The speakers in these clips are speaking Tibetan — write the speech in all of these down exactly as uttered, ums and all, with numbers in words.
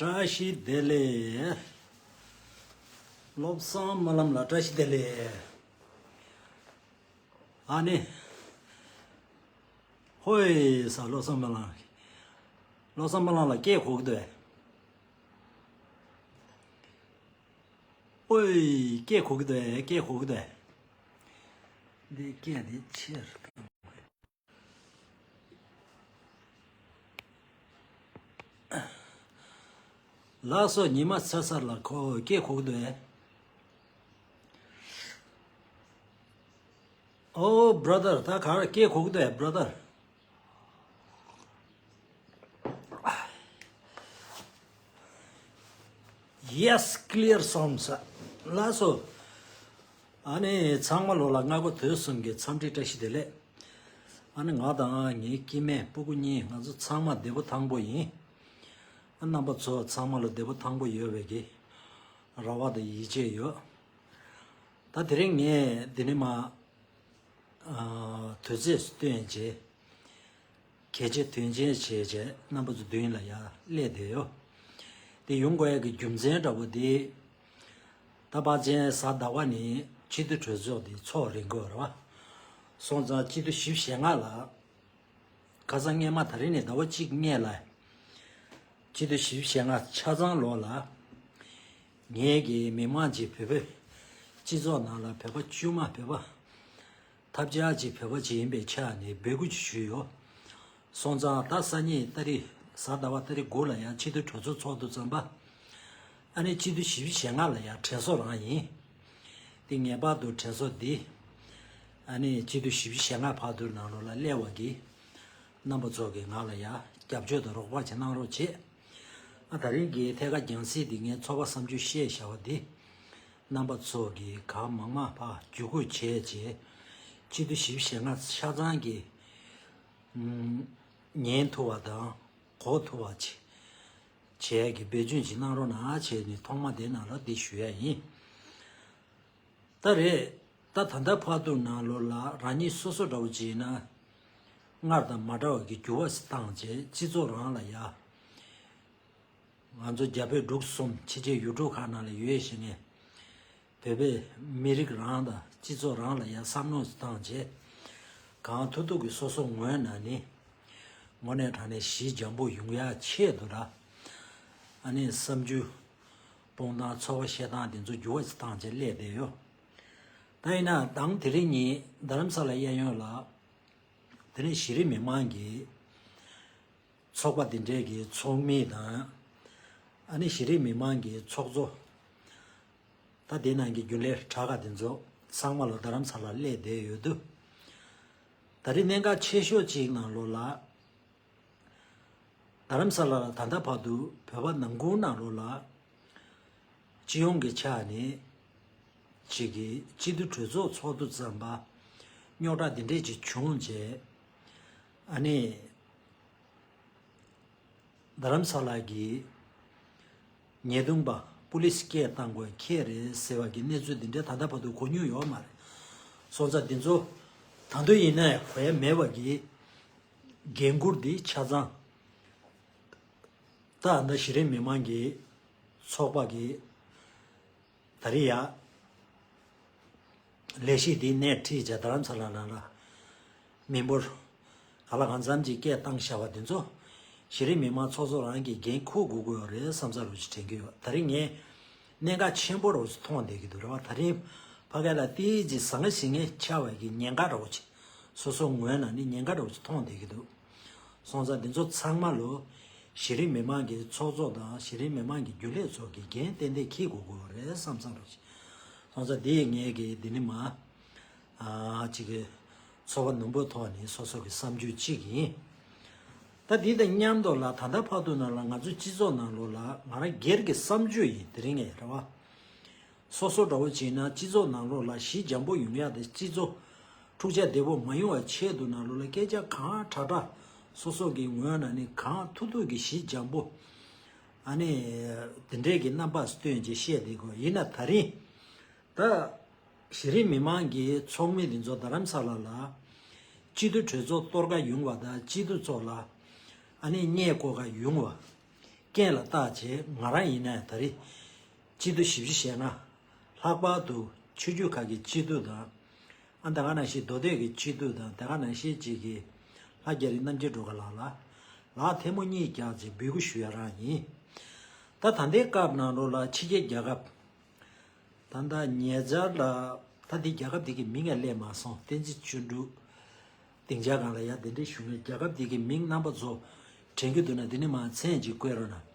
བཀྲ་ཤིས་བདེ་ལེགས། བློ་བཟང་སྨོན་ལམ་ལགས་བཀྲ་ཤིས་བདེ་ལེགས། ཨ་ནི། ཧོའི་ས་བློ་བཟང་སྨོན་ལམ། བློ་བཟང་སྨོན་ལམ་ལགས་སྐད་གོ་གི་འདུག་ཨེ། ཨོའི་སྐད་གོ་གི་འདུག་ཨེ། སྐད་གོ་གི་འདུག་ཨེ། འདི་སྐད་འདི་ཆེར། ལགས་སོ། ཉི་མ་ཚ་ཚ་ལགས་ཁོ་སྐད་གོ་གི་འདུག་ཨེ། ཨོ་བྷ་ར་དར་ད་ག་རེ་སྐད་གོ་གི་འདུག་ཨེ་བྷ་ར་དར། Yes, clear sounds. ལགས་སོ། ཨ་ནི་ཚང་མ་ལོ་ལ་སྔ་དགོང་དུས་གསུམ་གྱི་འཚམས་འདྲི་བཀྲ་ཤིས་བདེ་ལེགས། ཨ་ནི་ང་དང་ངའི་སྐྱེ་དམན་སྤུ་གུ་གཉིས་ང་ཚོ་ཚང་མ་བདེ་པོ་ཐང་པོ་ཡིན། ཨ་རྣམ་པ་ཚོ་ཚང་མ་ལ་བདེ་པོ་ཐང་པོ་ཡོད་པའི་གི་རེ་བ་དང་ཡིད་ཆེས་ཡོད། ད་དེ་རིང་ངས་འདི་ནས་མ། ཨ། དུས་ཚོད་སྟོན་བྱས། གལ་ཆེ་དོན་ཆེན་བྱས་བྱས་རྣམ་པ་ཚོ་མདུན་ལ་ཡར་སླེབས་བསྡད་ཡོད། དེ་ཡོང་དགོས་ཡག་གི་རྒྱུ་མཚན་འདྲ་པོ་དེ། ད་ཕལ་ཆེར་གཟའ་ཟླ་བ་ནས་སྤྱི་འཐུས་གྲོས་ཚོགས་དེ་ཚོགས་རན་དགོས་རེད་བ། སོང་ཙང་སྤྱི་འཐུས་བཞི་བཅུ་ཞེ་ལྔ་ལ། ཁ་སང་སྔས་མ་ད་རིང་ནས་ཟླ་བ་གཅིག་སྔོན་ལ། སྤྱི་འཐུས་བཞི་བཅུ་ཞེ་ལྔ་ཆ་ཚང་ལོག་ལ། ངེད་ཀྱི་མི་མང་གཅིག་བོད་པའི་སྤྱི་ཚོགས་ནང་ལ་བོད་པ་དཀྱུས་མ་བོད་པ། ཐབས་ཆག་ཅིག་བོད་པ་ཅིག་ཡིན་པའི་ཆ་ནས་འབོད་སྐུལ་ཅིག་ཞུས་ཡོད། སོང་ཙང་ད་སང་ཉིན་ཏ་རིག་གཟའ་ཟླ་བ་ཏ་རིག་དགུ་ལ་ཡང་སྤྱི་འཐུས་གྲོས་ཚོགས་ཚོགས་དུས་ཙམ་པ། ཨ་ནི་སྤྱི་འཐུས་བཞི་བཅུ་ཞེ་ལྔ་ལ་ཡང་དྲན་གསོ་རང་ཡིན། དེ་ངེས་པར་དུ་དྲན་གསོ་འདི། ཨ་ནི་སྤྱི་འཐུས་བཞི་བཅུ་ཞེ་ལྔ་བར་དུ་ནང་ལོགས་ལ་སླེབས་པ་གི། རྣམ་པ་ཚོ་གིས་ང་ལ་ཡང་རྒྱབ་སྐྱོར་དང་རོགས་པ་ཅིག་གནང་རོགས་བྱེད། ཨ་ད་རིང་གི་ཐད་ཀར་རྒྱང་སྲིང་འདི་ངའི་ཚོགས་པ་བསམ་རྒྱུ་བཤད་བཞག་པ་འདི། རྣམ་པ་ཚོ་གིས་གང་མང་མང་ཕར་བརྒྱུད་སྐུར་བྱས་རྗེས། སྤྱི་འཐུས་བཞི་བཅུ་ཞེ་ལྔ་ཆ་ཚང་གིས། ཨུམ། ཉན་ཐུབ་པ་དང་གོ་ཐུབ་པ་ཅིག་བྱས་ཀྱི་འབད་བརྩོན་ཅིག་གནང་རོགས་གནང་བྱས་ནས་ཐོག་མ་དེ་ནང་ལ་འདི་ཞུ་ཡ་ཡིན། ད་རེད། ད་ད་ལྟ་བར་དུ་ནང་ལོགས་ལ་རང་ཉིད་སོ་སོ་འདྲ་བོ་ཅིག་ཡིན་ན། སྔར་དང་མ་འདྲ་བ་གི་འགྱུར་བ་ཞིག་བཏང་བྱས་སྤྱི་ཚོགས་རང་ལ་ཡ། ང་ཚོ་རྒྱ་བོད་འབྲུག་གསུམ་ཕྱི་རྒྱལ་ཡུལ་གྲུ་ཁག་ནང་ལ་ཡོད་བཞིན་ངས། བོད་པའི་མི་རིགས་རང་དང་སྤྱི་ཚོགས་རང་ལ་ཡ་བསམ་མནོ་ཞིག་བཏང་བྱས། གང་ཐུབ་ཐུབ་ཀྱིས་སོ་སོ་ངོས་ནས་ནི། དངོས་གནས་དྲང་གནས་ཞི་འཇམ་པོ་ཡོང་ཡ་ཆེད་དུ་ལ། ཨ་ནི་བསམ་རྒྱུ། སྤོང་སྟངས་འཚོ་བ་བཤད་སྟངས་དེ་ཚོ་འགྱུར་བ་ཞིག་བཏང་བྱས་སླེབས་བསྡད་ཡོད། ད་ཡིན་ན་དང་དེ་རིང་ཉིན་རྡ་རམ་ས་ལ་གཡས་གཡོན་ལ། དེ་རིང་གཞི་རིམ་མི་མང་གི་ཚོགས་པ་དེ་འདྲས་ཀྱི་ཚོགས་མི་དང་། ཨ་ནི་གཞི་རིམ་མི་མང་གི་ཚོགས་གཙོ། ད་དེ་ནང་གི་རྒྱུན་ལས་དྲག་ག་དེ་ཚོ་ཚང་མ་ལོ་རྡ་རམ་ས་ལ་སླེབས་བསྡད་ཡོད་དུས། ད་རེས་གནད་འགག་ཆེ་ཤོས་གཅིག་ནང་ལོགས་ལ། རྡ་རམ་ས་ལ་ལ་ད་ལྟ་བར་དུ་བོད་པ་ནང་ཁུལ་ནང་ལོགས་ལ། སྤྱི་ཡོངས་ཀྱི་ཆ་ནས་ཅིག་གི་སྤྱི་འཐུས་གྲོས་ཚོགས་ཚོགས་དུས་ཙམ་པ་རྙོག་དྲ་འདི་འདྲས་ཅིག་བྱུང་རྗེས། ཨ་ནི་རྡ་རམ་ས་ལ་གི་ཉེས་རྡུང་པ་པུ་ལིས་སྐད་བཏང་དགོས་ཁེལ་རེད་ཟེར་བ་གི་གནས་ཚུལ་འདི་འདྲས་ད་ལྟ་བར་དུ་གོ་མྱོང་ཡོད་མ་རེད། སོང་ཙང་འདི་ཚོ་ད་དུང་ཡིན་ན་གོ་ཡ་མེད་པ་གི་འགན་འཁུར་འདི་ཆ་ཚང་། ད་ཨ་ནི་གཞི་རིམ་མི་མང་གི་ཚོགས་པ་གི་ད་རེས་ཡ། ལས་གཞི་འདི་སྣེ་ཁྲིད་བྱས་རྡ་རམ་ས་ལ་ནང་ལ། མི་འབོར། ག་ལ་གང་འཚམ་གྱི་སྐད་བཏང་བཞག་པ་འདི་ཚོ། གཞི་རིམ་མི་མང་ཚོགས་གཙོ་རང་གི་འགན་འཁུར་དགོས་ཀྱི་ཡོད་རེད་བསམ་ས་རུ་ཅིག་དྲན་གྱི་ཡོད། ད་རིང་ངས་གནད་འགག་ཆེན་པོ་རུ་ཅིག་མཐོང་བསྡད་ཀྱི་འདུག་རེད་བ། ད་རིང་ཕ་གི་ལ་ཏིའི་ཅིག་ཟང་ངེ་ཞིང་ངེ་ཆགས་པའི་གི་ཉེན་ཁ་འདྲ་བོ་ཅིག་སོ་སོ་ངོས་ནས་ནི་ཉེན་ཁ་འདྲ་བོ་ཅིག་མཐོང་བསྡད་ཀྱི་འདུག་སོང་ཙང་འདི་ཚོ་ཚང་མ་ལོ། གཞི་རིམ་མི་མང་གི་ཚོགས་གཙོ་དང་གཞི་རིམ་མི་མང་གི་རྒྱུན་ལས་ཚོ་གི་འགན་ཏན་ཏན་འཁྱེར་དགོས་ཀྱི་ཡོད་རེད་བསམ་བསམ་རོགས་ཞེས། སོང་ཙང་འདི་ངས་ཀྱི་འདི་ནི་མ། ཨ་ཅིག་གི་ཚོར་བ་ནོར་བུའི་ཐོག་ནས་སོ་སོ་གི་བསམ་ཚུལ་གཅིག་ཡིན། ད་འདི་དང་མཉམ་དུ་ལ་ད་ལྟ་བར་དུ་ནང་ལ་ང་ཚོའི་སྤྱི་ཚོགས་ནང་ལོགས་ལ་ང་རང་སྒེར་གྱི་བསམ་ཚུལ་ཡིན། དེ་རིང་ངས་རེད་བ། སོ་སོ་འདྲ་བོ་བྱས་ན་སྤྱི་ཚོགས་ནང་ལོགས་ལ་ཞི་འཇམ་པོ་ཡོང་ཡག་དང་སྤྱི་ཚོགས་འཁྲུག་ཆ་བདེ་པོ་མ་ཡོང་བའི་ཆེད་དུ་ནང་ལོགས་ལ་སྐད་ཆ་གང་དྲག་དྲག་སོ་སོ་གི་ངོས་ནས་ནི་གང་ཐུབ་ཐུབ་ཀྱི་ཞི་འཇམ་པོ། ཨ་ནི། དེ་འདྲས་ཀྱི་རྣམ་པ་སྟོན་བྱས་བཤད་བསྡད་དགོས་ཡིན་ན་ད་རིང་། ད། གཞི་རིམ་མི་མང་གི་ཚོགས་མི་འདི་ཚོ་རྡ་རམ་ས་ལ་ལ། སྤྱི་འཐུས་གྲོས་ཚོགས་གཏོར་ག་ཡོང་བ་དང་སྤྱི་འཐུས་ཚོ་ལ། ཨ་ནི་བརྙས་བཀོད་ག་ཡོང་བ། རྐྱེན་ལ་བརྟག་བྱས་ང་རང་ཡིན་ནའི་ད་རེས་སྐྱིད་སྡུག་ཞིབ་ཞིབ་བཤད་ན། ལྷག་པར་དུ་ཆོས་བརྒྱུད་ཁག་གི་སྐྱིད་སྡུག་དང་། ཨ་ད་ག་ནང་བཞིན་མདོ་སྟོད་ཀྱི་སྐྱིད་སྡུག་དང་། ད་ག་ནང་བཞིན་གཅིག་གི་ལྷ་རྒྱ་རི་རྣམ་རྒྱལ་སྒྲོལ་དཀར་ལགས་ལ་ལག་ཐལ་མོ་གཉིས་བརྒྱབ་ཅིག་འབོད་སྐུལ་ཞུ་ཡ་རང་ཡིན། ད་ད་ལྟའི་སྐབས་ནང་ལོགས་ལ་ཕྱི་རྒྱལ་རྒྱལ་ཁབ། ད་ལྟ་ཉེ་ཆར་ལ་ད་འདི་རྒྱལ་ཁབ་འདི་གི་མིང་ཡང་སླེབས་མ་སོང་། བསྟན་འཛིན་ཆོས་གྲུབ་སྡིངས་ཆ་སྒང་ལ་ཡ་དེ་འདྲའི་ཞུ་མཁན། རྒྱལ་ཁབ་འདི་གི་མིང་རྣམ་པ་ཚོ་དྲན་གྱི་འདུག་ན་འདི་ནས་མར་མཚན་ཅིག་བཀོད་རོགས་གནང་།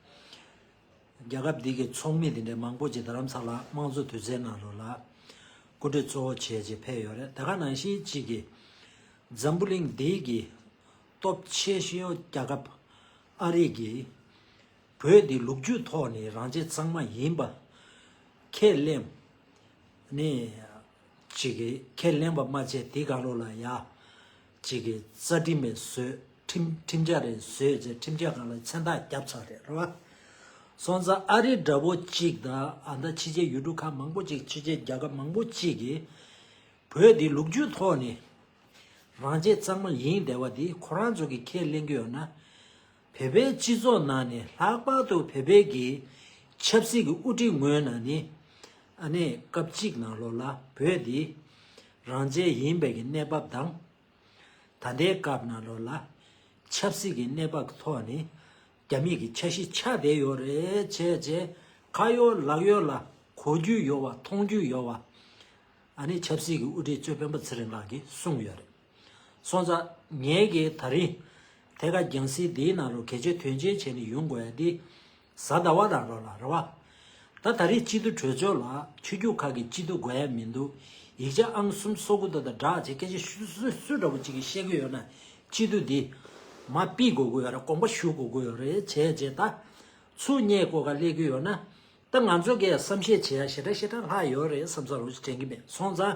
རྒྱལ་ཁབ་འདི་གི་ཚོགས་མི་དེ་འདྲའི་མང་པོ་ཅིག་རྡ་རམ་ས་ལ་དམངས་གཙོ་དུས་ཚོད་ནང་ལོགས་ལ་སྐུ་མགྲོན་གཙོ་བོ་བྱས་ཅིག་ཕེབས་ཡོད་རེད། ད་ག་ནང་བཞིན་གཅིག་གི་འཛམ་བུ་གླིང་འདི་གི་སྟོབས་ཆེ་ཤོས་རྒྱལ་ཁབ་ཨ་རི་གིས་བོད་འདི་ལོ་རྒྱུས་ཐོག་ནས་རང་བཙན་གཙང་མ་ཡིན་པ་ཁས་ལེན་ནས་ཅིག་གི་ཁས་ལེན་པ་མ་བྱས། དེ་ག་ལོ་ལ་ཡ་ཅིག་གི་རྩ་ཁྲིམས་རེ་བཟོས། ཁྲིམས་ཁྲིམས་འཆར་རེ་བཟོས་བྱས་ཁྲིམས་འཆར་སྒང་ལ་མཚན་རྟགས་བརྒྱབ་ཚར་རེད། རེད་བ། སོང་ཙང་ཨ་རི་འདྲ་པོ་གཅིག་དང་། ཨ་ད་ཕྱི་རྒྱལ་ཡུལ་གྲུ་ཁག་མང་པོ་གཅིག་ཕྱི་རྒྱལ་རྒྱལ་ཁབ་མང་པོ་གཅིག་གིས་བོད་འདི་ལོ་རྒྱུས་ཐོག་ནས་རང་བཙན་གཙང་མ་ཡིན་བསྡད་པ་འདི་ཁོ་རང་ཚོ་གིས་ཁས་ལེན་གྱི་ཡོད་ན། བོད་པའི་སྤྱི་ཚོགས་ནང་ནས་ལྷག་པར་དུ་བོད་པའི་གི་ཆབ་སྲིད་ཀྱི་དབུ་ཁྲིད་ངོས་ནས་ནི། ཨ་ནི་སྐབས་གཅིག་ནང་ལོགས་ལ་བོད་འདི་རང་བཙན་ཡིན་པའི་གི་གནས་བབ་དང་། ད་ལྟའི་སྐབས་ནང་ལོགས་ལ་ཆབ་སྲིད་ཀྱི་གནས་བབ་ཀྱི་ཐོག་ནས་རྒྱ་མི་གི་འཆར་གཞི་ཆགས་བསྡད་ཡོད་རེད་བྱས་བྱས། ཁ་ཡོད་ལག་ཡོད་ལ་གོ་རྒྱུ་ཡོད་པ་མཐོང་རྒྱུ་ཡོད་པ། ཨ་ནི་ཆབ་སྲིད་ཀྱི་དབུ་ཁྲིད་གཙོས་སྤེན་པ་ཚེ་རིང་ལགས་ཀྱིས་གསུངས་ཡོད་རེད། སོང་ཙང་ངས་ཀྱིས་ད་རིང་ཐད་ཀར་རྒྱང་སྲིང་འདིའི་ནང་ལ་གལ་ཆེ་དོན་ཆེན་བྱས་ནས་ཡོང་དགོས་ཡ་འདི་གཟའ་ཟླ་བ་དང་ལོ་ལ་རེད་བ། ད་ད་རེས་སྐྱིད་སྡུག་གྲོས་ཚོགས་ལ་ཆོས་བརྒྱུད་ཁག་གི་སྐྱིད་སྡུག་དགོས་ཡ་མི་འདུག་ཡིག་ཆ་ཨང་གསུམ་སོ་དགུ་དང་དང་སྦྲགས་བྱས་སྐད་ཆ་ཤོད་སུ་སུ་འདྲ་པོ་ཅིག་གིས་བཤད་ཀྱི་ཡོད་ན་སྐྱིད་སྡུག་འདི་མར་ཕུད་དགོས་ཀྱི་ཡོད་རེད། དགོངས་པ་ཞུ་དགོས་ཀྱི་ཡོད་རེད་བྱས་བྱས། ད་ཚུར་ཉེས་དགོས་ཀ་སླེབས་ཀྱི་ཡོད་ན། ད་ང་ཚོ་གིས་བསམ་ཤེས་བྱེད་ཡ་ཞེ་དྲག་ཞེ་དྲག་ལྷག་ཡོད་རེད་བསམ་ས་རུ་དྲན་གྱི་མེད། སོང་ཙང་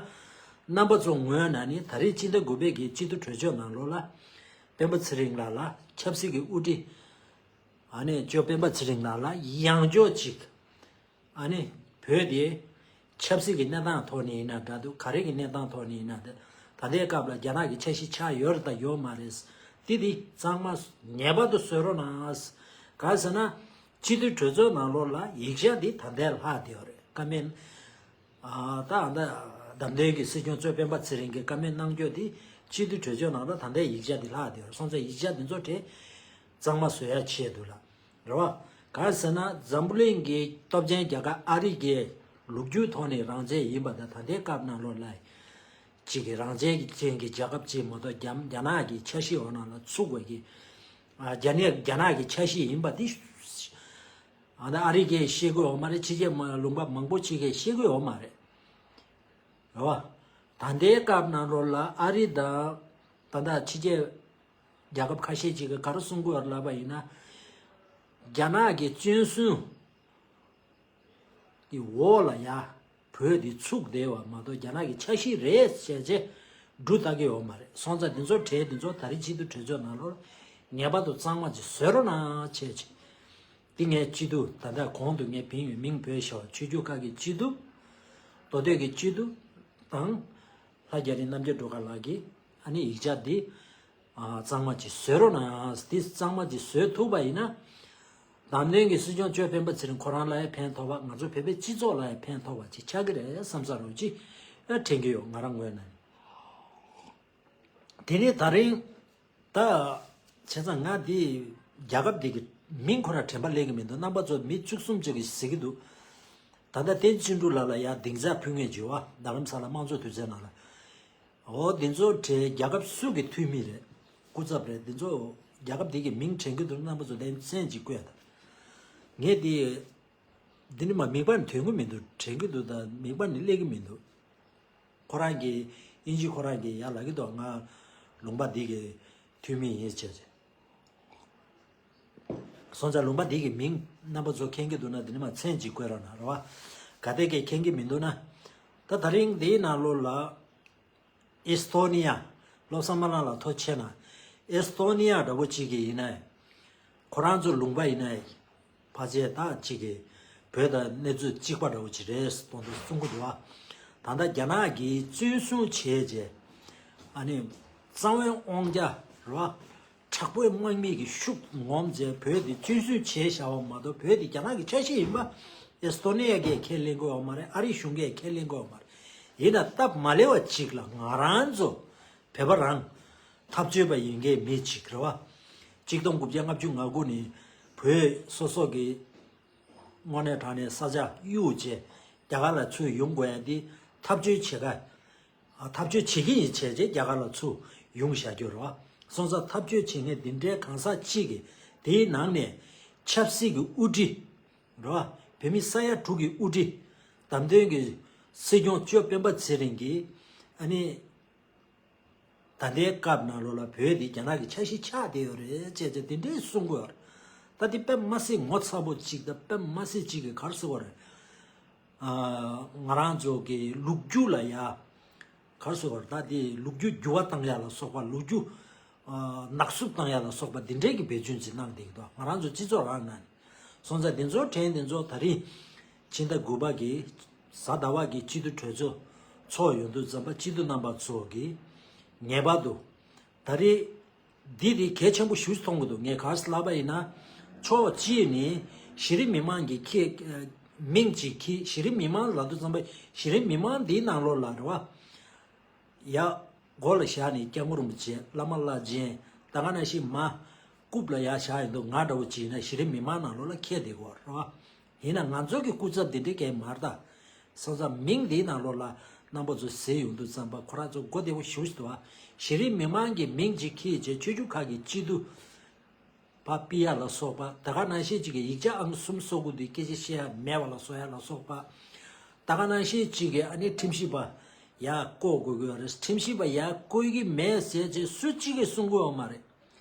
རྣམ་པ་ཚོ་ངོས་ནས་ནི་ད་རེས་སྤྱི་ཟླ་དགུ་པའི་གི་སྐྱིད་སྡུག་གྲོས་ཚོགས་ནང་ལོགས་ལ་སྤེན་པ་ཚེ་རིང་ལགས་ལ་ཆབ་སྲིད་ཀྱི་དབུ་ཁྲིད། ཨ་ནི་གཙོས་སྤེན་པ་ཚེ་རིང་ལགས་ལ་ཡང་བསྐྱར་ཅིག་ཨ་ནི་བོད་དེ་ཆབ་སྲིད་ཀྱི་གནས་སྟངས་ཐོག་ནས་ཡིན་ན་འདྲ་འདུག་ག་རེ་གི་གནས་སྟངས་ཐོག་ནས་ཡིན་ན་འདྲ། ད་ལྟའི་སྐབས་ལ་རྒྱ་ནག་གི་འཆར་གཞི་ཆགས་ཡོད་རེད་དང་ཡོད་མ་རེད། དེ་དེ་གཙང་མ་ངེས་པར་དུ་བཟོ་རོགས་གནང་། གང་ཟེར་ན། སྤྱི་འཐུས་གྲོས་ཚོགས་ནང་ལོགས་ལ་ཡིག་ཆ་འདི་ད་ལྟའི་ལྷག་བསྡད་ཡོད་རེད། བཀའ་མོལ། ཨ་ད་ཨ་ད་བདམས་ཐོན་གྱི་སྲིད་སྐྱོང་གཙོས་སྤེན་པ་ཚེ་རིང་གིས་བཀའ་མོལ་གནང་རྒྱུ་འདི་སྤྱི་འཐུས་གྲོས་ཚོགས་ནང་ལ་ད་ལྟའི་ཡིག་ཆ་འདི་ལྷག་བསྡད་ཡོད་རེད། སོང་ཙང་ཡིག་ཆ་འདི་ཚོ་དེ་གཙང་མ་བཟོ་ཡ་ཆེད་དུ་ལ། རེད་བ། གང་ཟེར་ན་འཛམ་བུ་གླིང་གི་སྟོབས་ཆེན་རྒྱལ་ཁབ་ཨ་རི་གིས་ལོ་རྒྱུས་ཐོག་ནས་རང་བཙན་ཡིན་པ་དང་། ད་ལྟའི་སྐབས་ནང་ལོགས་ལ་གཅིག་གི་རང་བཙན་གྱི་ཅན་གྱི་རྒྱལ་ཁབ་ཅིག་མ་གཏོགས་རྒྱ་རྒྱ་ནག་གི་འཆར་གཞི་འོག་ནང་ལ་ཚུད་དགོས་ཀྱི། ཨ་རྒྱ་ནག་རྒྱ་ནག་གི་འཆར་གཞི་ཡིན་པ་འདི་ཨ་ད་ཨ་རི་གིས་ཤེས་ཀྱི་ཡོད་མ་རེད། ཕྱི་རྒྱལ་མ་ལུང་པ་མང་པོ་ཅིག་གིས་ཤེས་ཀྱི་ཡོད་མ་རེད། རེད་བ། ད་ལྟའི་སྐབས་ནང་ལོགས་ལ་ཨ་རི་དང་ད་ལྟ་ཕྱི་རྒྱལ་རྒྱལ་ཁབ་ཁ་ཤས་ཅིག་གིས་ག་རེ་གསུང་གི་ཡོད་ལབ་པ་ཡིན་ན། རྒྱ་ནག་གི་བཙོན་སྲུང་གི་འོག་ལ་ཡ་བོད་འདི་ཚུད་བསྡད་པ་མ་གཏོགས་རྒྱ་ནག་གི་འཆར་གཞི་རེད་ཟེར་བྱས་སྒྲུབ་ཐུབ་ཀྱི་ཡོད་མ་རེད། སོང་ཙང་འདི་ཚོ་གྲས་འདི་ཚོ་ད་རེས་སྤྱི་འཐུས་གྲོས་ཚོགས་ནང་ལོགས་ངེས་པར་དུ་གཙང་མ་ཅིག་བཟོ་རོགས་གནང་བྱས་བྱས། འདི་ངའི་སྐྱིད་སྡུག་ད་ལྟ་གོང་དུ་ངས་བིང་བའི་མིང་བོས་ཤོག་ཆོས་བརྒྱུད་ཁག་གི་སྐྱིད་སྡུག་མདོ་སྟོད་ཀྱི་སྐྱིད་སྡུག་དང་། ལྷ་རྒྱ་རི་རྣམ་རྒྱལ་སྒྲོལ་དཀར་ལགས་ཀྱིས་ཨ་ནི་ཡིག་ཆ་འདི་ཨ་གཙང་མ་ཅིག་བཟོས་རོགས་གནང་། འདི་གཙང་མ་ཅིག་བཟོས་ཐུབ་པ་ཡིན་ན། བདམས་ཐོན་གྱི་སྲིད་སྐྱོང་གཙོས་སྤེན་པ་ཚེ་རིང་ཁོ་རང་ལ་ཡང་ཕན་ཐོགས་པ། ང་ཚོ་བོད་པའི་སྤྱི་ཚོགས་ལ་ཡང་ཕན་ཐོགས་པ་ཅིག་ཆགས་ཀྱི་རེད་བསམ་ས་རུ་ཅིག་ཨ་དྲན་གྱི་ཡོད། ང་རང་ངོས་ནས། དེ་ནས་ད་རིང་ད་བྱས་ཙང་ང་འདི་རྒྱལ་ཁབ་འདི་གི་མིང་ཁོ་རང་དྲན་པ་སླེབས་ཀྱི་མི་འདུག་རྣམ་པ་ཚོ་མི་བཅུ་གསུམ་ཅིག་གིས་ཟེར་གྱི་འདུག་ད་ལྟ་བསྟན་འཛིན་ཆོས་གྲུབ་ལགས་ལ་ཡ་སྡིངས་ཆ་ཕུལ་མཁན་བྱེད་པ། རྡ་རམ་ས་ལ་དམངས་གཙོ་དུས་ཚོད་ནང་ལ། འོ་འདི་ཚོ་གྲས་རྒྱལ་ཁབ་སུ་གི་འཐུས་མི་རེད། སྐུ་ཚབ་རེད། འདི་ཚོ་རྒྱལ་ཁབ་འདི་གི་མིང་དྲན་གྱི་འདུག་རྣམ་པ་ཚོ་ལན་མཚན་ཅིག་བཀོད་དང་། ངས་འདི་འདི་ནི་མ་མིག་པར་ནི་ཐོན་གྱི་མི་འདུག་དྲན་གྱི་འདུག་ད་མིག་པར་ནི་སླེབས་ཀྱི་མི་འདུག་ཁོ་རང་གིས་དབྱིན་ཇི་ཁོ་རང་གིས་ཡར་ལབ་ཀྱི་འདུག་ང་ལུང་པ་འདི་གི་འཐུས་མི་ཡིན་ཟེར་བྱས། སོང་ཙང་ལུང་པ་འདི་གི་མིང་རྣམ་པ་ཚོ་མཁྱེན་གྱི་འདུག་ན་འདི་ནི་མ་མཚན་ཅིག་བཀོད་རོགས་གནང་རོགས། ག་དེ་གས་མཁྱེན་གྱི་མི་འདུག་ན། ད་ད་རིང་འདིའི་ནང་ལོགས་ལ་ཨེས་ཐོ་ནི་ཡ། བློ་བཟང་དམར་ནག་ལ་ཐུག་བྱས་ན། ཨེས་ཐོ་ནི་ཡ་འདྲ་པོ་ཅིག་གི་ཡིན་ན། ཁོ་རང་ཚོ་ལུང་པ་ཡིན་ན། ཕལ་ཆེར་ད་ཅིག་གི་བོད་དང་གནས་ཚུལ་གཅིག་པ་འདྲ་པོ་ཅིག་རེད་གཏོང་དུ་གསུང་གི་འདུག་བ། ད་ལྟ་རྒྱ་ནག་གིས་བཙན་བཟུང་བྱས་རྗེས། ཨ་ནི་གཙང་བོའི་དབང་རྒྱ་རེད་བ། དྲག་པོའི་དམག་མི་གི་ཤུགས་ངོམ་བྱས་བོད་དེ་བཙན་བཟུང་བྱས་བཞག་པ་མ་གཏོགས། བོད་དེ་རྒྱ་ནག་གི་ཆ་ཤས་ཡིན་པ་ཨེ་སི་ཐོ་ནི་ཡ་གིས་ཁས་ལེན་གི་ཡོད་མ་རེད། ཨ་རིའི་གཞུང་གིས་ཁས་ལེན་གི་ཡོད་མ་རེད། ཡིན་ན་སྟབས་མ་ལེགས་པ་ཅིག་ལ་ང་རང་ཚོ་བོད་པ་རང་འཐབ་རྩོད་པ་ཡིན་མཁན་མི་ཅིག་རེད་བ། གཅིག་སྟོང་དགུ་བརྒྱ་ལྔ་བཅུ་ང་དགུ་ནས་བོད་སོ་སོ་གི་དངོས་གནས་དྲང་གནས་ས་ཆ་གཡུག་བྱས་རྒྱ་གར་ལ་ཚུར་ཡོང་དགོས་ཡ་དེ་འཐབ་རྩོད་བྱེད་ག་ཨ། འཐབ་རྩོད་བྱེད་ཀྱི་ཡིན་བྱས་རྗེས་རྒྱ་གར་ལ་ཚུར་ཡོང་བཞག་རྒྱུ་རེད་བ། སོང་ཙང་འཐབ་རྩོད་བྱེད་མཁན་འདི་འདྲའི་གང་ཟག་གཅིག་གིས་དེའི་ནང་ནས་ཆབ་སྲིད་ཀྱི་དབུ་ཁྲིད་རེད་བ། བོད་མི་ས་ཡ་དྲུག་གི་དབུ་ཁྲིད། བདམས་ཐོན་གྱི་སྲིད་སྐྱོང་ལྕམ་སྤེན་པ་ཚེ་རིང་གིས་ཨ་ནི། ད་ལྟའི་སྐབས་ནང་ལོགས་ལ་བོད་འདི་རྒྱ་ནག་གི་ཆ་ཤས་ཆགས་བསྡད་ཡོད་རེད་ཅེས་བྱས་དེ་འདྲས་གསུང་གི་ཡོད་རེད། ད་དེ་དཔེ་མ་སྲིད་ངོ་ཚ་པོ་གཅིག་དང་དཔེ་མ་སྲིད་གཅིག་གི་ག་རེ་ཟེར་དགོས་རེད། ཨ། ང་རང་ཚོ་གི་ལོ་རྒྱུས་ལ་ཡ་ག་རེ་ཟེར་དགོས་རེད། ད་དེ་ལོ་རྒྱུས་འགྱུར་བ་བཏང་ཡ་ལ་སོགས་པ། ལོ་རྒྱུས་ཨ་ནག་སུབ་བཏང་ཡ་ལ་སོགས་པ་འདི་འདྲས་ཀྱི་འབད་བརྩོན་ཅིག་གནང་བསྡད་ཀྱི་འདུག་ང་རང་ཚོ་སྤྱི་ཚོགས་རང་ནང་ནས། སོང་ཙང་འདི་ཚོ་དྲན་འདི་ཚོ་ད་རིང་ཕྱི་ཟླ་དགུ་པ་གི་གཟའ་ཟླ་བ་གི་སྤྱི་འཐུས་གྲོས་ཚོགས་ཚོགས་ཡོང་དུས་ཙམ་པ་སྤྱི་འཐུས་རྣམ་པ་ཚོ་གིས་ངེས་པར་དུ་ད་རེས་འདི་དེ་གལ་ཆེན་པོ་ཞེ་པོ་ཅིག་མཐོང་གི་འདུག་ངས་ག་རེ་ལབ་པ་ཡིན་ན། ཕྱོགས་གཅིག་ནས་གཞི་རིམ་མི་མང་གི་ཁྱེད་མིང་ཅིག་གིས་གཞི་རིམ་མི་མང་ལབ་དུས་ཙམ་པ་གཞི་རིམ་མི་མང་འདིའི་ནང་ལོགས་ལ་རེད་བ། ཡ། མགོ་ལ་བཞག་ནས་སྐྱབས་མགོན་རིན་པོ་ཆེ། བླ་མ་བླ་ཆེན། ད་ག་ནང་བཞིན་མ། རྐུབ་ལ་ཡར་བཞག་ཡོང་དུས་ང་འདྲ་བོ་ཅིག་ཡིན་ན་གཞི་རིམ་མི་མང་ནང་ལོགས་ལ་ཁྱེར་བསྡད་ཀྱི་ཡོད་རེད་བ། ཡིན་ན་ང་ཚོ་གི་སྐུ་ཚབ་འདི་འདྲའི་གང་མ་རེད་ད། སོང་ཙང་མིང་འདིའི་ནང་ལོགས་ལ་རྣམ་པ་ཚོ་ཟེར་ཡོང་དུས་ཙམ་པ་ཁོ་རང་ཚོ་མགོ་བདེ་པོ་ཞེ་པོ་ཅིག་འདུག་བ། གཞི་རིམ་མི་མང་གི་མིང་ཅིག་ཁྱེར་བྱས་ཆོས་བརྒྱུད་ཁག་གི་སྤྱི་འཐུས་པ་ཕུད་ཡ་ལ་སོགས་པ། ད་ག་ནང་བཞིན་ཅིག་གི་ཡིག་ཆ་ཨང་གསུམ་སོ་དགུ་འདི་སྐད་ཆ་བཤད་ཡ་མེད་པ་ལ་བཟོ་ཡ་ལ་སོགས་པ། ད་ག་ནང་བཞིན་ཅིག་གི་ཨ་ནི་ཁྲིམས་ཞིབ་པ་ཡར་བསྐོ་དགོས་ཀྱི་ཡོད་རེད། ཁྲིམས་ཞིབ་པ་ཡར་བསྐོ་གི་མེད་ཟེར་བྱས་སུ་གཅིག་གིས་གསུང་གི་ཡོད་མ་རེད།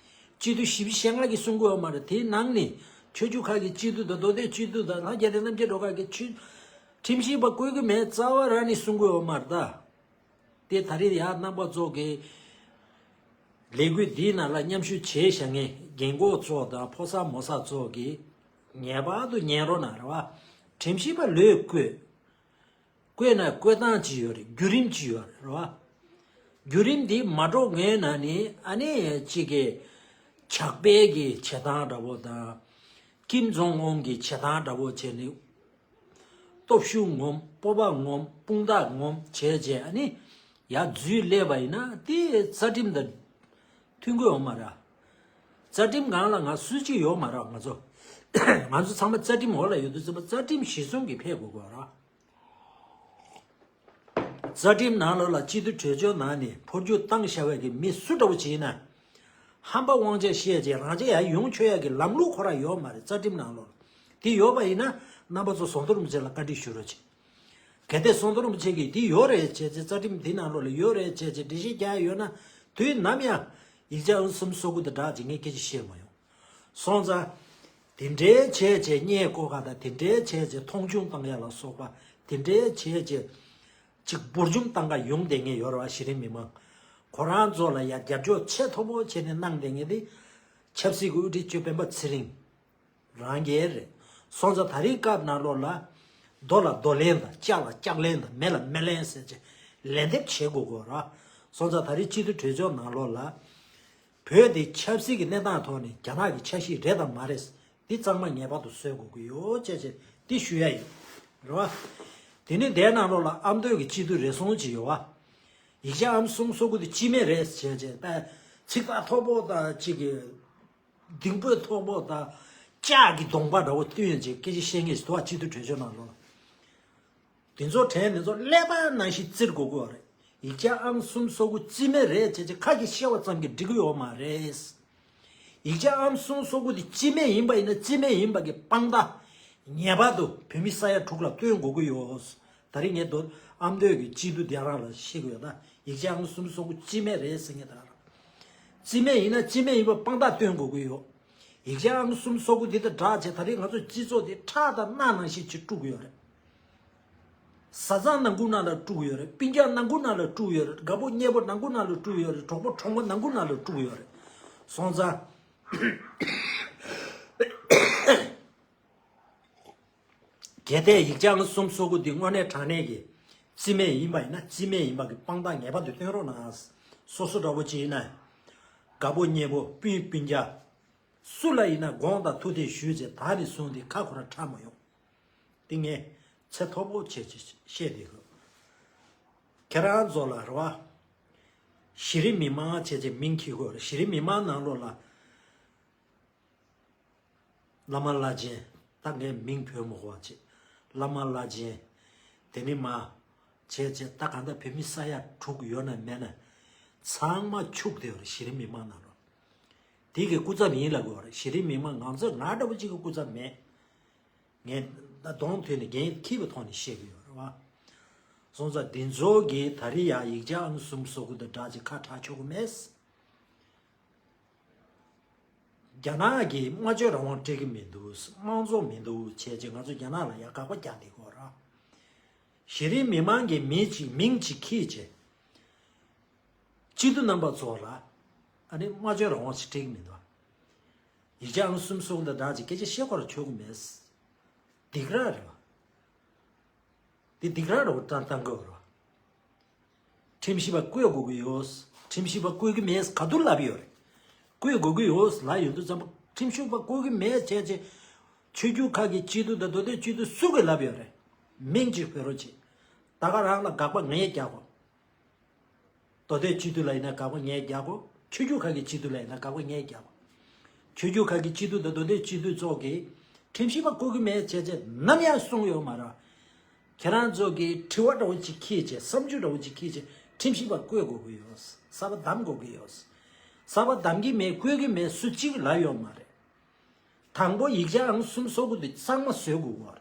སྤྱི་འཐུས་བཞི་བཅུ་ཞེ་ལྔ་གིས་གསུང་གི་ཡོད་མ་རེད། དེའི་ནང་ནས་ཆོས་བརྒྱུད་ཁག་གི་སྤྱི་འཐུས་དང་མདོ་སྟོད་སྤྱི་འཐུས་དང་ལྷ་རྒྱལ་དང་རྣམ་རྒྱལ་སྒྲོལ་དཀར་གྱིས་ཆོས་ཁྲིམས་ཞིབ་པ་བསྐོ་གི་མེད་རྩ་བ་རང་ནས་གསུང་གི་ཡོད་མ་རེད་ད། དེ་ད་རེས་ཡང་རྣམ་པ་ཚོ་གི་ལས་འགུལ་འདིའི་ནང་ལ་མཉམ་ཞུགས་བྱས་བཞག་མཁན་རྒན་གོག་ཚོ་དང་ཕོ་གསར་མོ་གསར་ཚོ་གིས་ངེས་པར་དུ་ཉན་རོགས་གནང་རེད་བ། ཁྲིམས་ཞིབ་པ་ལོས་བསྐོས། བསྐོས་ན་བསྐོས་སྟངས་ཅིག་ཡོད་རེད། བརྒྱུད་རིམ་ཅིག་ཡོད་རེད་བ། བརྒྱུད་རིམ་འདི་མ་འགྲོ་སྔོན་ན་ནི་ཨ་ནི་གཅིག་གི་ཇག་པའི་གི་བྱེད་སྟངས་འདྲ་པོ་དང་། ཀིམ་ཇོང་ཨུན་གྱི་བྱེད་སྟངས་འདྲ་པོ་བྱས་ནས། སྟོབས་ཤུགས་ངོམ། སྤོབས་པ་ངོམ། དཔུང་རྟགས་ངོམ་བྱས་རྗེས་ཨ་ནི་ཡར་འཛུལ་སླེབས་པ་ཡིན་ན་དེ་རྩ་ཁྲིམས་དང་མཐུན་གྱི་ཡོད་མ་རེད། རྩ་ཁྲིམས་སྒང་ལ་ང་སུ་གཅིག་ཡོད་མ་རེད། ང་ཚོ་ང་ཚོ་ཚང་མ་རྩ་ཁྲིམས་འོག་ལ་ཡོད་དུས་ཙམ་པ་རྩ་ཁྲིམས་གཞིར་བཟུང་གིས་ཕེབས་དགོས་ཀྱི་ཡོད་རེད། རྩ་ཁྲིམས་ནང་ལོགས་ལ་སྤྱི་འཐུས་གྲོས་ཆོད་ནང་ནས་འཕོ་འགྱུར་བཏང་བཞག་པའི་གི་མི་སུ་འདྲ་བོ་ཅིག་ཡིན་ན། ཧམ་པ་དབང་ཆ་བཤད་རྗེས་རང་ཅག་ཡར་ཡོང་ཆོག་ཡ་གི་ལམ་ལུགས་ཁོ་རང་ཡོད་མ་རེད། རྩ་ཁྲིམས་ནང་ལོགས་ལ། དེ་ཡོད་པ་ཡིན་ན་རྣམ་པ་ཚོ་ཟམ་གདོང་རིན་པོ་ཆེ་ལ་བཀའ་འདྲི་ཞུ་རོགས་བྱེད། གལ་ཏེ་ཟམ་གདོང་རིན་པོ་ཆེ་གིས་འདི་ཡོད་རེད་བྱས་ཚེ་རྩ་ཁྲིམས་འདི་ནང་ལོགས་ལ་ཡོད་རེད་བྱས་ཚེ་འགྲེལ་བཤད་རྒྱག་ཡ་ཡོད་ན་དུས་ནམ་ཡང་ཡིག་ཆ་ཨང་གསུམ་སོ་དགུ་དང་སྦྲགས་ཅིག་ངས་སྐད་ཆ་བཤད་མ་ཡོང་། སོང་ཙང་། དེ་འདྲའི་བྱས་བྱས་བརྙས་བཀོད་ག་དང་དེ་འདྲའི་བྱས་བྱས་མཐོང་ཆུང་བཏང་ཡ་ལ་སོགས་པ་དེ་འདྲའི་བྱས་བྱས། ཅིག་འབུར་འཇོམས་བཏང་ག་ཡོང་བསྡད་མཁན་ཡོད་རེད་བ། གཞི་རིམ་མི་མང་། ཁོ་རང་ཚོ་ལ་ཡ་རྒྱབ་སྐྱོར་ཆེས་མཐོ་པོ་བྱས་ནས་གནང་བསྡད་མཁན་དེ། ཆབ་སྲིད་ཀྱི་དབུ་ཁྲིད་ལྕམ་སྤེན་པ་ཚེ་རིང་རང་རྒྱལ་རེད། སོང་ཙང་ད་རེས་སྐབས་ནང་ལོགས་ལ། རྡོ་ལ་རྡོ་ལན་དང་ལྕགས་ལ་ལྕགས་ལན་དང་མེ་ལ་མེ་ལན་ཟེར་བྱས་ལན་འདེབས་བྱེད་དགོས་དགོས་རེད། སོང་ཙང་ད་རེས་སྤྱི་འཐུས་གྲོས་ཆོད་ནང་ལོགས་ལ། བོད་འདི་ཆབ་སྲིད་ཀྱི་གནས་སྟངས་ཐོག་ནས་རྒྱ་ནག་གི་ཆ་ཤས་རེད་དམ་མ་རེད། འདི་གཙང་མ་ངེས་པར་དུ་བཟོ་དགོས་ཀྱི་ཡོད་ཅེས་བྱས་འདི་ཞུ་ཡ་ཡིན། རེད་བ། དེ་ནས་དེའི་ནང་ལོགས་ལ་ཨ་མདོ་གི་སྤྱི་འཐུས་རེ་ཟུང་ཅིག་ཡོད་བ། ཡིག་ཆ་ཨང་གསུམ་སོ་དགུ་དེ་སྤྱི་མི་རེད་ཅེས་བྱས་ད་ཚིག་ཐག་མཐོ་པོ་དང་གཅིག་གི་ལྡིང་དཔོན་མཐོ་པོ་དང་ལྕགས་ཀྱི་གདོང་པ་འདྲ་བོ་བསྟན་ཡོད་ཅེས་སྐད་ཆ་བཤད་མཁན་ཞིག་འདུག་བ། སྤྱི་འཐུས་གྲོས་ཆོད་ནང་ལོགས་ལ། དེ་ཚོ་དྲན་དེ་ཚོ་ཀླད་པ་ནང་བཞིན་བཙིར་དགོས་ཀྱི་ཡོད་རེད། ཡིག་ཆ་ཨང་གསུམ་སོ་དགུ་སྤྱི་མི་རེད་ཅེས་ཅེས་ཁ་གིས་བཤད་པ་ཙམ་གྱིས་འགྲིག་གི་ཡོད་མ་རེད། ཡིག་ཆ་ཨང་གསུམ་སོ་དགུ་དེ་སྤྱི་མི་ཡིན་པ་ཡིན་ན་སྤྱི་མི་ཡིན་པ་གི་དཔང་རྟགས་ངེས་པར་དུ་བོད་མི་ས་ཡ་དྲུག་ལ་སྟོན་དགོས་ཀྱི་ཡོད། ད་རེས་ངས་མདོ་ཨ་མདོའི་གི་སྤྱི་འཐུས་དེ་རང་ལ་བཤད་ཀྱི་ཡོད་ད། ཡིག་ཆ་ཨང་གསུམ་སོ་དགུ་སྤྱི་མི་རེད་ཟེར་མཁན་དེ་རང་ལ། སྤྱི་མི་ཡིན་ན་སྤྱི་མི་ཡིན་པ་དཔང་རྟགས་སྟོན་དགོས་ཀྱི་ཡོད། ཡིག་ཆ་ཨང་གསུམ་སོ་དགུ་འདི་དང་སྦྲགས་བྱས་ད་རེས་ང་ཚོ་སྤྱི་ཚོགས་འདི་ཁྲག་དང་སྣ་ནང་བཞིན་གྱིས་དཀྲུགས་ཀྱི་ཡོད་རེད། བཟའ་ཚང་ནང་ཁུལ་ནང་ལ་དཀྲུགས་ཀྱི་ཡོད་རེད། སྤུན་ཀྱག་ནང་ཁུལ་ནང་ལ་དཀྲུགས་ཀྱི་ཡོད་རེད། དགའ་པོ་མཉེས་པོ་ནང་ཁུལ་ནང་ལ་དཀྲུགས་ཀྱི་ཡོད་རེད། གྲོགས་པོ་གྲོགས་མོ་ནང་ཁུལ་ནང་ལ་དཀྲུགས་ཀྱི་ཡོད་རེད། སོང་ཙང་། གལ་ཏེ་ཡིག་ཆ་ཨང་གསུམ་སོ་དགུ་འདི་དངོས་གནས་དྲང་གནས་ཀྱི་སྤྱི་མི་ཡིན་པ་ཡིན་ན་སྤྱི་མི་ཡིན་པ་གི་དཔང་རྟགས་ངེས་པར་དུ་སྟོན་རོགས་གནང་། སོ་སོ་འདྲ་པོ་ཅིག་ཡིན་ན། དགའ་པོ་ཉེ་པོ་སྤུན་སྤུན་ཀྱག་སུ་ལ་ཡིན་ན་དགོངས་དང་ཐུགས་གཏད་ཞུས་བྱས་ད་ནས་བཟུང་སྟེ་ཁ་ཁོ་རང་ཁྲ་མ་ཡོང་། དེ་ངས་ཚད་མཐོ་པོ་བྱས་ཀྱི་བཤད་དེ་གོ། ཁྱེད་རང་ཚོ་ལ་རེད་བ། གཞི་རིམ་མི་མང་བྱས་ཀྱི་མིང་འཁྱེར་དགོས་རེད། གཞི་རིམ་མི་མང་ནང་ལོགས་ལ། བླ་མ་བླ་ཆེན། ད་ངས་མིང་བོས་མ་དགོས་པ་བྱེད། བླ་མ་བླ་ཆེན། དེ་ནི་མ། བྱས་བྱས་ད་གང་ལྟར་བོད་མི་ས་ཡ་དྲུག་ཡོད་ན་མེད་ན། ཚང་མ་ཕྱུག་བསྡད་ཡོད་རེད་གཞི་རིམ་མི་མང་ནང་ལོགས། དེ་གི་སྐུ་ཚབ་ཡིན་ལབ་དགོས་རེད། གཞི་རིམ་མི་མང་ང་ཚོ་ང་འདྲ་པོ་གཅིག་གི་སྐུ་ཚབ་མེད། ངས་ད་གདོང་ཐོན་ནས་འགན་འཁྱེར་བའི་ཐོག་ནས་བཤད་ཀྱི་ཡོད་རེད་བ། སོང་ཙང་འདི་ཚོ་གིས་ད་རེས་ཡང་ཡིག་ཆ་ཨང་གསུམ་བཟོ་དགོས་དང་འདྲ་ཅིག་ཁ་གྲག་ཆོག་གི་མེད། རྒྱ་ནག་གིས་སྨྲ་བརྗོད་རང་དབང་སྤྲད་ཀྱི་མི་འདུག་དམངས་གཙོ་མི་འདུག་བྱས་རྗེས་ང་ཚོ་རྒྱ་ནག་ལ་ཡང་དགག་པ་རྒྱག་བསྡད་ཀྱི་ཡོད་རེད། གཞི་རིམ་མི་མང་གི་མི་གཅིག་མིང་གཅིག་འཁྱེར་བྱས། སྤྱི་འཐུས་རྣམ་པ་ཚོ་ལ་ཨ་ནི་སྨྲ་བརྗོད་རང་དབང་ཞིག་སྤྲད་ཀྱི་མི་འདུག་ཡིག་ཆ་ཨང་གསུམ་གསུམ་དང་འདྲ་ཅིག་སྐད་ཆ་བཤད་དགོས་ར་ཆོག་གི་མེད། སྡིགས་ར་རེད་བ། འདི་སྡིགས་ར་རེད་བ། བཏང་བཏང་དགོས་རེད་བ། ཁྲིམས་ཞིབ་པ་བསྐོས་དགོས་ཀྱི་ཡོད། ཁྲིམས་ཞིབ་པ་བསྐོས་ཀྱི་མེད་ག་དུས་ལབ་ཡོད་རེད། བསྐོས་དགོས་ཀྱི་ཡོད་ལབ་ཡོང་དུས་ཙམ་པ་ཁྲིམས་ཞིབ་པ་བསྐོས་ཀྱི་མེད་བྱས་རྗེས། ཆོས་བརྒྱུད་ཁག་གི་སྤྱི་འཐུས་དང་མདོ་སྟོད་སྤྱི་འཐུས་སུ་གིས་ལབ་ཡོད་རེད། མིང་གཅིག་བོད་རོགས་གྱིས། ད་ག་རང་ལ་དགག་པ་ངས་རྒྱག་གོ། མདོ་སྟོད་སྤྱི་འཐུས་ལ་ཡིན་ན་དགག་པ་ངས་རྒྱག་གོ། ཆོས་བརྒྱུད་ཁག་གི་སྤྱི་འཐུས་ལ་ཡིན་ན་དགག་པ་ངས་རྒྱག་གོ། ཆོས་བརྒྱུད་ཁག་གི་སྤྱི་འཐུས་དང་མདོ་སྟོད་སྤྱི་འཐུས་ཚོ་གིས་ཁྲིམས་ཞིབ་པ་བསྐོ་གི་མེད་བྱས་རྗེས་ནམ་ཡང་གསུངས་ཡོད་མ་རེད། ཁྱེད་རང་ཚོ་གིས་དྲི་བ་འདྲ་བོ་ཅིག་འཁྱེར་བྱས་བསམ་ཚུལ་འདྲ་བོ་ཅིག་འཁྱེར་བྱས་ཁྲིམས་ཞིབ་པ་བསྐོ་དགོས་ཀྱི་ཡོད། གསར་པ་བདམས་དགོས་ཀྱི་ཡོད། གསར་པ་བདམས་ཀྱི་མེད་བསྐོ་གི་མེད་སུ་གཅིག་ལབ་ཡོད་མ་རེད། དང་པོ་ཡིག་ཆ་ཨང་གསུམ་བཟོ་དགོས་དེ་གཙང་མ་བཟོ་དགོས་པ་རེད།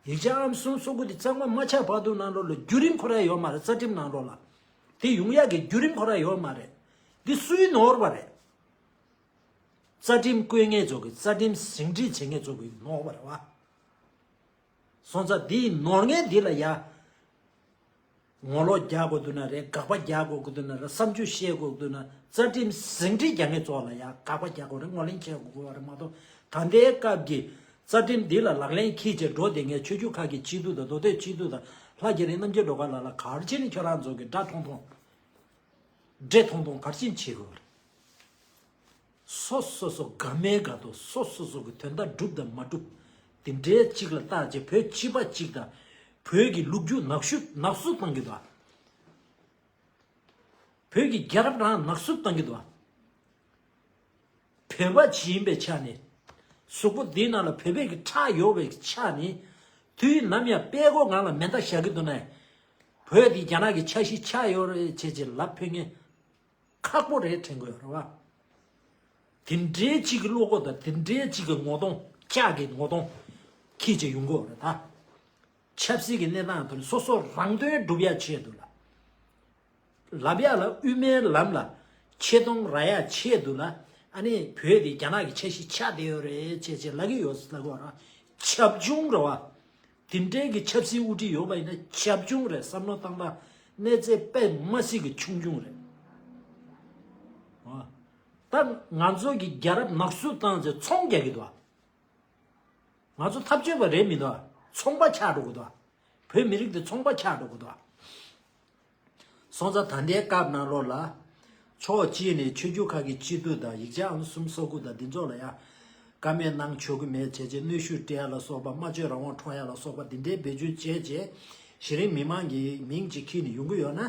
ཡིག་ཆ་ཨང་གསུམ་བཟོ་དགོས་དེ་གཙང་མ་མ་ཆགས་བར་དུ་ནང་ལོགས་ལ་བརྒྱུད་རིམ་ཁོ་རང་ཡོད་མ་རེད། རྩ་ཁྲིམས་ནང་ལོགས་ལ། དེ་ཡོང་ཡག་གི་བརྒྱུད་རིམ་ཁོ་རང་ཡོད་མ་རེད། འདི་སུའི་ནོར་བ་རེད། རྩ་ཁྲིམས་བཀོད་མཁན་ཚོ་གི་རྩ་ཁྲིམས་ཟིན་བྲིས་བྱེད་མཁན་ཚོ་གི་ནོར་བ་རེད་བ། སོང་ཙང་འདིའི་ནོར་ངན་འདི་ལ་ཡ། ངོ་ལོག་རྒྱག་དགོས་འདུག་ན་རེད། དགག་པ་རྒྱག་དགོས་འདུག་ན་རེད། བསམ་ཚུལ་བཤད་དགོས་འདུག་ན་རྩ་ཁྲིམས་ཟིན་བྲིས་རྒྱག་མཁན་ཚོ་ལ་ཡ་དགག་པ་རྒྱག་དགོས་རེད། ངོས་ལེན་བྱེད་དགོས་པ་རེད་མ་གཏོགས། ད་ལྟའི་སྐབས་ཀྱི་རྩ་ཁྲིམས་འདི་ལ་ལག་ལེན་འཁྱེར་བྱས་འགྲོ་བསྡད་མཁན་ཆོས་བརྒྱུད་ཁག་གི་སྤྱི་འཐུས་དང་མདོ་སྟོད་སྤྱི་འཐུས་དང་ལྷ་རྒྱ་རི་རྣམ་རྒྱལ་སྒྲོལ་དཀར་ལགས་ལ་ག་རེ་བྱས་ནས་ཁྱོད་རང་ཚོ་གི་དགྲ་མཐོང་མཐོང་། འདྲེ་མཐོང་མཐོང་ག་རེ་བྱེད་དགོས་རེད། སོ་སོ་སོ་དགའ་མེད་དགའ་ཏོ་སོ་སོ་སོ་གི་དོན་དག་སྒྲུབ་དང་མ་སྒྲུབ། དེ་འདྲའི་གཅིག་ལ་བལྟ་བྱས་བོད་སྤྱི་པ་གཅིག་དང་། བོད་ཀྱི་ལོ་རྒྱུས་ནག་ཤུ་ནག་སུབ་བཏང་གི་འདུག་བོད་ཀྱི་རྒྱལ་རབས་རང་ནག་སུབ་བཏང་གི་འདུག་བོད་པ་ཇི་ཡིན་པའི་ཆ་ནས། གཟུགས་པོ་འདིའི་ནང་ལ་བོད་པའི་གི་ཁྲག་ཡོད་པའི་ཆ་ནས། དུས་ནམ་ཡང་དཔྲལ་མགོ་ངང་ལ་མེ་མདའ་བཞག་གི་འདུག་ན། བོད་འདི་རྒྱ་ནག་གི་ཆ་ཤས་ཆགས་ཡོད་རེད་བྱས་བྱས་ལབ་ཕོད་མཁན། ཁག་པོ་རེད་དྲན་དགོས་རེད་བ། དེ་འདྲའི་གཅིག་གི་བློ་ཁོག་དང་དེ་འདྲའི་གཅིག་གི་ངོ་གདོང་ལྕགས་ཀྱི་ངོ་གདོང་འཁྱེར་བྱས་ཡོང་གི་ཡོད་རེད་ད། ཆབ་སྲིད་ཀྱི་གནས་སྟངས་དེ་ནི་སོ་སོ་རང་དོན་སྒྲུབ་ཡ་ཆེད་དུ་ལ། ལབ་ཡ་ལ་དབུ་མའི་ལམ་ལ་ཆེ་མཐོང་རག་ཡ་ཆེད་དུ་ལ་ཨ་ནི་བོད་དེ་རྒྱ་ནག་གི་ཆ་ཤས་ཆགས་བསྡད་ཡོད་རེད་ཅེས་ཅེས་ལབ་ཀྱི་ཡོད་ལབ་དགོས་ར། བྱབ་ཆུང་རེད་བ། དེ་འདྲའི་གི་ཆབ་སྲིད་དབུ་ཁྲིད་ཡོད་པ་ཡིན་ན་བྱབ་ཆུང་རེད། བསམ་བློ་བཏང་སྟངས་གནས་ཚད་དཔེ་མ་སྲིད་ཀྱི་ཆུང་ཆུང་རེད། ཨ། ད་ང་ཚོ་གི་རྒྱལ་རབས་ནག་སུབ་བཏང་ཚེ་ཚོང་རྒྱག་གི་འདུག་ང་ཚོ་འཐབ་རྩོད་པ་རེད་མི་འདུག་ཚོང་པ་ཆགས་འགྲོ་གི་འདུག་བོད་མི་རིགས་འདི་ཚོང་པ་ཆགས་འགྲོ་གི་འདུག་སོང་ཙང་ད་ལྟའི་སྐབས་ནང་ལོགས་ལ། ཕྱོགས་གཅིག་ནས་ཆོས་བརྒྱུད་ཁག་གི་སྤྱི་འཐུས་དང་ཡིག་ཆ་ཨང་གསུམ་བཟོ་དགོས་དང་འདི་ཚོ་ལ་ཡང་། བཀའ་མོལ་གནང་ཆོག་གི་མེད་བྱས་རྗེས་གནོན་ཤུགས་སྤྲད་ཡ་ལ་སོགས་པ་སྨྲ་བརྗོད་རང་དབང་འཕྲོག་ཡ་ལ་སོགས་པ་འདི་འདྲའི་འབད་བརྩོན་བྱས་རྗེས། གཞི་རིམ་མི་མང་གི་མིང་གཅིག་འཁྱེར་ནས་ཡོང་གི་ཡོད་ན།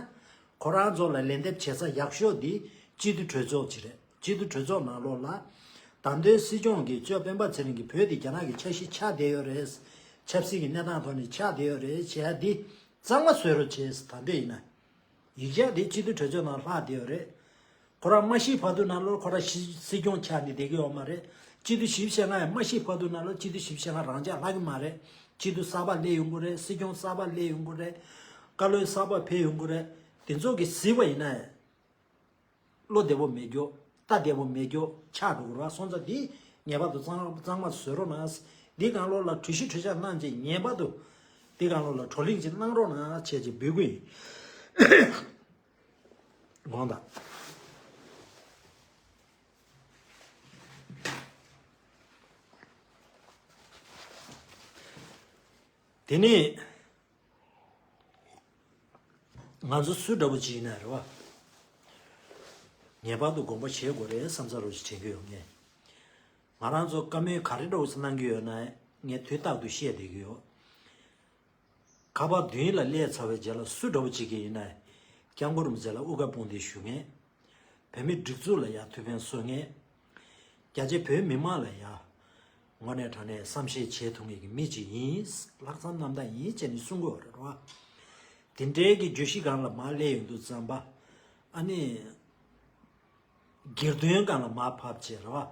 ཁོ་རང་ཚོ་ལ་ལན་འདེབས་བྱེད་ས་ཡག་ཤོས་འདི་སྤྱི་འཐུས་གྲོས་ཚོགས་ཅིག་རེད། སྤྱི་འཐུས་གྲོས་ཚོགས་ནང་ལོགས་ལ། ད་ལྟའི་སྲིད་སྐྱོང་གིས་གཙོས་སྤེན་པ་ཚེ་རིང་གིས་བོད་འདི་རྒྱ་ནག་གི་ཆ་ཤས་ཆགས་བསྡད་ཡོད་རེད། ཆབ་སྲིད་ཀྱི་གནས་སྟངས་ཐོག་ནས་ཆགས་བསྡད་ཡོད་རེད་བྱས་ཏེ། གཙང་མ་བཟོ་རོགས་བྱས་ད་འདོད་ཡིན་ན། ཡིག་ཆ་དེ་སྤྱི་འཐུས་གྲོས་ཚོགས་ནང་ལྷག་བསྡད་ཡོད་རེད། ཁོ་རང་མ་ཤི་བར་དུ་ནང་ལོགས་ཁོ་རང་ཤི་སྲིད་སྐྱོང་ཆགས་ནས་བསྡད་ཀྱི་ཡོད་མ་རེད། སྤྱི་འཐུས་བཞི་བཅུ་ཞེ་ལྔ་ཡང་མ་ཤི་བར་དུ་ནང་ལོགས་སྤྱི་འཐུས་བཞི་བཅུ་ཞེ་ལྔ་རང་འཇགས་ལྷག་གི་མ་རེད། སྤྱི་འཐུས་གསར་པ་སླེབས་ཡོང་གི་རེད། སྲིད་སྐྱོང་གསར་པ་སླེབས་ཡོང་གི་རེད། བཀའ་བློན་གསར་པ་ཕེབས་ཡོང་གི་རེད། དེ་ཚོ་གིས་གཟིགས་པ་ཡིན་ན། བློ་བདེ་པོ་མེད་རྒྱུ། རྟ་བདེ་པོ་མེད་རྒྱུ་ཆགས་འགྲོ་གི་རེད་བ། སོང་ཙང་འདི་ངེས་པར་དུ་གཙང་གཙང་མ་བཟོ་རོགས་གནང་། འདི་སྒང་ལོགས་ལ་གྲོས་གཞི་གྲོས་འཆར་གནང་རྗེས་ངེས་པར་དུ་འདི་སྒང་ལོགས་ལ་བགྲོ་གླེང་ཅིག་གནང་རོགས་གནང་བྱས་ཅིག་འབོད་སྐུལ་ཡིན། དགོངས་དག་དེ་ནས། ང་ཚོ་སུ་འདྲ་པོ་ཅིག་ཡིན་ན་རེད་བ། ངེས་པར་དུ་དགོངས་པ་བཞེས་དགོས་རེད་བསམ་ཚར་བ་ཞིག་དྲན་གྱི་ཡོད། ངས་ང་རང་ཚོ་བཀའ་མོལ་ག་རེ་འདྲ་བོ་ཞིག་གནང་གི་ཡོད་ན་ངས་དུས་རྟག་ཏུ་བཤད་བསྡད་ཀྱི་ཡོད། ཁ་པར་མདུན་ལ་སླེབས་ཚར་བའི་རྗེས་ལ་སུ་འདྲ་བོ་ཅིག་གིས་ཡིན་ན་སྐྱབས་མགོན་རིན་པོ་ཆེ་ལ་དབུ་སྐར་སྤུངས་ཏེ་ཞུ་མཁན། བོད་མིའི་སྒྲིག་འཛུགས་ལ་ཡང་ཐུགས་ཕན་གསོ་མཁན། རྒྱ་ཆེ་བོད་མི་མང་ལ་ཡང་དངོས་གནས་དྲང་གནས་བསམ་ཤེས་བྱེད་ཐུབ་མཁན་གྱི་མི་ཅིག་ཡིན། ལྷག་བསམ་རྣམ་དག་ཡིན་ཅེས་ནི་གསུང་གི་ཡོད་རེད་བ། དེ་འདྲའི་གི་བརྗོད་གཞི་སྒང་ལ་མར་སླེབས་ཡོང་དུས་ཙམ་པ། ཨ་ནི། སྒེར་དོན་སྒང་ལ་མར་ཕབ་བྱས་རེད་བ།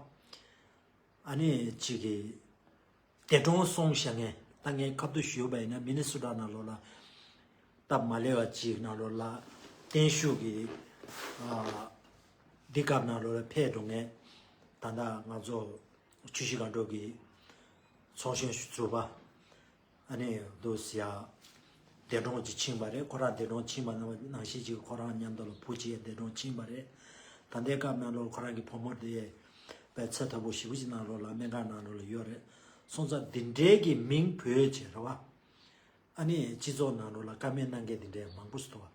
ཨ་ནི་གཅིག་གིས་འདས་གྲོངས་སོང་བཞག་མཁན། ད་ངས་ཁ་ཐུག་ཞུས་པ་ཡིན་ན་མི་ནི་སོ་ཊ་ནང་ལོགས་ལ་སྟབས་མ་ལེགས་པ་གཅིག་ནང་ལོགས་ལ་བརྟན་བཞུགས་ཀྱི་ཨ་འདི་སྐབས་ནང་ལོགས་ལ་ཕེབས་འགྲོ་མཁན། ད་ལྟ་ང་ཚོ་ཆུ་བཞི་སྒང་དྲུག་གི་ཚོགས་གཞོན་ཟུར་པ། ཨ་ནི་འདུག་ཟེར་ཡ། འདས་གྲོངས་ཅིག་ཕྱིན་པ་རེད། ཁོ་རང་འདས་གྲོངས་ཕྱིན་པ་ནང་ནང་བཞིན་ཅིག་ཁོ་རང་མཉམ་དུ་ལ་བུ་གཅིག་འདས་གྲོངས་ཕྱིན་པ་རེད། ད་ལྟའི་སྐབས་ནང་ལོགས་ཁོ་རང་གི་བུ་མོ་དེ་དཔེ་ཚད་མཐོ་པོ་ཞེ་པོ་ཅིག་ནང་ལོགས་ལ་སྨན་ཁང་ནང་ལོགས་ལ་ཡོད་རེད། སོང་ཙང་འདི་འདྲའི་གི་མིང་བོས་བྱས་རེད་བ། ཨ་ནི་སྤྱི་ཚོགས་ནང་ལོགས་ལ་བཀའ་མོལ་གནང་མཁན་འདི་འདྲའི་མང་པོ་ཞིག་འདུག་བ།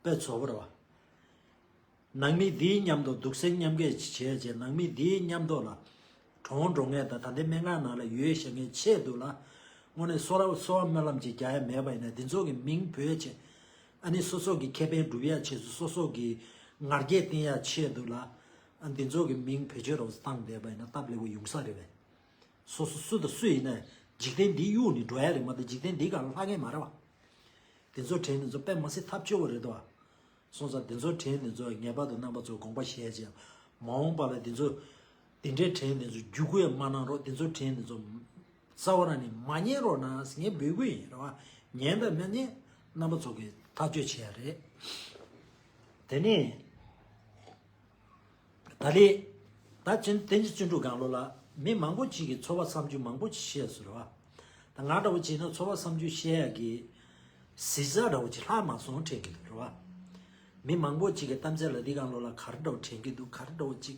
དཔེ་ཚོགས་པ་རེད་བ། ནང་མི་འདིའི་མཉམ་དུ་སྡུག་སེལ་མཉམ་སྐྱེད་བྱས་རྗེས་ནང་མི་འདིའི་མཉམ་དུ་ལ་གྲོངས་འགྲོ་མཁན་དང་ད་ལྟའི་སྨན་ཁང་ནང་ལ་ཡོད་བཞག་མཁན་ཆེད་དུ་ལ་དངོས་གནས་གསོལ་ར་གསོལ་བ་སྨོན་ལམ་ཅིག་རྒྱག་ཡ་མེད་པ་ཡིན་ན་འདི་ཚོ་གི་མིང་བོས་བྱས། ཨ་ནི་སོ་སོ་གི་ཁེ་ཕན་སྒྲུབ་ཡ་ཆེད་དུ་སོ་སོ་གི་ང་རྒྱལ་བསྟན་ཡ་ཆེད་དུ་ལ་ཨ་འདི་ཚོ་གི་མིང་བེད་སྤྱོད་རོགས་བཏང་བསྡད་པ་ཡིན་ན་སྟབས་ལེགས་པོ་ཡོང་ས་རེད་པས། སོ་སོ་སུ་དང་སུ་ཡིན་ན་འཇིག་རྟེན་འདི་གཡུག་ནས་འགྲོ་ཡ་རེད་མ་གཏོགས་འཇིག་རྟེན་འདི་ག་ལ་ལྷག་མཁན་མ་རེད་བ། དེ་ཚོ་དྲན་དེ་ཚོ་དཔེ་མ་སྲིད་ཐབས་སྐྱོ་བོ་རེད་དོ། སོང་ཙང་དེ་ཚོ་དྲན་དེ་ཚོ་ངེས་པར་དུ་རྣམ་པ་ཚོ་དགོངས་པ་བཞེས་བྱས། མ་འོངས་པ་ལ་དེ་ཚོ་དེ་འདྲའི་དྲན་དེ་ཚོ་རྒྱུག་ཁུལ་མ་གནང་རོགས། དེ་ཚོ་དྲན་དེ་ཚོ་རྩ་བ་རང་ནས་མ་ཉན་རོགས་གནང་ངས་འབོད་སྐུལ་ཡིན་རེད་བ། ཉན་དང་མ་ཉན་རྣམ་པ་ཚོ་གིས་ཐག་གཅོད་བྱེད་ཡ་རེད། དེ་ནས། ད་ལི། ད་ཅིན་བསྟན་འཛིན་བརྩོན་འགྲུས་སྒང་ལོགས་ལ་མི་མང་པོ་ཅིག་གིས་ཚོར་བ་བསམ་ཚུལ་མང་པོ་ཅིག་བཤད་སོང་རེད་བ། ད་ང་འདྲ་བོ་ཅིག་ཡིན་ན་ཚོར་བ་བསམ་ཚུལ་བཤད་ཡག་གི་གཟི་རྩ་འདྲ་བོ་ཅིག་ལྷག་མ་སོང་དྲན་གྱི་འདུག་རེད་བ། མི་མང་པོ་ཅིག་གི་གཏམ་ཚད་ལ་འདི་སྒང་ལོགས་ལ་ག་རེ་འདྲ་བོ་དྲན་གྱི་འདུག་ག་རེ་འདྲ་བོ་ཅིག་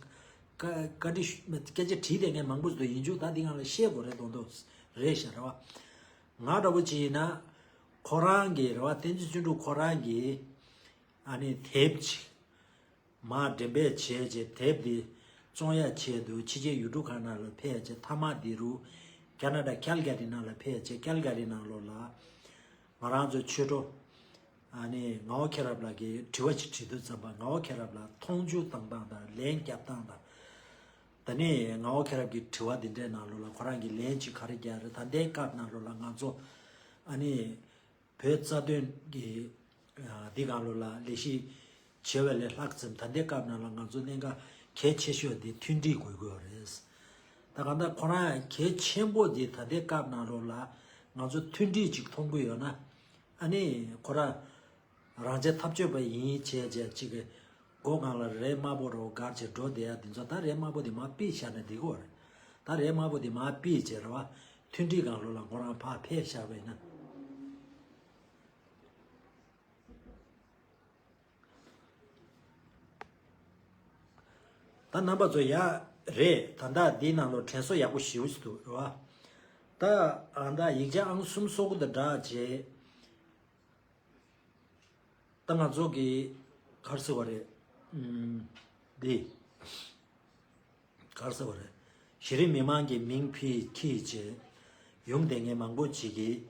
བཀའ་བཀའ་འདྲི་ཞུ་སྐད་ཆ་དྲིས་བསྡད་མཁན་མང་པོ་ཞིག་འདུག་ཡིན་རྒྱུ་ད་འདི་སྒང་ལ་བཤད་དགོས་རེད་མདོག་མདོག་རེད་ཤག་རེད་བ། ང་འདྲ་བོ་ཅིག་ཡིན་ན་ཁོ་རང་གི་རེད་བ། བསྟན་འཛིན་བརྩོན་འགྲུས་ཁོ་རང་གི་ཨ་ནི་དེབ་ཅིག་མར་འགྲེམས་སྤེལ་བྱས་རྗེས་དེབ་འདི་བཙོང་ཡ་ཆེད་དུ་ཕྱི་རྒྱལ་ཡུལ་གྲུ་ཁག་ནང་ལ་ཕེབས་རྗེས་མཐའ་མ་འདི་རུ་ཁ་ན་ཌ་ཁལ་ག་རི་ནང་ལ་ཕེབས་རྗེས་ཁལ་ག་རི་ནང་ལོགས་ལ་ང་རང་ཚོ་ཆོས་གྲོགས་ཨ་ནི་ངག་དབང་མཁྱེན་རབ་ལགས་ཀྱིས་དྲི་བ་ཅིག་དྲིས་དུས་ཙམ་པ་ངག་དབང་མཁྱེན་རབ་ལགས་མཐོང་ཆུང་བཏང་སྟངས་དང་ལན་བརྒྱབ་སྟངས་དང་། ད་ནི་ངག་དབང་མཁྱེན་རབ་ཀྱི་དྲི་བ་འདི་འདྲའི་ནང་ལོགས་ལ་ཁོ་རང་གིས་ལན་ཅིག་ག་རེ་བརྒྱབ་རེད། ད་ལྟའི་སྐབས་ནང་ལོགས་ལ་ང་ཚོ་ཨ་ནི། བོད་རྩ་དོན་གྱི་ཨ་འདི་སྒང་ལོགས་ལ་ལས་གཞི་བྱེད་པ་ལས་ལྷག་ཙམ་ད་ལྟའི་སྐབས་ནང་ལ་ང་ཚོ་གནད་འགག་གལ་ཆེ་ཤོས་འདི་མཐུན་སྒྲིལ་དགོས་ཀྱི་ཡོད་རེད། ད་གང་ལྟར་ཁོ་རང་གལ་ཆེན་པོ་འདི་ད་ལྟའི་སྐབས་ནང་ལོགས་ལ་ང་ཚོ་མཐུན་སྒྲིལ་ཅིག་མཐོང་གི་ཡོད་ན་ཨ་ནི་ཁོ་རང་རང་ཆེ་ཐག་གཅོད་པ་ཡིན་བྱས་བྱས་ཅིག་གི་སྒོ་སྒང་ལ་རས་དམར་པོ་རོ་སྒར་བྱས་འགྲོ་བསྡད་ཡ་འདི་ཚོ་ད་རས་དམར་པོ་འདི་མར་ཕུད་བཞག་ན་འགྲིག་གི་ཡོད་རེད། ད་རས་དམར་པོ་འདི་མར་ཕུད་བྱས་རེད་བ། མཐུན་སྒྲིལ་སྒང་ལོགས་ལ་ཁོ་རང་ཕར་ཕེབས་བཞག་པ་ཡིན་ན། ད་རྣམ་པ་ཚོ་ཡ་རེད། ད་ལྟ་འདིའི་ནང་ལོགས་དྲན་གསོ་ཡག་པོ་ཞེ་པོ་ཞིག་འདུག་རེད་བ། ད་ཨ་ད་ཡིག་ཆ་ཨང་གསུམ་སོ་དགུ་དང་སྦྲགས་བྱས། ད་ང་ཚོ་གི་ག་རེ་ཟེར་བ་རེད། ཨུམ། འདི། ག་རེ་ཟེར་བ་རེད། གཞི་རིམ་མི་མང་གི་མིང་ཕུད་འཁྱེར་བྱས་ཡོང་བསྡད་མཁན་མང་པོ་ཅིག་གིས་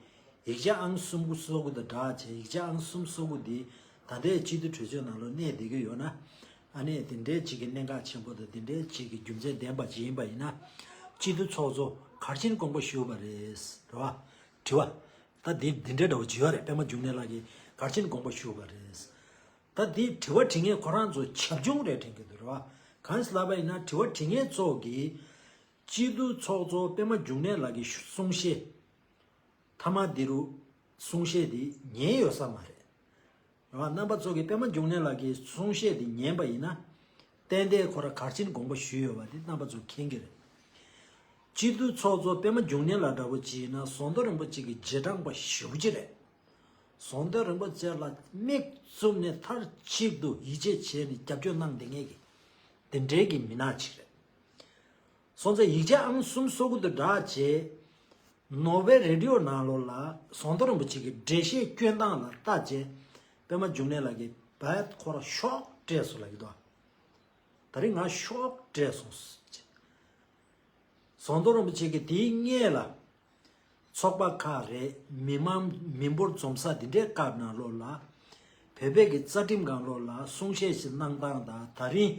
ཡིག་ཆ་ཨང་གསུམ་དགུ་སོ་དགུ་དང་སྦྲགས་བྱས་ཡིག་ཆ་ཨང་གསུམ་སོ་དགུ་འདི་ད་ལྟའི་སྤྱི་འཐུས་གྲོས་ཚོགས་ནང་ལ་གནས་བསྡད་ཀྱི་ཡོད་ན། ཨ་ནི་དེ་འདྲའི་ཅིག་གི་གནད་འགག་ཆེན་པོ་དང་དེ་འདྲའི་ཅིག་གི་རྒྱུ་མཚན་ལྡན་པ་ཅིག་ཡིན་པ་ཡིན་ན། སྤྱི་འཐུས་ཚོགས་གཙོ་ག་རེ་བྱས་ནས་དགོངས་པ་ཞུས་པ་རེད། རེད་བ། དྲི་བ། ད་འདི་འདི་འདྲའི་འདྲ་བོ་བྱེད་ཡོད་རེད། པད་མ་འབྱུང་གནས་ལགས་ཀྱིས་ག་རེ་བྱས་ནས་དགོངས་པ་ཞུས་པ་རེད། ད་འདི་དྲི་བ་དྲི་མཁན་ཁོ་རང་ཚོ་བྱབ་ཆུང་རེད་དྲན་གྱི་འདུག་རེད་བ། གང་ཡིན་ལབ་པ་ཡིན་ན་དྲི་བ་དྲི་མཁན་ཚོ་གིས་སྤྱི་འཐུས་ཚོགས་གཙོ་པད་མ་འབྱུང་གནས་ལགས་ཀྱི་གསུང་བཤད་མཐའ་མ་འདི་རུ་གསུང་བཤད་འདི་ཉན་ཡོད་ས་མ་རེད། རེད་བ། རྣམ་པ་ཚོ་གིས་པད་མ་འབྱུང་གནས་ལགས་ཀྱི་གསུང་བཤད་འདི་ཉན་པ་ཡིན་ན། ཏན་ཏན་ཁོ་རང་ག་རེ་བྱས་ནས་དགོངས་པ་ཞུས་ཡོད་པ་འདི་རྣམ་པ་ཚོ་མཁྱེན་གྱི་རེད། སྤྱི་འཐུས་ཚོགས་གཙོ་པད་མ་འབྱུང་གནས་ལགས་འདྲ་བོ་ཅིག་ཡིན་ན་ཟམ་གདོང་རིན་པོ་ཆེ་གི་རྗེས་འབྲང་པ་ཞེ་པོ་ཅིག་རེད། ཟམ་གདོང་རིན་པོ་ཆེ་ལ་མིག་བཙུམ་ནས་མཐའ་གཅིག་ཏུ་ཡིད་ཆེས་བྱས་ནས་རྒྱབ་སྐྱོར་གནང་བསྡད་མཁན་གྱི་དེ་འདྲའི་གི་མི་སྣ་ཅིག་རེད། སོང་ཙང་ཡིག་ཆ་ཨང་གསུམ་སོ་དགུ་དང་སྦྲགས་བྱས། ནོར་ཝེ་རེ་ཌི་ཡོ་ནང་ལོགས་ལ་ཟམ་གདོང་རིན་པོ་ཆེ་གི་འགྲེལ་བཤད་སྐྱོན་སྟངས་ལ་ལྟ་བྱས། པད་མ་འབྱུང་གནས་ལགས་ཀྱིས་བད་ཁོ་ར་ཤོག་སྤྲད་སོང་ལབ་ཀྱི་འདུག་ད་རིང་ང་ཤོག་བྲེལ་སོང་། ཟམ་གདོང་རིན་པོ་ཆེ་གིས་དེའི་སྔོན་ལ་ཚོགས་པ་ཁག་རེད། མི་མང་མི་འབོར་འཛོམས་ས་འདི་འདྲའི་སྐབས་ནང་ལོགས་ལ་བོད་པའི་གི་རྩ་ཁྲིམས་སྒང་ལོགས་ལ་གསུང་བཤད་ཞིག་གནང་སྟངས་དང་། ད་རིང་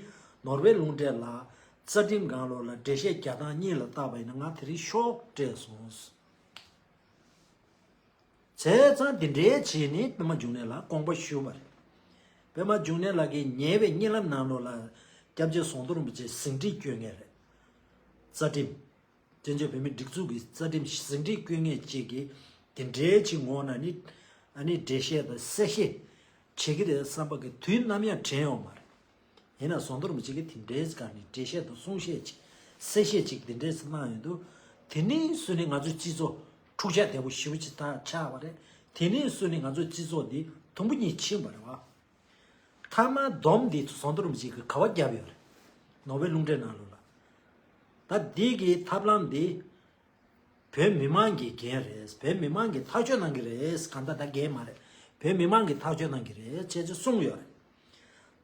ནོར་ཝེ་རླུང་འཕྲིན་ལ་རྩ་ཁྲིམས་སྒང་ལོགས་ལ་འགྲེལ་བཤད་རྒྱག་སྟངས་གཉིས་ལ་བལྟས་པ་ཡིན་ན་ང་དེ་རིང་ཤོག་བྲེལ་སོང་། བྱས་ཙང་འདི་འདྲའི་བྱས་ནས་པད་མ་འབྱུང་གནས་ལ་དགོངས་པ་ཞུ་བ་རེད། པད་མ་འབྱུང་གནས་ལགས་ཀྱིས་ཉེ་བའི་གཉིད་ལམ་ནང་ལོགས་ལ་སྐྱབས་རྗེ་ཟམ་གདོང་རིན་པོ་ཆེ་ཟིན་བྲིས་བསྐྱོན་མཁན་རེད། རྩ་ཁྲིམས། བཙན་བྱོལ་བོད་མིའི་སྒྲིག་འཛུགས་ཀྱི་རྩ་ཁྲིམས་ཟིན་བྲིས་བསྐྱོན་མཁན་ཅིག་གིས་འདི་འདྲའི་ཅིག་ངོ་ན་ནི། ཨ་ནི་འགྲེལ་བཤད་དང་གསལ་བཤད་བྱེད་ཀྱི་རེད་བསམ་པ་གི་དུས་ནམ་ཡང་དྲན་ཡོད་མ་རེད། ཡིན་ན་ཟམ་གདོང་རིན་པོ་ཆེ་གིས་དེ་འདྲའི་སྒང་ནས་འགྲེལ་བཤད་དང་གསུང་བཤད་ཅིག་གསལ་བཤད་ཅིག་དེ་འདྲའི་གནང་ཡོང་དུས། དེ་ནས་བཟུང་ནས་ང་ཚོའི་སྤྱི་ཚོགས་འཁྲུག་ཆ་དོད་པོ་ཞེ་པོ་ཅིག་ད་ཆགས་པ་རེད། དེ་ནས་བཟུང་ནས་ང་ཚོའི་སྤྱི་ཚོགས་འདི་དུམ་བུ་གཉིས་ཕྱིན་པ་རེད་བ། མཐའ་མ་སྡོམ་འདི་ཟམ་གདོང་རིན་པོ་ཆེ་གིས་ག་བ་བརྒྱབ་ཡོད་རེད། ནོར་ཝེ་རླུང་འཕྲིན་ནང་ལོགས་ལ། ད་འདི་གི་ཐབས་ལམ་འདི་བོད་མི་མང་གི་འགན་རེད། བོད་མི་མང་གིས་ཐག་གཅོད་གནང་གི་རེད། གང་ལྟར་ད་འགན་མ་རེད། བོད་མི་མང་གིས་ཐག་གཅོད་གནང་གི་རེད་ཅེས་ཅེས་གསུངས་ཡོད་རེད།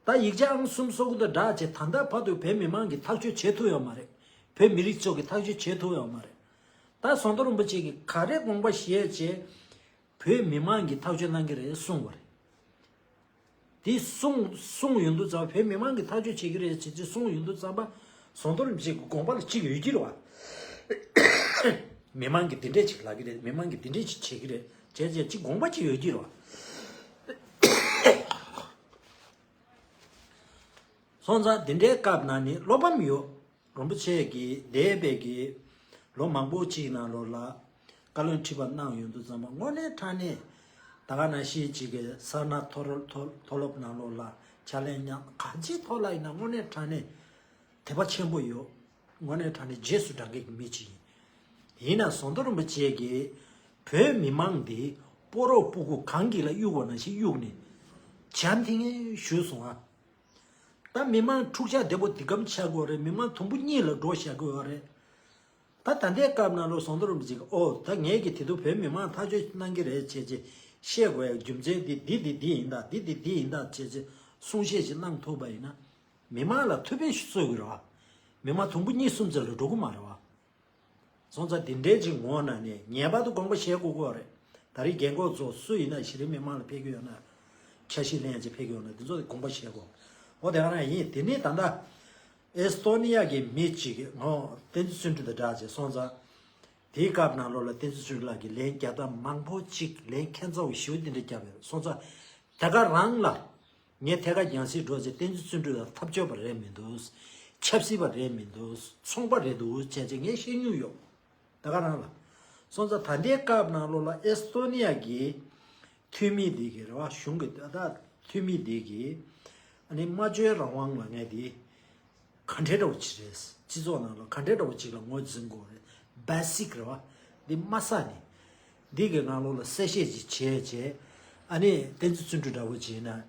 ད་ཡིག་ཆ་ཨང་གསུམ་སོ་དགུ་དང་སྦྲགས་བྱས་ད་ལྟ་བར་དུ་བོད་མི་མང་གིས་ཐག་གཅོད་བྱེད་ཐུབ་ཡོད་མ་རེད། བོད་མི་རིགས་ཚོ་གིས་ཐག་གཅོད་བྱེད་ཐུབ་ཡོད་མ་རེད། ད་ཟམ་གདོང་རིན་པོ་ཆེ་གིས་ག་རེ་དགོངས་པ་བཞེས་བྱས་བོད་མི་མང་གིས་ཐག་གཅོད་གནང་གི་རེད་གསུངས་པ་རེད། དེ་གསུངས་གསུངས་ཡོང་དུས་ཙམ་བོད་མི་མང་གིས་ཐག་གཅོད་བྱེད་ཀྱི་རེད་ཅེས་ཅེས་གསུངས་ཡོང་དུས་ཙམ་པ། ཟམ་གདོང་རིན་པོ་ཆེ་གི་དགོངས་པ་ལ་གཅིག་ཡོད་ཀྱི་རེད་བ། མི་མང་གིས་འདི་འདྲས་ཅིག་ལབ་ཀྱི་རེད། མི་མང་གིས་འདི་འདྲས་ཅིག་བྱེད་ཀྱི་རེད་ཅེས་ཅེས་གཅིག་དགོངས་པ་གཅིག་ཡོད་ཀྱི་རེད་བ། སོང་ཙང་འདི་འདྲའི་སྐབས་ནང་ནས་བློ་ཕམ་ཡོད། རིན་པོ་ཆེ་གིས་འདས་པའི་གི་ལོ་མང་པོ་ཅིག་ནང་ལོགས་ལ་བཀའ་བློན་ཁྲི་པ་གནང་ཡོང་དུས་ཙམ་པ་དངོས་གནས་དྲང་གནས་ད་ག་ནང་བཞིན་ཅིག་གི་སར་ནཱཐ་མཐོ་རོ་མཐོ་མཐོ་སློབ་ནང་ལོགས་ལ་ཕྱག་ལས་མྱངས། གང་ཅིའི་ཐོག་ལ་ཡིན་ན་དངོས་གནས་དྲང་གནས་དད་པ་ཆེན་པོ་ཡོད། དངོས་གནས་དྲང་གནས་རྗེས་སུ་འབྲང་མཁན་གྱི་མི་ཅིག་ཡིན། ཡིན་ན་ཟམ་གདོང་རིན་པོ་ཆེ་གིས་བོད་མི་མང་འདི་སྤོ་རོག་སྤུ་གུ་གངས་དཀྱིལ་ལ་གཡུགས་པ་ནང་བཞིན་གཡུགས་ནས་བྱམས་ཐིང་ངེ་བཞུགས་སོང་ཨ། ད་མི་མང་འཁྲུག་ཆ་དོད་པོ་འདི་གམ་ཆགས་ཀྱི་ཡོད་རེད། མི་མང་དུམ་བུ་གཉིས་ལ་འགྲོ་བཞག་གི་ཡོད་རེད། ད་ད་ལྟའི་སྐབས་ནང་ལོགས་ཟམ་གདོང་རིན་པོ་ཆེ་གིས་ཨོ་ད་ངས་ཀྱིས་དེ་དུས་བོད་མི་མང་ཐག་གཅོད་གནང་གི་རེད་བྱས་རྗེས་བཤད་དགོས་ཡ་རྒྱུ་མཚན་འདི་འདི་འདི་འདི་ཡིན་ད་འདི་འདི་འདི་ཡིན་ད་བྱས་རྗེས་གསུང་བཤད་ཞིག་གནང་ཐུབ་པ་ཡིན་ན་མི་མང་ལ་ཐུགས་ཕན་ཞིག་གསོས་ཀྱི་རེད་བ། མི་མང་དུམ་བུ་གཉིས་གསུམ་ཙམ་ལ་འགྲོ་གི་མ་རེད་བ། སོང་ཙང་འདི་འདྲའི་ཅིག་ངོ་ན་ནས་ངེས་པར་དུ་དགོངས་པ་བཞེས་དགོས་ཀྱི་ཡོད་རེད། ད་རེས་རྒན་གོག་ཚོ་སུ་ཡིན་ན་གཞི་རིམ་མི་མང་ལ་ཕེབས་ཀྱི་ཡོད་ན། འཆར་གཞི་ལེན་ཅིག་ཕེབས་ཀྱི་ཡོད་ན་འདི་ཚོ་དགོངས་པ་བཞེས་དགོས། འོ་དེ་ག་རང་ཡིན། དེ་ནས་ད་ལྟ་ཨེ་སི་ཐོ་ནི་ཡ་གི་མི་གཅིག་གིས་ངོ་བསྟན་འཛིན་བརྩོན་འགྲུས་དང་སྦྲགས་བྱས་སོང་ཙང་། དེའི་སྐབས་ནང་ལོགས་ལ་བསྟན་འཛིན་བརྩོན་འགྲུས་ལགས་ཀྱིས་ལན་རྒྱག་སྟངས་མང་པོ་ཅིག་ལན་ཁྱད་མཚར་བ་ཞེ་པོ་དེ་འདྲ་བརྒྱབ་ཡོད་སོང་ཙང་། དེ་ག་རང་ལ། ངས་ཐད་ཀར་རྒྱང་སྲིང་འགྲོ་ཚེ་བསྟན་འཛིན་བརྩོན་འགྲུས་ལ་འཐབ་ཕྱོགས་པ་རེད་མི་འདུག་ཆབ་སྲིད་པ་རེད་མི་འདུག་ཚོང་པ་རེད་འདུག་བྱས་ཙང་ངས་བཤད་མྱོང་ཡོད། ད་ག་རང་ལ། སོང་ཙང་ད་ལྟའི་སྐབས་ནང་ལོགས་ལ་ཨེ་སི་ཐོ་ནི་ཡ་གི་འཐུས་མི་འདི་གི་རེད་བ། གཞུང་གི་ད་ལྟ་འཐུས་མི་འདི་གི་ཨ་ནི་སྨྲ་བརྗོད་རང་དབང་ལབ་མཁན་འདི་ག་འདྲའི་འདྲ་བོ་ཅིག་རེད། སྤྱི་ཚོགས་ནང་ལ་ག་འདྲའི་འདྲ་བོ་ཅིག་ལ་ངོས་འཛིན་དགོས་རེད། བེ་སིག་རེད་བ། འདི་མ་ས་ནས་འདི་གི་ནང་ལོགས་ལ་གསལ་བཤད་ཅིག་བྱས་བྱས་ཨ་ནི་བསྟན་འཛིན་བརྩོན་འགྲུས་འདྲ་བོ་ཅིག་ཡིན་ན།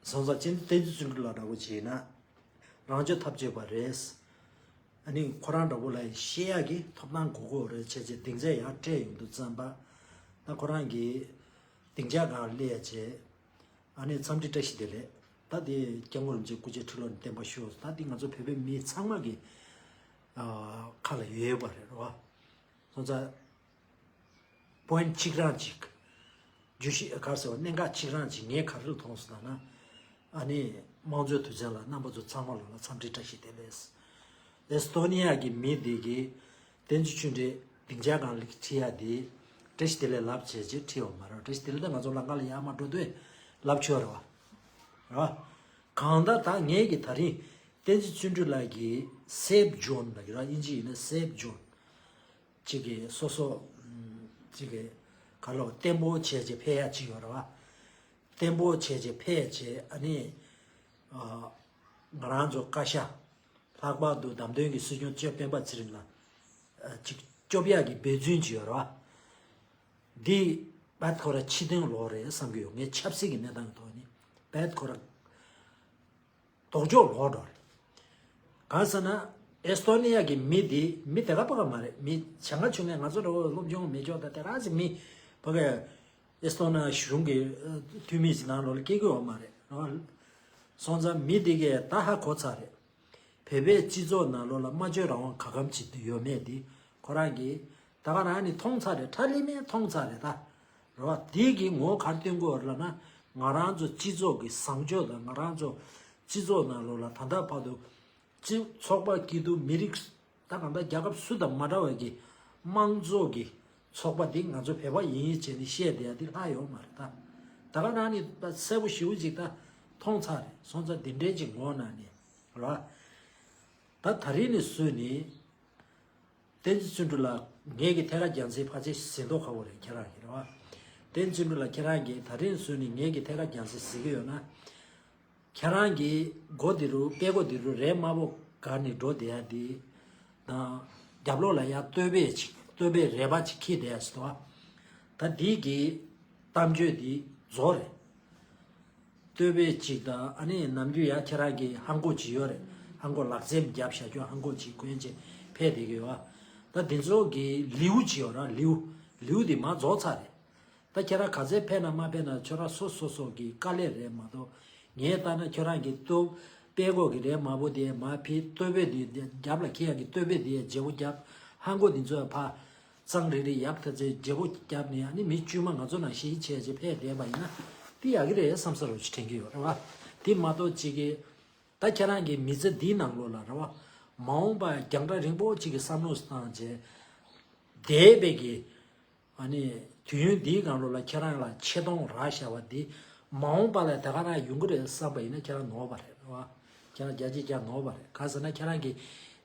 སོང་ཙང་བསྟན་འཛིན་བརྩོན་འགྲུས་ལགས་འདྲ་བོ་བྱས་ན་རང་ཕྱོགས་འཐབ་རྩོད་པ་རེད། ཨ་ནི་ཁོ་རང་འདྲ་བོ་ལ་བཤད་ཡག་གི་ཐོབ་ཐང་དགོས་ཀྱི་ཡོད་རེད་བྱས་བྱས་སྡིངས་ཆ་ཡར་སྤྲད་ཡོང་དུས་ཙམ་པ། ད་ཁོ་རང་གིས་སྡིངས་ཆ་སྒང་སླེབས་བྱས་ཨ་ནི་འཚམས་འདྲི་བཀྲ་ཤིས་བདེ་ལེགས། ད་དེ་སྐྱབས་མགོན་རིན་པོ་ཆེ་སྐུ་ཕྱྭའི་ཁྲི་ལོ་ནས་བརྟན་པར་ཤོག་ད་དེ་ང་ཚོ་བོད་པའི་མི་ཚང་མ་གི་ཨ་ཁ་ལ་ཡོད་པ་རེད་རོ། སོང་ཙང་། པོ་ཡིན་ཊི་གཅིག་རང་གཅིག་བརྗོད་གཞི་ག་རེ་ཟེར་བ་གནད་འགག་གཅིག་རང་གཅིག་ངས་ག་རེ་ལ་མཐོང་སོང་ལབ་ན། ཨ་ནི་དམངས་གཙོའི་དུས་ཆེན་ལ་རྣམ་པ་ཚོ་ཚང་མ་ལོ་ལ་འཚམས་འདྲི་བཀྲ་ཤིས་བདེ་ལེགས། ཨེ་སི་ཐོ་ནི་ཡ་གི་མི་དེ་གིས་བསྟན་འཛིན་བརྩོན་འགྲུས་སྡིངས་ཆ་སྒང་ལ་ཁྲིད་ཡ་དེ་བཀྲ་ཤིས་བདེ་ལེགས་ལབ་བྱས་རྗེས་ཁྲིད་པ་མ་རེད། བཀྲ་ཤིས་བདེ་ལེགས་ད་ང་ཚོ་ལམ་ཁ་ལ་ཡར་མར་འགྲོ་དུས་ལབ་ཆོག་རེད་བ། རེད་བ། གང་ལྟར་ད་ངས་ཀྱི་ད་རིང་བསྟན་འཛིན་བརྩོན་འགྲུས་ལགས་ཀྱི་སེབ་ཇོན་ལབ་ཀྱི་རེད་བ། དབྱིན་ཇི་ཡིན་ན་སེབ་ཇོན། གཅིག་གིས་སོ་སོ། གཅིག་གིས་ག་ལོ་བརྟན་པོ་བྱས་བྱས་ཕེབས་ཡ་གཅིག་ཡོད་རེད་བ། བརྟན་པོ་བྱས་བྱས་ཕེབས་བྱས་ཨ་ནི། ང་རང་ཚོ་བཀའ་ཤག་ལྷག་པར་དུ་བདམས་ཐོན་གྱི་སྲིད་སྐྱོང་གཅོད་སྤེན་པ་ཚེ་རིང་ལ་གཅིག་སྐྱོབ་ཡག་གི་འབད་བརྩོན་གྱི་ཡོད་རེད་བ། འདི་བད་ཁོ་ར་ཕྱི་དོན་ལོག་རེད་བསམ་གྱི་ཡོད། ངས་ཆབ་སྲིད་ཀྱི་གནས་སྟངས་ཀྱི་ཐོག་ནས་བད་ཁོ་ར། ལྡོག་ཕྱོགས་ལོག་འགྲོ་རེད། གང་ཟེར་ན། ཨེ་སི་ཐོ་ནི་ཡ་གི་མི་འདི་མི་དེ་ག་པ་ག་མ་རེད། མི་བྱང་ཁ་ཆུང་ངས་ང་ཚོ་འདྲ་བོ་སློབ་སྦྱོང་མེད་ཆོག་ད་དེ་ར་ཟིག་མི་ཕ་གི་ཨེ་སི་ཐོ་ནི་གཞུང་གི་འཐུས་མི་ཟིག་ནང་ལོགས་ལ་སྐྱེ་གི་ཡོད་མ་རེད། སོང་ཙང་མི་འདི་གས་ད་ཧ་གོ་ཚར་རེད། བོད་པའི་སྤྱི་ཚོགས་ནང་ལོགས་ལ་སྨྲ་བརྗོད་རང་དབང་ག་གམ་ཅིག་ཡོད་མེད་འདི་ཁོ་རང་གིས་ད་ག་རང་ནི་མཐོང་ཚར་རེད། ཁྲ་ལི་མེ་མཐོང་ཚར་རེད་ད། རེད་བ། དེ་གི་ངོ་གར་སྟོན་དགོས་ལབ་ན་ང་རང་ཚོ་སྤྱི་ཚོགས་ཀྱི་བཟང་སྤྱོད་དང་ང་རང་ཚོ་སྤྱི་ཚོགས་ནང་ལོགས་ལ་ད་ལྟ་བར་དུ་སྤྱི་ཚོགས་པ་སྐྱིད་སྡུག་མི་རིགས་ད་གང་ལྟར་རྒྱལ་ཁབ་སུ་དང་མ་འདྲ་བའི་གི་དམངས་གཙོ་གི་ཚོགས་པ་འདི་ང་ཚོ་བོད་པ་ཡིན་ཡིན་བྱས་ནས་བཤད་བསྡད་ཡ་འདི་ལྷག་ཡོད་མ་རེད་ད། ད་ག་རང་ནི་གསལ་པོ་ཞེ་པོ་ཅིག་ད་མཐོང་ཚར་རེད། སོང་ཙང་འདི་འདྲའི་ཅིག་ངོ་ན་ནི་ར། ད་ད་རིང་ནས་བཟུང་ནས་བསྟན་འཛིན་བརྩོན་འགྲུས་ལགས་ངེད་ཀྱི་ཐད་ཀར་རྒྱང་སྲིང་ཕལ་ཆེར་ཟིན་མདོག་ཁ་པོ་རེད། ཁྱེད་རང་གིས་རེད་བ། བསྟན་འཛིན་བརྩོན་འགྲུས་ལགས་ཁྱེད་རང་གིས་ད་རིང་ནས་བཟུང་ནས་ངེད་ཀྱི་ཐད་ཀར་རྒྱང་སྲིང་ཟིན་གྱི་ཡོད་ན། ཁྱེད་རང་གིས་སྒོ་འདི་རུ་པད་སྒོ་འདི་རུ་རས་དམར་པོ་སྒར་ནས་འགྲོ་བསྡད་ཡ་འདི་དང་རྒྱབ་ལོགས་ལ་ཡ་བསྟོད་པ་ཅིག་བསྟོད་པའི་རས་པ་ཅིག་འཁྱེར་བསྡད་ཡ་ཟེར་དོ། ད་འདི་གི་གཏམ་བརྗོད་འདི་རྫོགས་རེད། བསྟོད་པ་ཅིག་དང་ཨ་ནི་ནམ་རྒྱུན་ཡ་ཁྱེད་རང་གི་ཧང་གོ་ཅིག་ཡོད་རེད། ཧང་གོ་ལག་རྩལ་རྒྱབ་བཞག་རྒྱུ་ཧང་གོ་ཅིག་གོན་ཅིག་ཕེབས་བསྡད་ཀྱི་ཡོད་ཨ། ད་འདི་ཚོ་གི་ལེའུ་ཅིག་ཡོད་ར། ལེའུ་ལེའུ་འདི་མར་རྫོགས་ཚར་རེད། ད་ཁྱེད་རང་ག་ཚད་ཕེབས་ན་མ་ཕེབས་ན་ཁྱོད་རང་སོ་སོ་སོ་གི་དཀའ་ལས་རེད་མ་གཏོགས། ངས་ལྟ་ན་ཁྱོད་རང་གི་སྟོབས་པད་སྒོ་གི་རས་དམར་པོ་དེ་མར་ཕུད། བསྟོད་པ་དེ་རྒྱབ་ལ་འཁྱེར་ཡག་གི་བསྟོད་པ་དེ་བརྗེ་པོ་རྒྱབ། ཧང་གོ་དེ་ཚོ་ཕར་གཙང་རིལ་རིལ་ཡབ་ཐ་ཚེ་བརྗེ་པོ་རྒྱབ་ནས་ཨ་ནི་མི་དཀྱུས་མ་ང་ཚོ་ནང་བཞིན་བྱས་བྱས་ཕེབས་བསྡད་པ་ཡིན་ན་དེ་ཡག་གི་རེད་བསམ་ས་རོ་ཅིག་དྲན་གྱི་ཡོད་རེད་བ། དེ་མ་གཏོགས་ཅིག་གི་ད་ཁྱེད་རང་གི་མི་ཚེ་འདིའི་ནང་ལོགས་ལ་རེད་བ། མ་འོངས་པ་རྒྱང་ལྟ་རིང་པོ་ཅིག་གི་བསམ་བློ་བཏང་བྱས་བསྡད་པའི་གི་ཨ་ནི་དུས་ཡུན་འདིའི་སྒང་ལོགས་ལ་ཁྱེད་རང་ལ་ཆེ་མཐོང་རག་བཞག་པ་འདི་མ་འོངས་པ་ལ་དེ་ག་རང་ཡོང་གི་རེད་བསམ་པ་ཡིན་ན་ཁྱེད་རང་ནོར་བ་རེད་བ། ཁྱེད་རང་རྒྱ་ཆེ་རྒྱ་ནོར་བ་རེད། གང་ཟེར་ན་ཁྱེད་རང་གི་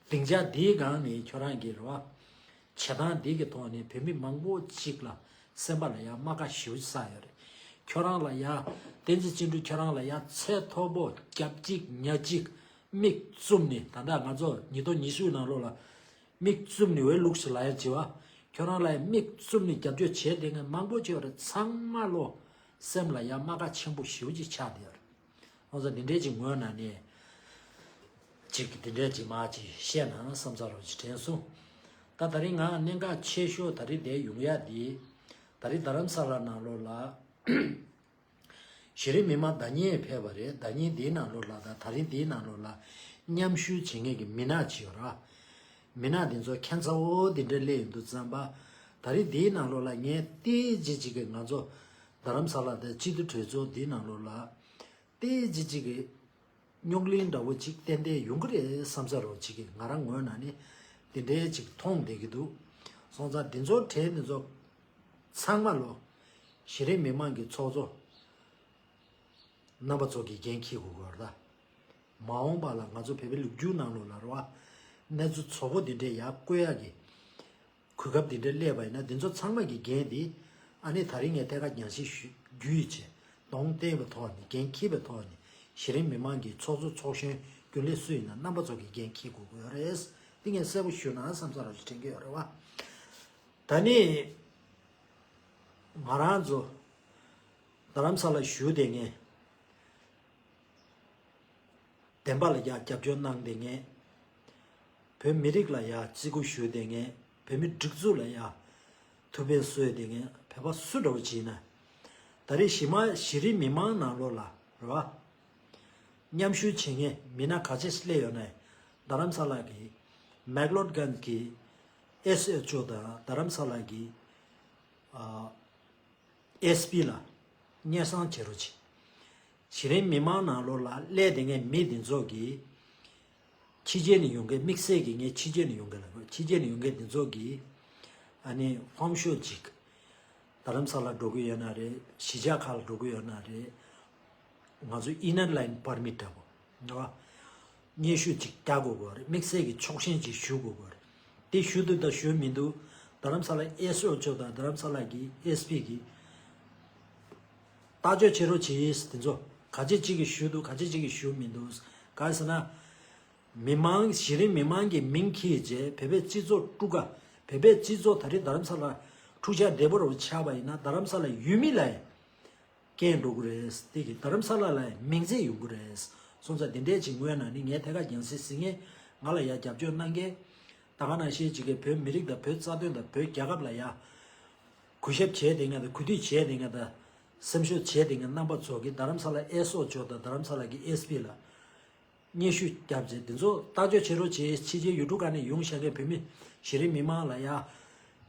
སྡིངས་ཆ་འདིའི་སྒང་ནས་ཁྱོད་རང་གི་རེད་བ། བྱེད་སྟངས་འདི་གི་ཐོག་ནས་བོད་མི་མང་པོ་ཅིག་ལ་སེམས་པ་ལ་ཡང་རྨ་ཁ་ཞེ་པོ་ཅིག་བསགས་ཡོད་རེད། ཁྱོད་རང་ལ་ཡ་བསྟན་འཛིན་བརྩོན་འགྲུས་ཁྱོད་རང་ལ་ཡ་ཚད་མཐོ་པོ་རྒྱབ་གཅིག་ཉག་གཅིག་མིག་བཙུམ་ནས་ད་ལྟ་ང་ཚོ་ཉིས་སྟོང་ཉི་ཤུ་ནང་ལོགས་ལ། མིག་བཙུམ་ནས་འོས་བླུགས་ཤིག་ལབ་ཡ་བྱེད་བ། ཁྱོད་རང་ལ་མིག་བཙུམ་ནས་རྒྱབ་སྐྱོར་བྱས་བསྡད་མཁན་མང་པོ་ཅིག་ཡོད་རེད། ཚང་མ་ལོ་སེམས་ལ་ཡ་རྨ་ཁ་ཆེན་པོ་ཞེ་པོ་ཅིག་ཆགས་བསྡད་ཡོད་རེད། ཁོང་ཚོ་འདི་འདྲའི་ཅིག་ངོས་ནས་ནས་ཅིག་འདི་འདྲའི་ཅིག་མ་ཅིག་བཤད་ན་བསམ་ཚར་རོ་ཅིག་དྲན་སོང་། ད་ད་རིང་ང་གནད་འགག་ཆེ་ཤོས་ད་རིང་འདིར་ཡོང་ཡ་འདི་ད་རིང་རྡ་རམ་ས་ལ་ནང་ལོགས་ལ། གཞི་རིམ་མི་མང་ཟླ་ཉིན་ཕེབས་པ་རེད། ཟླ་ཉིན་འདིའི་ནང་ལོགས་ལ་དང་ད་རིང་འདིའི་ནང་ལོགས་ལ་མཉམ་ཞུགས་བྱེད་མཁན་གྱི་མི་སྣ་ཅིག་ཡོད་ར། མི་སྣ་འདི་ཚོ་ཁྱད་མཚར་པོ་འདི་འདྲ་སླེབས་ཡོང་དུས་ཙམ་པ། ད་རིང་འདིའི་ནང་ལོགས་ལ་ངས་ཏོག་ཙམ་ཅིག་གི་ང་ཚོ་རྡ་རམ་ས་ལ་དང་སྐྱིད་སྡུག་གྲོས་ཚོགས་འདིའི་ནང་ལོགས་ལ་ཏོག་ཙམ་ཅིག་གི་རྙོག་གླེང་འདྲ་བོ་ཅིག་ཏན་ཏན་ཡོང་གི་རེད་བསམ་ས་རོ་ཅིག་གི་ང་རང་ངོས་ནས་ནི་འདི་འདྲའི་ཅིག་མཐོང་བསྡད་ཀྱི་འདུག་སོང་ཙང་འདི་ཚོ་གྲས་འདི་ཚོ་ཚང་མ་ལོ་གཞི་རིམ་མི་མང་གི་ཚོགས་གཙོ་རྣམ་པ་ཚོ་གིས་འགན་འཁྱེར་དགོས་ཀྱི་ཡོད་རེད་ད། མ་འོངས་པ་ལ་ང་ཚོ་བོད་པའི་ལོ་རྒྱུས་ནང་ལོགས་ལ་རེད་བ། གནས་ཚུལ་བཙོག་པོ་འདི་འདྲའི་ཡར་བཀོད་ཡག་གི་གོ་སྐབས་འདི་འདྲ་སླེབས་པ་ཡིན་ན་འདི་ཚོ་ཚང་མ་གི་འགན་འདི་ཨ་ནི་ད་རིང་ངས་ཐད་ཀར་རྒྱང་སྲིང་ཞུ་རྒྱུ་ཡིན་བྱས་གདོང་བསྟན་པའི་ཐོག་ནས་འགན་འཁྱེར་པའི་ཐོག་ནས་གཞི་རིམ་མི་མང་གི་ཚོགས་གཙོ་ཚོགས་གཞོན་རྒྱུན་ལས་སུ་ཡིན་ན་རྣམ་པ་ཚོ་གིས་འགན་འཁྱེར་དགོས་ཀྱི་ཡོད་རེད། འདི་ངས་གསལ་པོ་ཞུ་ན་བསམ་ས་རོ་ཞིག་དྲན་གྱི་ཡོད་རེད་བ། ད་ནི་ང་རང་ཚོ་རྡ་རམ་ས་ལ་བཞུགས་བསྡད་མཁན། བདེན་པ་ལ་ཡ་རྒྱབ་སྐྱོར་གནང་བསྡད་མཁན། བོད་མི་རིགས་ལ་ཡ་བརྩི་བཀུར་ཞུ་བསྡད་མཁན། བོད་མི་སྒྲིག་འཛུགས་ལ་ཡ་ཐུགས་ཕན་གསོས་བསྡད་མཁན་བོད་པ་སུ་འདྲ་བོ་ཅིག་ཡིན་ན། ད་རེས་གཞི་མ་གཞི་རིམ་མི་མང་ནང་ལོགས་ལ་རེད་བ། མཉམ་ཞུགས་བྱེད་མཁན་མི་སྣ་ག་ཚད་སླེབས་ཡོད་ན། རྡ་རམ་ས་ལ་གི་མེག་ལོད་གྷན་གི་ཨེས་ཨེཆ་ཨོ་དང་རྡ་རམ་ས་ལ་གི་ཨ། ཨེས་པི་ལ་སྙན་སེང་བྱེད་རོགས་གྱིས། གཞི་རིམ་མི་མང་ནང་ལོགས་ལ་སླེབས་བསྡད་མཁན་མི་འདི་ཚོ་གིས་ཕྱི་རྒྱལ་ནས་ཡོང་མཁན་དམིགས་བསལ་གྱིས་ངས་ཕྱི་རྒྱལ་ནས་ཡོང་མཁན་ལ་ཕྱི་རྒྱལ་ནས་ཡོང་མཁན་འདི་ཚོ་གིས་ཨ་ནི་ཧྥང་ཤོ་ཅིག་རྡ་རམ་ས་ལ་འགྲོ་གི་ཡོད་ན་རེད། གཞིས་ཆགས་ཁག་ལ་འགྲོ་གི་ཡོད་ན་རེད། ང་ཚོ་ཨིན་ནར་ལའིན་པར་མིཊ་འདྲ་པོ་འདྲ་བ། སྙན་ཞུ་ཅིག་རྒྱག་དགོས་ཀྱི་རེད། དམིགས་བསལ་གྱི་ཆོག་མཆན་ཅིག་ཞུ་དགོས་ཀྱི་རེད། དེ་ཞུ་འདུག་དང་ཞུ་མི་འདུག་རྡ་རམ་ས་ལ་ཨེས་ཨེཆ་ཨོ་ཚོ་དང་རྡ་རམ་ས་ལ་གི་ཨེས་པི་གི་ལྟ་ཞོག་བྱེད་རོགས་བྱེད་དེ་ཚོ་ག་ཚོད་ཅིག་གིས་ཞུ་འདུག་ག་ཚོད་ཅིག་གིས་ཞུ་མི་འདུག་གང་ཟེར་ན། མི་མང་གཞི་རིམ་མི་མང་གི་མིང་འཁྱེར་བྱས་བོད་པའི་སྤྱི་ཚོགས་དཀྲུག་ག་བོད་པའི་སྤྱི་ཚོགས་ད་རེས་རྡ་རམ་ས་ལ་འཁྲུག་ཆ་འདྲ་པོ་རུ་ཆགས་པ་ཡིན་ན་རྡ་རམ་ས་ལ་ཡུལ་མི་ལ་ཡང་སྐྱོན་འགྲོ་གི་རེད། དེ་གི་རྡ་རམ་ས་ལ་ལ་ཡང་མིང་ཚིག་ཡོང་གི་རེད། སོང་ཙང་དེ་འདྲས་ཅིག་ངོས་ནས་ནི་ངས་ཐད་ཀར་རྒྱང་སྲིང་ཟིན་ངེས་ ང་ལ་ཡ་རྒྱབ་སྐྱོར་གནང་མཁན། ད་ག་ནང་བཞིན་ཅིག་གི་བོད་མི་རིགས་དང་བོད་རྩ་དོན་དང་བོད་རྒྱལ་ཁབ་ལ་ཡ་གུས་ཞབས་བྱས་བསྡད་མཁན་དང་གུས་འདུད་བྱས་བསྡད་མཁན་དང་སེམས་ཤུགས་བྱས་བསྡད་མཁན་རྣམ་པ་ཚོ་གིས་རྡ་རམ་ས་ལ་ཨེ་སི་ཨོ་ཅོ་དང་རྡ་རམ་ས་ལ་གི་ཨེ་སི་པི་ལ་སྙན་ཞུ་བརྒྱབ་རྗེས་འདི་ཚོ་ལྟ་ཞིབ་བྱེད་རོགས་བྱེད། ཕྱི་རྒྱལ་ཡུལ་གྲུ་ཁག་ནས་ཡོང་བཞག་མཁན་བོད་མི་གཞི་རིམ་མི་མང་ལ་ཡ་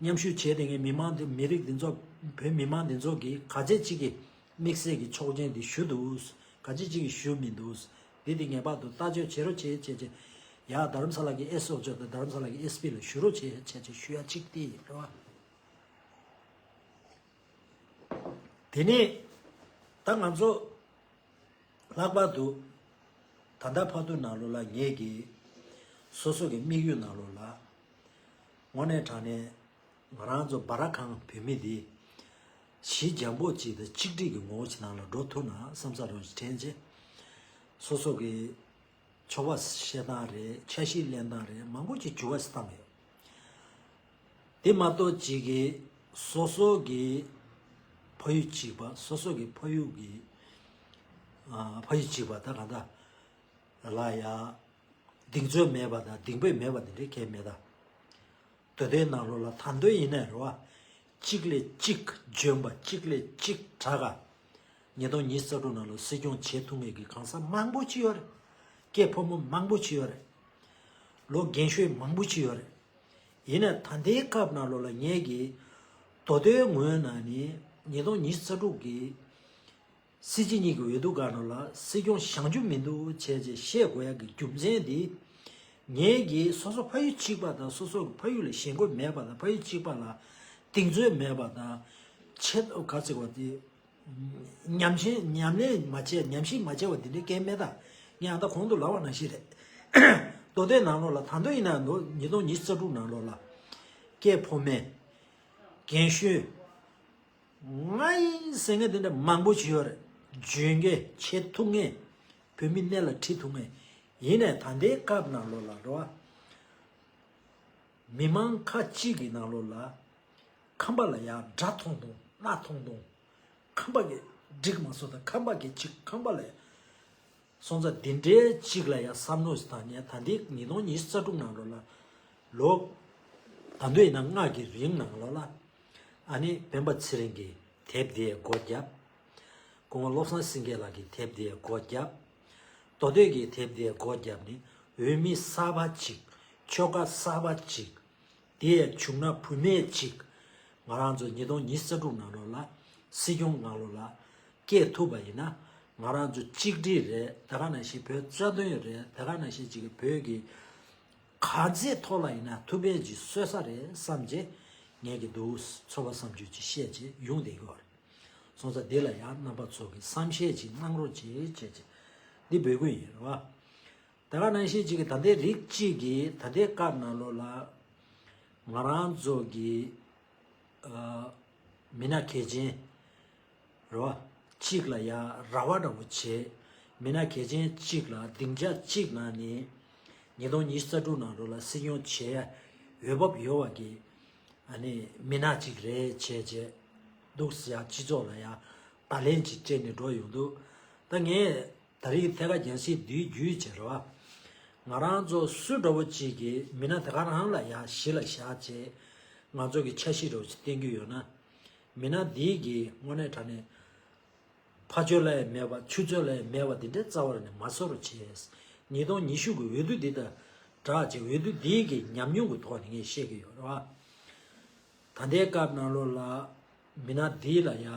མཉམ་ཞུགས་བྱས་བསྡད་མཁན་མི་མང་འདི་མི་རིགས་འདི་ཚོ་བོད་མི་མང་འདི་ཚོ་གིས་ག་ཚད་ཅིག་གིས་དམིགས་བསལ་གྱི་ཆོག་མཆན་འདི་ཞུ་འདུག་ག་ཚད་ཅིག་གིས་ཞུ་མི་འདུག་འདི་འདི་ངེས་པར་དུ་ལྟ་ཞིབ་བྱེད་རོགས་བྱེད་བྱས་བྱས། ཡ་རྡ་རམ་ས་ལ་གི་ཨེ་སི་ཨོ་ཅོ་དང་རྡ་རམ་ས་ལ་གི་ཨེ་སི་པི་ལ་ཞུ་རོགས་བྱེད་བྱས་བྱས་ཞུ་ཡ་གཅིག་དེ་ཡིན་རེད་བ། དེ་ནས་ད་ང་ཚོ་ལྷག་པར་དུ་ད་ལྟ་བར་དུ་ནང་ལོགས་ལ་ངེད་ཀྱི་སོ་སོ་གི་དམིགས་ཡུལ་ནང་ལོགས་ལ་དངོས་གནས་དྲང་གནས་ང་རང་ཚོ་སྦ་ར་ཁང་བོད་མི་འདི་གཞི་འཇམ་པོ་གཅིག་དང་གཅིག་སྒྲིལ་གྱི་ངོ་བོ་ཅིག་ནང་ལ་འགྲོ་ཐུབ་ན་བསམ་ས་རང་ཞིག་དྲན་རྗེས་སོ་སོ་གི་ཆོ་ག་བཤད་སྟངས་རེད། འཆར་གཞི་ལེན་སྟངས་རེད། མང་པོ་ཅིག་འགྱུར་བ་ཞིག་བཏང་ཡོད། དེ་མ་གཏོགས་ཅིག་གི་སོ་སོ་གི་ཕ་ཡུལ་གཅིག་པ། སོ་སོ་གི་ཕ་ཡུལ་གི་ཨ་ཕ་ཡུལ་གཅིག་པ་ད་ག་ད་ལ་ཡ་གདེང་ཚོད་མེད་པ་དང་གདེང་འབོད་མེད་པ་དེ་འདྲའི་གལ་མེད་ད། མདོ་སྟོད་ནང་ལོགས་ལ་ད་མདོ་ཡིན་ནའི་རེད་བ། གཅིག་ལས་གཅིག་འཇོན་པ། གཅིག་ལས་གཅིག་དྲག་ག་ཉིས་སྟོང་ཉི་ཤུ་རྩ་དྲུག་ནང་ལོགས་སྲིད་སྐྱོང་བྱེད་ཐུབ་མཁན་གྱི་གང་ཟག་མང་པོ་ཅིག་ཡོད་རེད། སྐྱེས་ཕོ་མོ་མང་པོ་ཅིག་ཡོད་རེད། ལོ་རྒན་ཤོས་མང་པོ་ཅིག་ཡོད་རེད། ཡིན་ནའི་ད་ལྟའི་སྐབས་ནང་ལོགས་ལ་ངེད་ཀྱི་མདོ་སྟོད་ངོས་ནང་ནས་ཉིས་སྟོང་ཉི་ཤུ་རྩ་དྲུག་གི་སྲིད་སྤྱི་གཉིས་ཀྱི་འོས་བསྡུ་སྒང་ནང་ལ་སྲིད་སྐྱོང་བཞེངས་རྒྱུ་མི་འདུག་བྱས་རྗེས་བཤད་དགོས་ཡག་གི་རྒྱུ་མཚན་འདི། ངེད་ཀྱིས་སོ་སོ་ཕ་ཡུལ་གཅིག་པ་དང་སོ་སོ་གི་ཕ་ཡུལ་ལ་ཞེན་ཁོག་མེད་པ་དང་ཕ་ཡུལ་གཅིག་པ་ལ་གདེང་ཚོད་མེད་པ་དང་། ཆེད་ག་ཚིག་པ་དེ་ཉམས་ཞིབ་ཉམས་ལེན་མ་བྱས། ཉམས་ཞིབ་མ་བྱས་པ་འདི་འདྲའི་སྐད་མེད་ད། ངས་ཨ་ད་གོང་དུ་ལབ་པ་ནང་བཞིན་རེད། མདོ་སྟོད་ནང་ལོགས་ལ་ད་དུང་ཡིན་ན་མདོ་ཉིས་སྟོང་ཉི་ཤུ་རྩ་དྲུག་ནང་ལོགས་ལ་སྐྱེས་ཕོ་མོ་རྒན་གཞོན། ང་ཡིན་ཟེར་མཁན་དེ་འདྲ་མང་པོ་ཅིག་ཡོད་རེད། འཇོན་མཁན། བྱེད་ཐུབ་མཁན། བོད་མི་སྣེ་ལ་ཁྲིད་ཐུབ་མཁན། ཡིན་ནའི་ད་ལྟའི་སྐབས་ནང་ལོགས་ལ་རེད་བ། མི་མང་ཁག་ཅིག་གི་ནང་ལོགས་ལ་ཁམས་པ་ལ་ཡ་དགྲ་མཐོང་མཐོང་། གནག་མཐོང་མཐོང་། ཁམས་པ་གི་འགྲིག་མ་སོང་དང་ཁམས་པ་གི་ཅིག་ཁམས་པ་ལ་ཡ། སོང་ཙང་འདི་འདྲའི་ཅིག་ལ་ཡ་བསམ་བློ་ཞིག་བཏང་ནས་ད་ལྟའི་ཉིས་སྟོང་ཉི་ཤུ་རྩ་དྲུག་ནང་ལོགས་ལ་ལོ་ད་དུང་ཡིན་ན་ལྔ་གི་རིང་ནང་ལོགས་ལ་ཨ་ནི་སྤེན་པ་ཚེ་རིང་གི་དེབ་དེ་སྒོ་བརྒྱབ། སྐུ་ངོ་བློ་བཟང་སེང་གེ་ལགས་ཀྱི་དེབ་དེ་སྒོ་བརྒྱབ། མདོ་སྟོད་ཀྱི་དེབ་དེ་སྒོ་བརྒྱབ་ནས་འོས་མི་གསར་པ་ཅིག་ཆོལ་ཁ་གསར་པ་ཅིག་དེ་ཡང་བྱུང་ན་བུད་མེད་ཅིག་ང་རང་ཚོ་ཉིས་སྟོང་ཉི་ཤུ་རྩ་དྲུག་ནང་ལོགས་ལ་སྲིད་སྐྱོང་ནང་ལོགས་ལ་སྐྱེས་ཐུབ་པ་ཡིན་ན། ང་རང་ཚོ་གཅིག་སྒྲིལ་རེད། ད་ག་ནང་བཞིན་བོད་རྩ་དོན་རེད། ད་ག་ནང་བཞིན་ཅིག་གི་བོད་ཀྱི་ག་ཚད་ཐོག་ལ་ཡིན་ན་ཐུགས་ཕན་ཅིག་གསོས་ས་རེད་བསམ་རྗེས་ངས་ཀྱི་འདུག་ཚོར་བ་བསམ་རྒྱུ་ཅིག་བཤད་རྗེས་ཡོང་བསྡད་ཀྱི་ཡོད་རེད། སོང་ཙང་འདི་ལ་ཡང་རྣམ་པ་ཚོ་གིས་བསམ་ཤེས་ཅིག་གནང་རོགས་བྱེད་བྱས་བྱས་འདི་འབོད་སྐུལ་ཡིན་རེད་བ། ད་ག་ནང་བཞིན་ཅིག་གི་ད་ལྟའི་རིགས་གཅིག་གིས་ད་ལྟའི་སྐབས་ནང་ལོགས་ལ་ང་རང་ཚོ་གི་ཨ་མི་སྣ་གལ་ཆེན་རེད་བ། གཅིག་ལ་ཡ་རེ་བ་འདྲ་བོ་བྱས། མི་སྣ་གལ་ཆེན་གཅིག་ལ་སྡིངས་ཆ་གཅིག་ནང་ནས་ཉིས་སྟོང་ཉི་ཤུ་རྩ་དྲུག་ནང་ལོགས་ལ་སྲིད་སྐྱོང་བྱེད་ཡ་འོས་བབ་ཡོད་པ་གི་ཨ་ནི་མི་སྣ་གཅིག་རེད་བྱས་བྱས་འདུག་ཟེར་ཡ་སྤྱི་ཚོགས་ལ་ཡ་བརྡ་ལན་ཅིག་སྤྲད་ནས་འགྲོ་ཡོང་འདུག་ད་ངས་ད་རེས་ཐད་ཀར་རྒྱང་སྲིང་འདིའི་བརྒྱུད་བྱས་རེད་བ། ང་རང་ཚོ་སུ་འདྲ་བོ་གཅིག་གིས་མི་སྣ་དེ་ག་རང་ལ་ཡ་གཞི་ལ་བཞག་བྱས་ང་ཚོ་གི་འཆར་གཞི་འདྲ་བོ་ཅིག་བསྟན་གྱི་ཡོད་ན། མི་སྣ་འདིའི་གི་དངོས་གནས་དྲང་གནས་ཕ་ཆོས་ལ་ཡང་མེད་པ་ཆུ་ཚོད་ལ་ཡང་མེད་པ་འདི་འདྲའི་རྩ་བ་ནས་མ་བཟོ་རོགས་བྱས། ཉིས་སྟོང་ཉི་ཤུ་གི་འོས་བསྡུ་འདི་དང་སྦྲགས་བྱས་འོས་བསྡུ་འདིའི་གི་ཉམས་མྱོང་གི་ཐོག་ནས་ངས་བཤད་ཀྱི་ཡོད་རེད་བ། ད་ལྟའི་སྐབས་ནང་ལོགས་ལ་མི་སྣ་འདི་ལ་ཡ་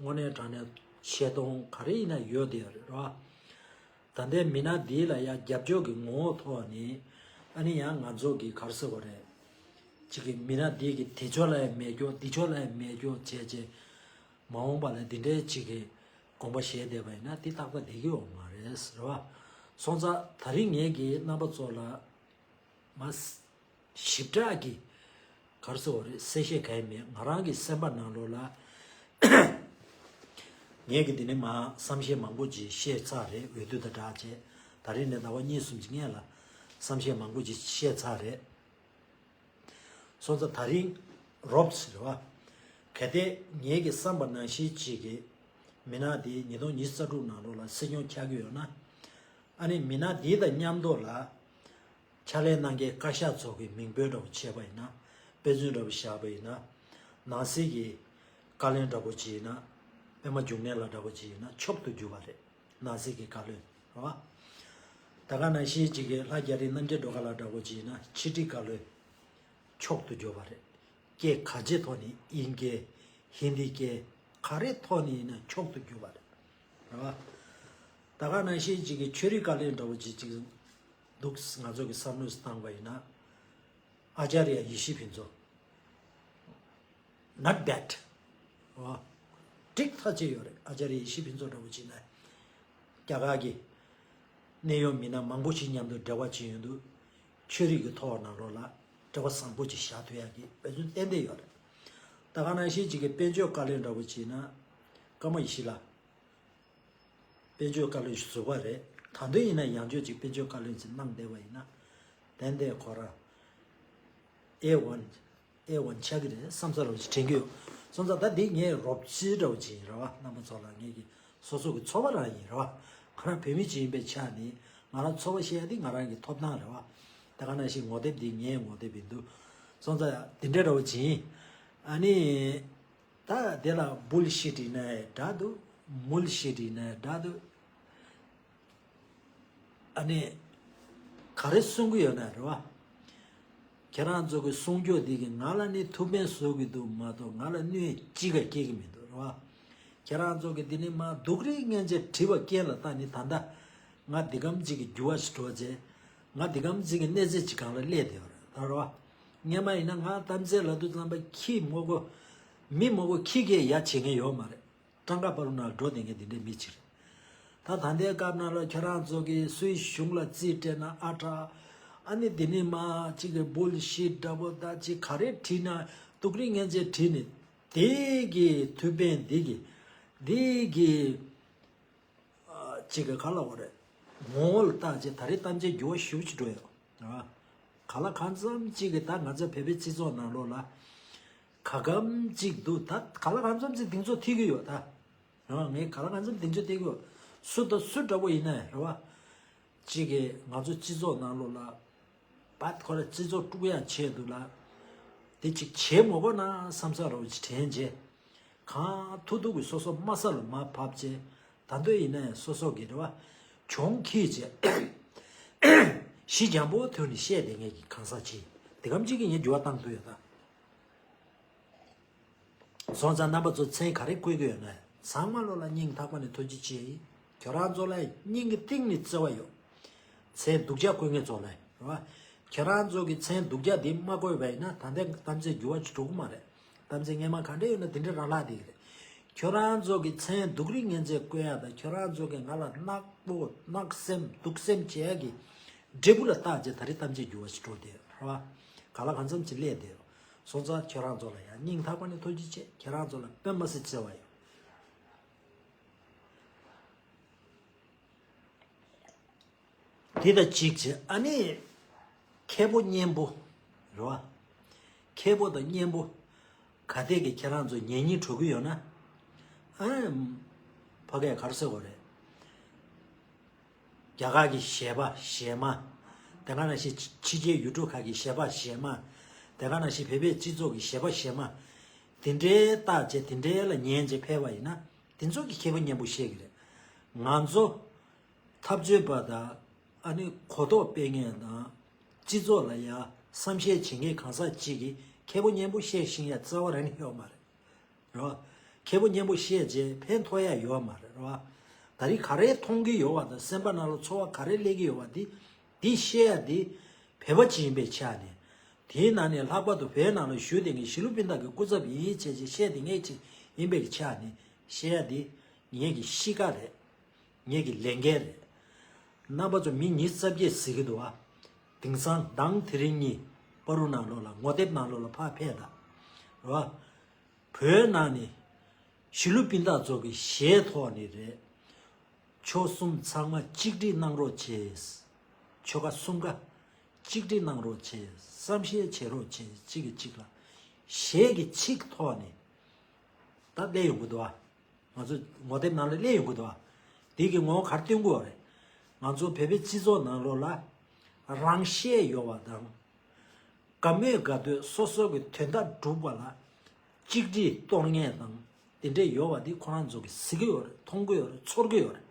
དངོས་གནས་དྲང་གནས་ཆེ་མཐོང་ག་རེ་ཡིན་ན་ཡོད་བསྡད་ཡོད་རེད་བ། ད་ལྟའི་མི་སྣ་འདི་ལ་ཡ་རྒྱབ་སྐྱོར་གྱི་ངོ་བོ་ཐོག་ནས་ཨ་ནི་ཡང་ང་ཚོ་གི་ག་རེ་ཟེར་དགོས་རེད། གཅིག་གི་མི་སྣ་འདི་གི་དེ་ཕྱོགས་ལ་ཡ་མེད་སྐྱོ་འདི་ཕྱོགས་ལ་ཡ་མེད་སྐྱོ་བྱས་བྱས་མ་འོངས་པ་ལ་འདི་འདྲའི་གཅིག་གི་དགོངས་པ་བཞེས་བསྡད་པ་ཡིན་ན་འདི་ཏག་ཏག་བསྡད་ཀྱི་ཡོད་མ་རེད་ཟེར་བ། སོང་ཙང་ད་རིང་ངས་ཀྱི་རྣམ་པ་ཚོ་ལ་མ་ཞིབ་ཕྲ་གི་ག་རེ་ཟེར་དགོས་རེད། གསལ་བཤད་གང་ཡང་མེད། ང་རང་གི་སེམས་པ་ནང་ལོགས་ལ་ངས་ཀྱི་འདི་ནས་མ་བསམ་ཤེས་མང་པོ་ཅིག་བཤད་ཚར་རེད། འོས་བསྡུ་དང་སྦྲགས་བྱས་ད་རིང་ནས་ཟླ་བ་གཉིས་གསུམ་ཅིག་སྔོན་ལ་བསམ་ཤེས་མང་པོ་ཅིག་བཤད་ཚར་རེད། སོང་ཙང་ད་རིང་རོབ་ཟེར་བ། གལ་ཏེ་ངེད་ཀྱི་བསམ་པ་ནང་བཞིན་ཅིག་གི་མི་སྣ་དེ་ཉིས་སྟོང་ཉི་ཤུ་རྩ་དྲུག་ནང་ལོགས་ལ་སྲིད་སྐྱོང་ཆགས་ཀྱི་ཡོད་ན། ཨ་ནི་མི་སྣ་དེ་དང་མཉམ་དུ་ལ་ ཕྱག་ལས་གནང་མཁན་བཀའ་ཤག་ཚོ་གི་མིང་འབོད་འདྲ་བོ་བྱས་པ་ཡིན་ན། དཔེ་མཚོན་འདྲ་བོ་བཞག་པ་ཡིན་ན། ནང་སྲིད་ཀྱི་བཀའ་བློན་འདྲ་བོ་ཅིག་ཡིན་ན། པད་མ་འབྱུང་གནས་ལགས་འདྲ་བོ་ཅིག་ཡིན་ན་མཆོག་ཏུ་གྱུར་པ་རེད། ནང་སྲིད་ཀྱི་བཀའ་བློན་རེད་བ། ད་ག་ནང་བཞིན་ཅིག་གི་ལྷ་རྒྱ་རི་རྣམ་རྒྱལ་སྒྲོལ་དཀར་ལགས་འདྲ་བོ་ཅིག་ཡིན་ན་ཕྱི་དྲིལ་བཀའ་བློན་མཆོག་ཏུ་གྱུར་པ་རེད། སྐད་ག་ཅི་ཐོག་ནས་དབྱིན་སྐད་ཧིན་དི་སྐད་ག་རེ་ཐོག་ནས་ཡིན་ན་མཆོག་ཏུ་གྱུར་པ་རེད། རེད་བ། ད་ག་ནང་བཞིན་ཅིག་གི་ཆོས་རིག་བཀའ་བློན་འདྲ་བོ་ཅིག་ཅིག་འདུག་ང་ཚོ་གི་བསམ་བློ་བཏང་བ་ཡིན་ན། ཨ་ཅཱརྱ་ཡེ་ཤེས་ཕུན་ཚོགས། Not bad. ཨོ། འགྲིག་ཐག་ཆོད་ཡོད་རེད། ཨ་ཅཱརྱ་ཡེ་ཤེས་ཕུན་ཚོགས་འདྲ་བོ་བྱས་ན། རྒྱ་གར་གྱི་གནད་ཡོད་མི་སྣ་མང་པོ་ཞིག་མཉམ་དུ་འབྲེལ་བ་བྱས་ཡོང་དུས། ཆོས་རིག་གི་ཐོག་ནང་ལོགས་ལ་འབྲེལ་བ་བཟང་པོ་ཅིག་བཞག་ཐུབ་ཡག་གི་དཔེ་མཚོན་ཏན་ཏན་ཡོད་རེད། ད་ག་ནང་བཞིན་ཅིག་གི་དཔལ་འབྱོར་བཀའ་བློན་འདྲ་བོ་བྱས་ན། ཀརྨ་ཡེ་ཤེས་ལགས། དཔལ་འབྱོར་བཀའ་བློན་ཞིག་བཟོས་པ་རེད། ད་དུང་ཡིན་ན་ཡང་བསྐྱར་ཅིག་དཔལ་འབྱོར་བཀའ་བློན་ཅིག་གནང་བསྡད་པ་ཡིན་ན། ཏན་ཏན་ཁོ་རང་ཨེ་ཝན། ཨེ་ཝན་ཆགས་ཀྱི་རེད་བསམ་ས་རོགས་ཅིག་དྲན་གྱི་ཡོད། སོང་ཙང་ད་འདི་ངས་རོབ་ཙམ་འདྲ་བོ་ཅིག་ཡིན་རེད་བ། རྣམ་པ་ཚོ་ལ་ངས་ཀྱི་སོ་སོ་གི་ཚོར་བ་རང་ཡིན་རེད་བ། ཁོ་རང་བོད་མི་ཅིག་ཡིན་པའི་ཆ་ནས་ང་རང་ཚོར་བ་བཤད་ཡ་འདི་ང་རང་གི་ཐོབ་ཐང་རེད་བ། ད་ག་ནང་བཞིན་ངོ་དེབ་འདི་ངའི་ངོ་དེབ་ཡིན་འདུག་སོང་ཙང་འདི་འདྲ་འདྲ་བོ་ཅིག་ཡིན། ཨ་ནི། ད་དེ་ལ་བུལ་ཤིཊ་ཡིན་ན་འདྲ་འདུག་མུལ་ཤིཊ་ཡིན་ན་འདྲ་འདུག་ཨ་ནི། ག་རེ་གསུང་གི་ཡོད་ན་རེད་བ། ཁྱེད་རང་ཚོ་གི་གསུང་སྐྱོ་འདི་གིས་ང་ལ་ནི་ཐུགས་ཕན་གསོས་ཀྱི་འདུག་མ་གཏོགས་ང་ལ་གནོད་ཅི་ག་སྐྱེལ་གྱི་མི་འདུག་རེད་བ། ཁྱེད་རང་ཚོ་གི་འདི་ནི་མ་སྡུག་རུས་ངན་ཅན་བྲིས་པ་རྐྱེན་ལ་ད་ནི་ད་ལྟ་ང་འདི་གམ་ཅིག་གི་འགྱུར་བ་ཞིག་འགྲོ་བྱས། ང་འདི་གམ་ཅིག་གི་གནས་ཚད་ཅིག་སྒང་ལ་སླེབས་བསྡད་ཡོད་རེད་ད་རེད་བ། སྔན་མ་ཡིན་ན་ང་གཏམ་ཚད་ལབ་དུས་ཙམ་པ་ཁྱི་མོ་གོ། མི་མོ་གོ་ཁྱི་གས་ཡ་བྱེད་མཁན་ཡོད་མ་རེད། སྤྲང་ཀ་པ་རུ་ནང་འགྲོ་བསྡད་མཁན་དེ་འདྲའི་མི་ཅིག་རེད། ད་ད་ལྟའི་སྐབས་ནང་ལ་ཁྱོད་རང་ཚོ་གིས་སུའི་གཞུང་ལ་རྩིས་སྤྲད་ན་ཨ་དྲག་ཨ་ནི་དེ་ནི་མ་གཅིག་གི་བུལ་ཤིཊ་འདྲ་པོ་ད་ཅིག་ག་རེ་བྲིས་ན་སྡུག་རུས་ངན་ཅན་བྲིས་ནས་དེ་གི་ཐུགས་ཕན་དེ་གི་དེ་གི་ཨ་གཅིག་གི་ག་ལ་བ་རེད། ངོ་བོ་ལ་བལྟས་རྗེས་ད་རེས་གཏམ་བྱའི་འགྱུར་བ་ཞེ་པོ་ཅིག་འགྲོ་ཡོད། ཨ་ག་ལ་གང་འཚམ་གཅིག་གི་ད་ང་ཚོ་བོད་པའི་སྤྱི་ཚོགས་ནང་ལོགས་ལ། ག་གམ་གཅིག་འདུག་ད་ག་ལ་གང་འཚམ་གཅིག་གདེང་ཚོད་ཐེབས་ཀྱི་ཡོད་ད། རང་ངས་ག་ལ་གང་འཚམ་གདེང་ཚོད་ཐེབས་ཀྱི་ཡོད། སུ་དང་སུ་འདྲ་པོ་ཡིན་ན་རེད་བ། གཅིག་གིས་ང་ཚོ་སྤྱི་ཚོགས་ནང་ལོགས་ལ། བ་ཁོ་ར་སྤྱི་ཚོགས་དཀྲུག་ཡག་ཆེད་དུ་ལ། དེ་གཅིག་བྱེད་མ་དགོས་ན་བསམ་ས་རོགས་ཅིག་དྲན་རྗེས། གང་ཐུབ་ཐུབ་ཀྱིས་སོ་སོ་དམའ་ས་ལ་མར་བབས་རྗེས། ད་འདོད་ཡིན་ན་སོ་སོ་གི་རེད་བ། གྱོང་ཁྱེར་རྗེས། ཞི་འཇམ་པོ་ཐོན་ནས་བཤད་བསྡད་མཁན་གྱི་གང་ཟག་ཅིག་དེ་གམ་གཅིག་གིས་ངས་འགྱུར་བ་བཏང་ཐུབ་ཡོད་ད། སོང་ཙང་རྣམ་པ་ཚོ་མཚན་ག་རེ་བཀོད་ཀྱི་ཡོད་ན་ཚང་མ་ལོ་ལ་སྙིང་ཐག་པ་ནས་ཐུགས་རྗེ་ཆེ། ཁྱོད་རང་ཚོ་ལ་སྙིང་གི་གཏིང་ནས་བརྩེ་བ་ཡོད། མཚན་སྡུག་ཅག་བཀོད་མཁན་ཚོ་ལ་རེད་བ། ཁྱོད་རང་ཚོ་གི་མཚན་སྡུག་ཅག་འདི་མ་བཀོད་པ་ཡིན་ན་ད་ལྟའི་གཏམ་ཚེ་འགྱུར་བ་ཅིག་འགྲོ་གི་མ་རེད། གཏམ་ཚེ་སྔན་མ་ག་འདྲ་ཡོད་ན་དེ་འདྲ་རང་ལྷག་བསྡད་ཀྱི་རེད། ཁྱོད་རང་ཚོ་གི་མཚན་སྡུག་རུས་ངན་ཚད་བཀོད་ཡག་དང་ཁྱོད་རང་ཚོ་གི་ང་ལ་ནག་པོ་ནག་སེམས་སྡུག་སེམས་བྱེད་ཡག་གི་འབྲས་བུ་ལ་བརྟག་རྗེས་ད་རེས་གཏམ་ཚེ་འགྱུར་བ་ཞིག་འགྲོ་བསྡད་ཡོད་རེད་བ། ག་ལ་གང་འཚམ་ཅིག་སླེབས་བསྡད་ཡོད། སོང་ཙང་ཁྱོད་རང་ཚོ་ལ་ཡང་སྙིང་ཐག་པ་ནས་ཐུགས་རྗེ་ཆེ། ཁྱེད་རང་ཚོ་ལ་དཔེ་མ་སྲིད་བརྩེ་བ་ཡོད། དེ་དང་གཅིག་བྱས་ཨ་ནི། མཁས་པོ་གཉན་པོ། རེད་བ། མཁས་པོ་དང་གཉན་པོ། ག་དེ་གི་ཁྱེད་རང་ཚོ་ཉན་སྙིང་བྲོ་གི་ཡོད་ན། ཨ། ཕ་གས་ག་རེ་ཟེར་དགོས་རེད། རྒྱ་གར་གྱི་གཞས་པ་གཞས་མ། དེ་ག་ནང་བཞིན་ཕྱི་རྒྱལ་ཡུལ་གྲུ་ཁག་གི་གཞས་པ་གཞས་མ། དེ་ག་ནང་བཞིན་བོད་པའི་སྤྱི་ཚོགས་ཀྱི་གཞས་པ་གཞས་མ། དེ་འདྲའི་བརྟག་བྱས་དེ་འདྲའི་ལ་ཉན་བྱས་ཕེབས་པ་ཡིན་ན། དེ་ཚོ་གི་མཁས་པོ་གཉན་པོ་བཤད་ཀྱི་རེད། ང་ཚོ་འཐབ་རྩོད་པ་དང་ཨ་ནི་གོ་རྟོགས་སྤེལ་མཁན་དང་སྤྱི་ཚོགས་ལ་ཡ་བསམ་ཤེས་བྱེད་མཁན་གང་ཟག་ཅིག་གིས་མཁས་པོ་གཉན་པོ་བཤད་ཤེས་ཡ་རྩ་བ་རང་ནས་ཡོད་མ་རེད། རེད་བ། མཁས་པོ་གཉན་པོ་བཤད་རྗེས་ཕན་ཐོགས་ཡ་ཡོད་མ་རེད་རེད་བ། ད་རེས་ག་རེ་མཐོང་གི་ཡོད་བ་དང་སེམས་པ་ནང་ལ་ཚོར་བ་ག་རེ་སླེབས་ཀྱི་ཡོད་བ་འདི། འདི་བཤད་ཡ་འདི། བོད་པ་ཅིག་ཡིན་པའི་ཆ་ནས། དེའི་ནང་ནས་ལྷག་པར་དུ་བོད་ནང་ལ་བཞུགས་བསྡད་མཁན་ཞི་ལུ་པིན་ཏ་གི་སྐུ་ཚབ་ཡིན་བྱས་བྱས་བཤད་བསྡད་མཁན་ཅིག་ཡིན་པའི་ཆ་ནས་བཤད་ཡ་འདི། ངེད་ཀྱི་གཤིས་ཀ་རེད། ངེད་ཀྱི་ལས་འགན་རེད། རྣམ་པ་ཚོ་མི་ཉི་ཤུ་རྩ་བརྒྱད་ཟེར་གྱི་འདུག་བ། དེང་སང་མདང་དེ་རིང་གཉིས་པ་རུ་ནང་ལོགས་ལ་ངོ་དེབ་ནང་ལོགས་ལ་ཕར་ཕེབས་དང་། རེད་བ། བོད་ནང་ནས་ཞི་ལུ་པིན་ཏ་ཚོ་གི་གཞས་ཐོག་ནས་རེད། ཆོལ་གསུམ་ཚང་མ་གཅིག་སྒྲིལ་གནང་རོགས་བྱེད། ཆོལ་ཁ་གསུམ་ཀ་གཅིག་སྒྲིལ་གནང་རོགས་བྱེད། བསམ་ཤེས་བྱེད་རོགས་བྱེད། གཅིག་གིས་གཅིག་ལ་གཞས་ཀྱི་ཚིག་ཐོག་ནས་ད་སླེབས་ཡོང་གི་འདུག་བ། ང་ཚོ་ངོ་དེབ་ནང་ལ་སླེབས་ཡོང་གི་འདུག་བ། དེ་གི་ངོ་བོ་ག་རེ་སྟོན་གྱི་ཡོད་རེད། ང་ཚོ་བོད་པའི་སྤྱི་ཚོགས་ནང་ལོགས་ལ་ རང་ཤེད་ཡོད་པ་དང་། དགའ་མོས་དགའ་འདོད་སོ་སོ་གི་དོན་དག་སྒྲུབ་པ་ལ་གཅིག་སྒྲིལ་གཏོར་མཁན་དང་དེ་འདྲས་ཡོད་པ་འདི་ཁོ་རང་ཚོ་གི་གཟིགས་ཀྱི་ཡོད་རེད། མཐོང་གི་ཡོད་རེད། ཚོར་གྱི་ཡོད་རེད།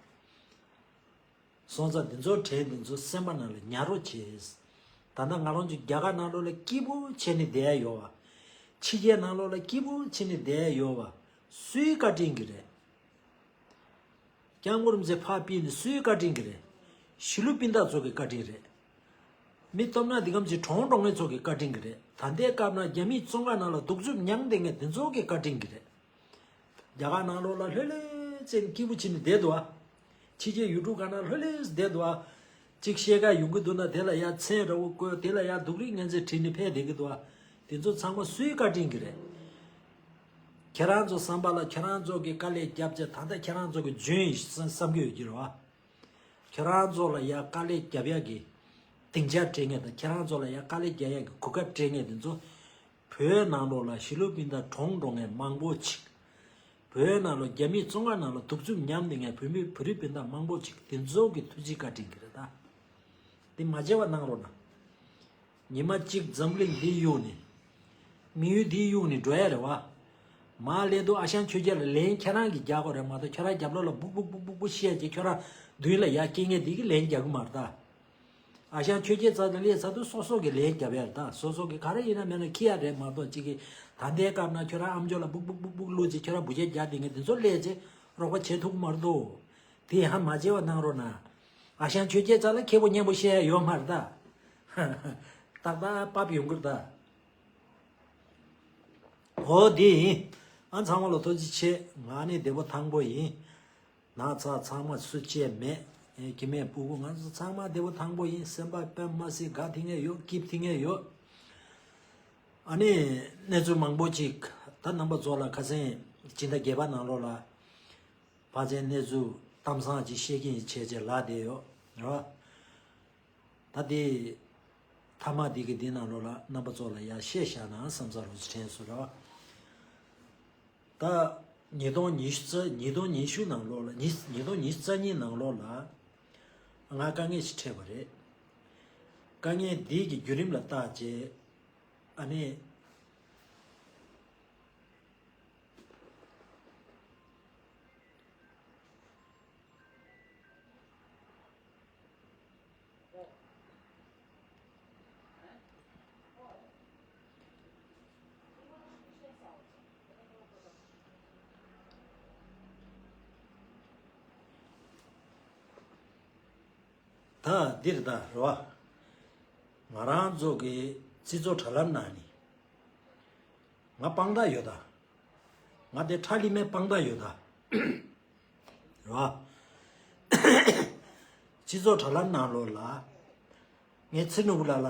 སོང་ཙང་འདི་ཚོ་དྲན་འདི་ཚོ་སེམས་པ་ནང་ལ་ཉར་རོགས་བྱེད། ད་ལྟ་ང་རང་ཚོ་རྒྱ་གར་ནང་ལོགས་ལ་སྐྱིད་པོ་བྱས་ནས་བསྡད་ཡ་ཡོད་པ། ཕྱི་རྒྱལ་ནང་ལོགས་ལ་སྐྱིད་པོ་བྱས་ནས་བསྡད་ཡ་ཡོད་པ། སུའི་བཀའ་དྲིན་གྱིས་རེད། སྐྱབས་མགོན་རིན་པོ་ཆེ་ཕར་ཕུད་ནས་སུའི་བཀའ་དྲིན་གྱིས་རེད། ཞི་ལུ་སྤུན་ཟླ་ཚོ་གི་བཀའ་དྲིན་རེད། མི་སྟོབས་ན་འདི་གམ་གྱི་གྲོང་གྲོང་ངེ་ཚོ་གི་བཀའ་དྲིན་གྱིས་རེད། ད་ལྟའི་སྐབས་ན་རྒྱ་མིའི་བཙོན་ཁང་ནང་ལ་གདུག་རྩུབ་མྱངས་བསྡད་མཁན་དེ་ཚོ་གི་བཀའ་དྲིན་གྱིས་རེད། རྒྱ་གར་ནང་ལོགས་ལ་ལྷོད་ལྷོད་བྱས་ནས་སྐྱིད་པོ་བྱས་ནས་བསྡད་འདུག་ཨ། ཕྱི་རྒྱལ་ཡུལ་གྲུ་ཁག་ནང་ལྷོད་ལྷོད་བསྡད་འདུག་ཨ། གཅིག་བཤད་ག་ཡོང་གི་འདུག་ན་དེ་ལ་ཡ་མཚན་འདྲ་བོ་བཀོད། དེ་ལ་ཡ་སྡུག་རུས་ངན་ཚད་བྲིས་ནས་ཕེབས་བསྡད་ཀྱི་འདུག་ཨ། དེ་ཚོ་ཚང་མ་སུའི་བཀའ་དྲིན་གྱིས་རེད། ཁྱེད་རང་ཚོ་བསམ་པ་ལ་ཁྱེད་རང་ཚོ་གི་དཀའ་ལས་བརྒྱབ་བྱས་ད་ལྟ་ཁྱེད་རང་ཚོ་གི་འཇོན་ཡིན་བསམ་གྱི་ཡོད་ཀྱི་རེད་བ། ཁྱེད་རང་ཚོ་ལ་ཡ་དཀའ་ལས་བརྒྱབ་ཡ་གི་སྡིངས་ཆ་སྤྲད་མཁན་དང་ཁྱེད་རང་ཚོ་ལ་ཡ་དཀའ་ལས་རྒྱག་ཡ་གི་གོ་སྐབས་སྤྲད་མཁན་དེ་ཚོ་བོད་ནང་ལོགས་ལ་ཞི་ལུ་སྤུན་ཟླ་གྲོངས་འགྲོ་མཁན་མང་པོ་ཅིག་བོད་ནང་ལོགས་རྒྱ་མིའི་བཙོན་ཁང་ནང་ལ་གདུག་རྩུབ་མྱངས་བསྡད་མཁན་བོད་མི་བོད་རིགས་སྤུན་ཟླ་མང་པོ་ཅིག་དེ་ཚོ་གི་ཐུགས་རྗེ་བཀའ་དྲིན་གྱིས་རེད་ད། དེ་མ་བརྗེད་པ་གནང་རོགས་གནང་། ཉི་མ་གཅིག་འཛམ་གླིང་འདིའི་གཡུག་ནས། མི་ཡུལ་འདིའི་གཡུག་ནས་འགྲོ་ཡ་རེད་བ། མར་སླེབས་དུས་ཨ་ཞང་ཆོས་རྒྱལ་ལ་ལན་ཁྱེད་རང་གིས་རྒྱག་དགོས་རེད་མ་གཏོགས་ཁྱོད་རང་རྒྱབ་ལོགས་ལ་སྦུག་སྦུག་སྦུག་སྦུག་སྦུག་བཤད་ཀྱི་ཁྱོད་རང་མདུན་ལ་ཡ་སྐྱེ་མཁན་འདི་གིས་ལན་རྒྱག་གི་མ་རེད་ད། ཨ་ཞང་ཆོས་རྒྱལ་རྩ་དང་སླེབས་ཚར་དུས་སོ་སོ་གིས་ལན་རྒྱབ་ཡ་རེད་ད། སོ་སོ་གིས་ག་རེ་ཡིན་ན་མེད་ན་འཁྱེར་ཡ་རེད་མ་གཏོགས་གཅིག་གིས་ད་ལྟའི་སྐབས་ན་ཁྱོད་རང་ཨམ་ཅོག་ལ་སྦུག་སྦུག་སྦུག་སྦུག་བླུགས་ཅིག་ཁྱོད་རང་བུ་ཆེ་རྒྱག་བསྡད་མཁན་དེ་ཚོ་སླེབས་ཅིག་རོགས་པ་བྱེད་ཐུབ་ཀྱི་མ་རེད་དོ། དེ་ཡང་མ་བརྗེད་པ་གནང་རོགས་གནང་། ཨ་ཞང་ཆོས་རྒྱལ་རྩ་ལ་ཁེ་པོ་སྙན་པོ་བཤད་ཡ་ཡོད་མ་རེད་ད། ཏག་ཏག་བབས་ཡོང་གི་རེད་ད། འོ་དེ་ཡིན། ཨ་ཚང་མ་ལ་ཐུགས་རྗེ་ཆེ། ང་ནི་བདེ་པོ་ཐང་པོ་ཡིན། ན་ཚ་ཚང་མ་སུ་སྐྱེས་མེད། ཨེ་ཁྱི་མེད་སྤུ་གུ་ང་ཚོ་ཚང་མ་བདེ་པོ་ཐང་པོ་ཡིན། སེམས་པ་དཔེ་མ་སྲིད་དགའ་ཐིང་ངེ་ཡོད། སྐྱིད་ཐིང་ངེ་ཡོད། ཨ་ནི་གནས་ཚུལ་མང་པོ་ཅིག་ད་རྣམ་པ་ཚོ་ལ་ཁ་སང་སྤྱི་ཟླ་བརྒྱད་པ་ནང་ལོགས་ལ་ཕལ་ཆེར་གནས་ཚུལ་གཏམ་བཟང་ཅིག་བཤད་ཀྱི་ཡིན་བྱས་བྱས་ལབ་བསྡད་ཡོད་རེད་བ། ད་དེ་མཐའ་མ་དེ་གི་དེ་ནང་ལོགས་ལ་རྣམ་པ་ཚོ་ལ་ཡར་བཤད་བཞག་ན་བསམ་ས་རུ་དྲན་སོང་རེད་བ། ད་ཉིས་སྟོང་ཉི་ཤུ་རྩ་ཉིས་སྟོང་ཉི་ཤུ་ནང་ལོགས་ལ་ཉིས་ཉིས་སྟོང་ཉི་ཤུ་རྩ་གཉིས་ནང་ལོགས་ལ་ང་དཀའ་ངལ་ཞིག་འཕྲད་པ་རེད། དཀའ་ངལ་འདི་གི་བརྒྱུད་རིམ་ལ་བརྟག་བྱས། ཨ་ནི། ད་འདིར་ད་རེད་བ། ང་རང་ཚོ་གི་སྤྱི་ཚོགས་དྲ་ལམ་ནང་ནས་ང་དཔང་རྟགས་ཡོད་ད། ང་དེ་ཁྲ་ལི་མའི་དཔང་རྟགས་ཡོད་ད། རེད་བ། སྤྱི་ཚོགས་དྲ་ལམ་ནང་ལོགས་ལ་ངས་ཚེ་ནོར་བུ་ལགས་ལ་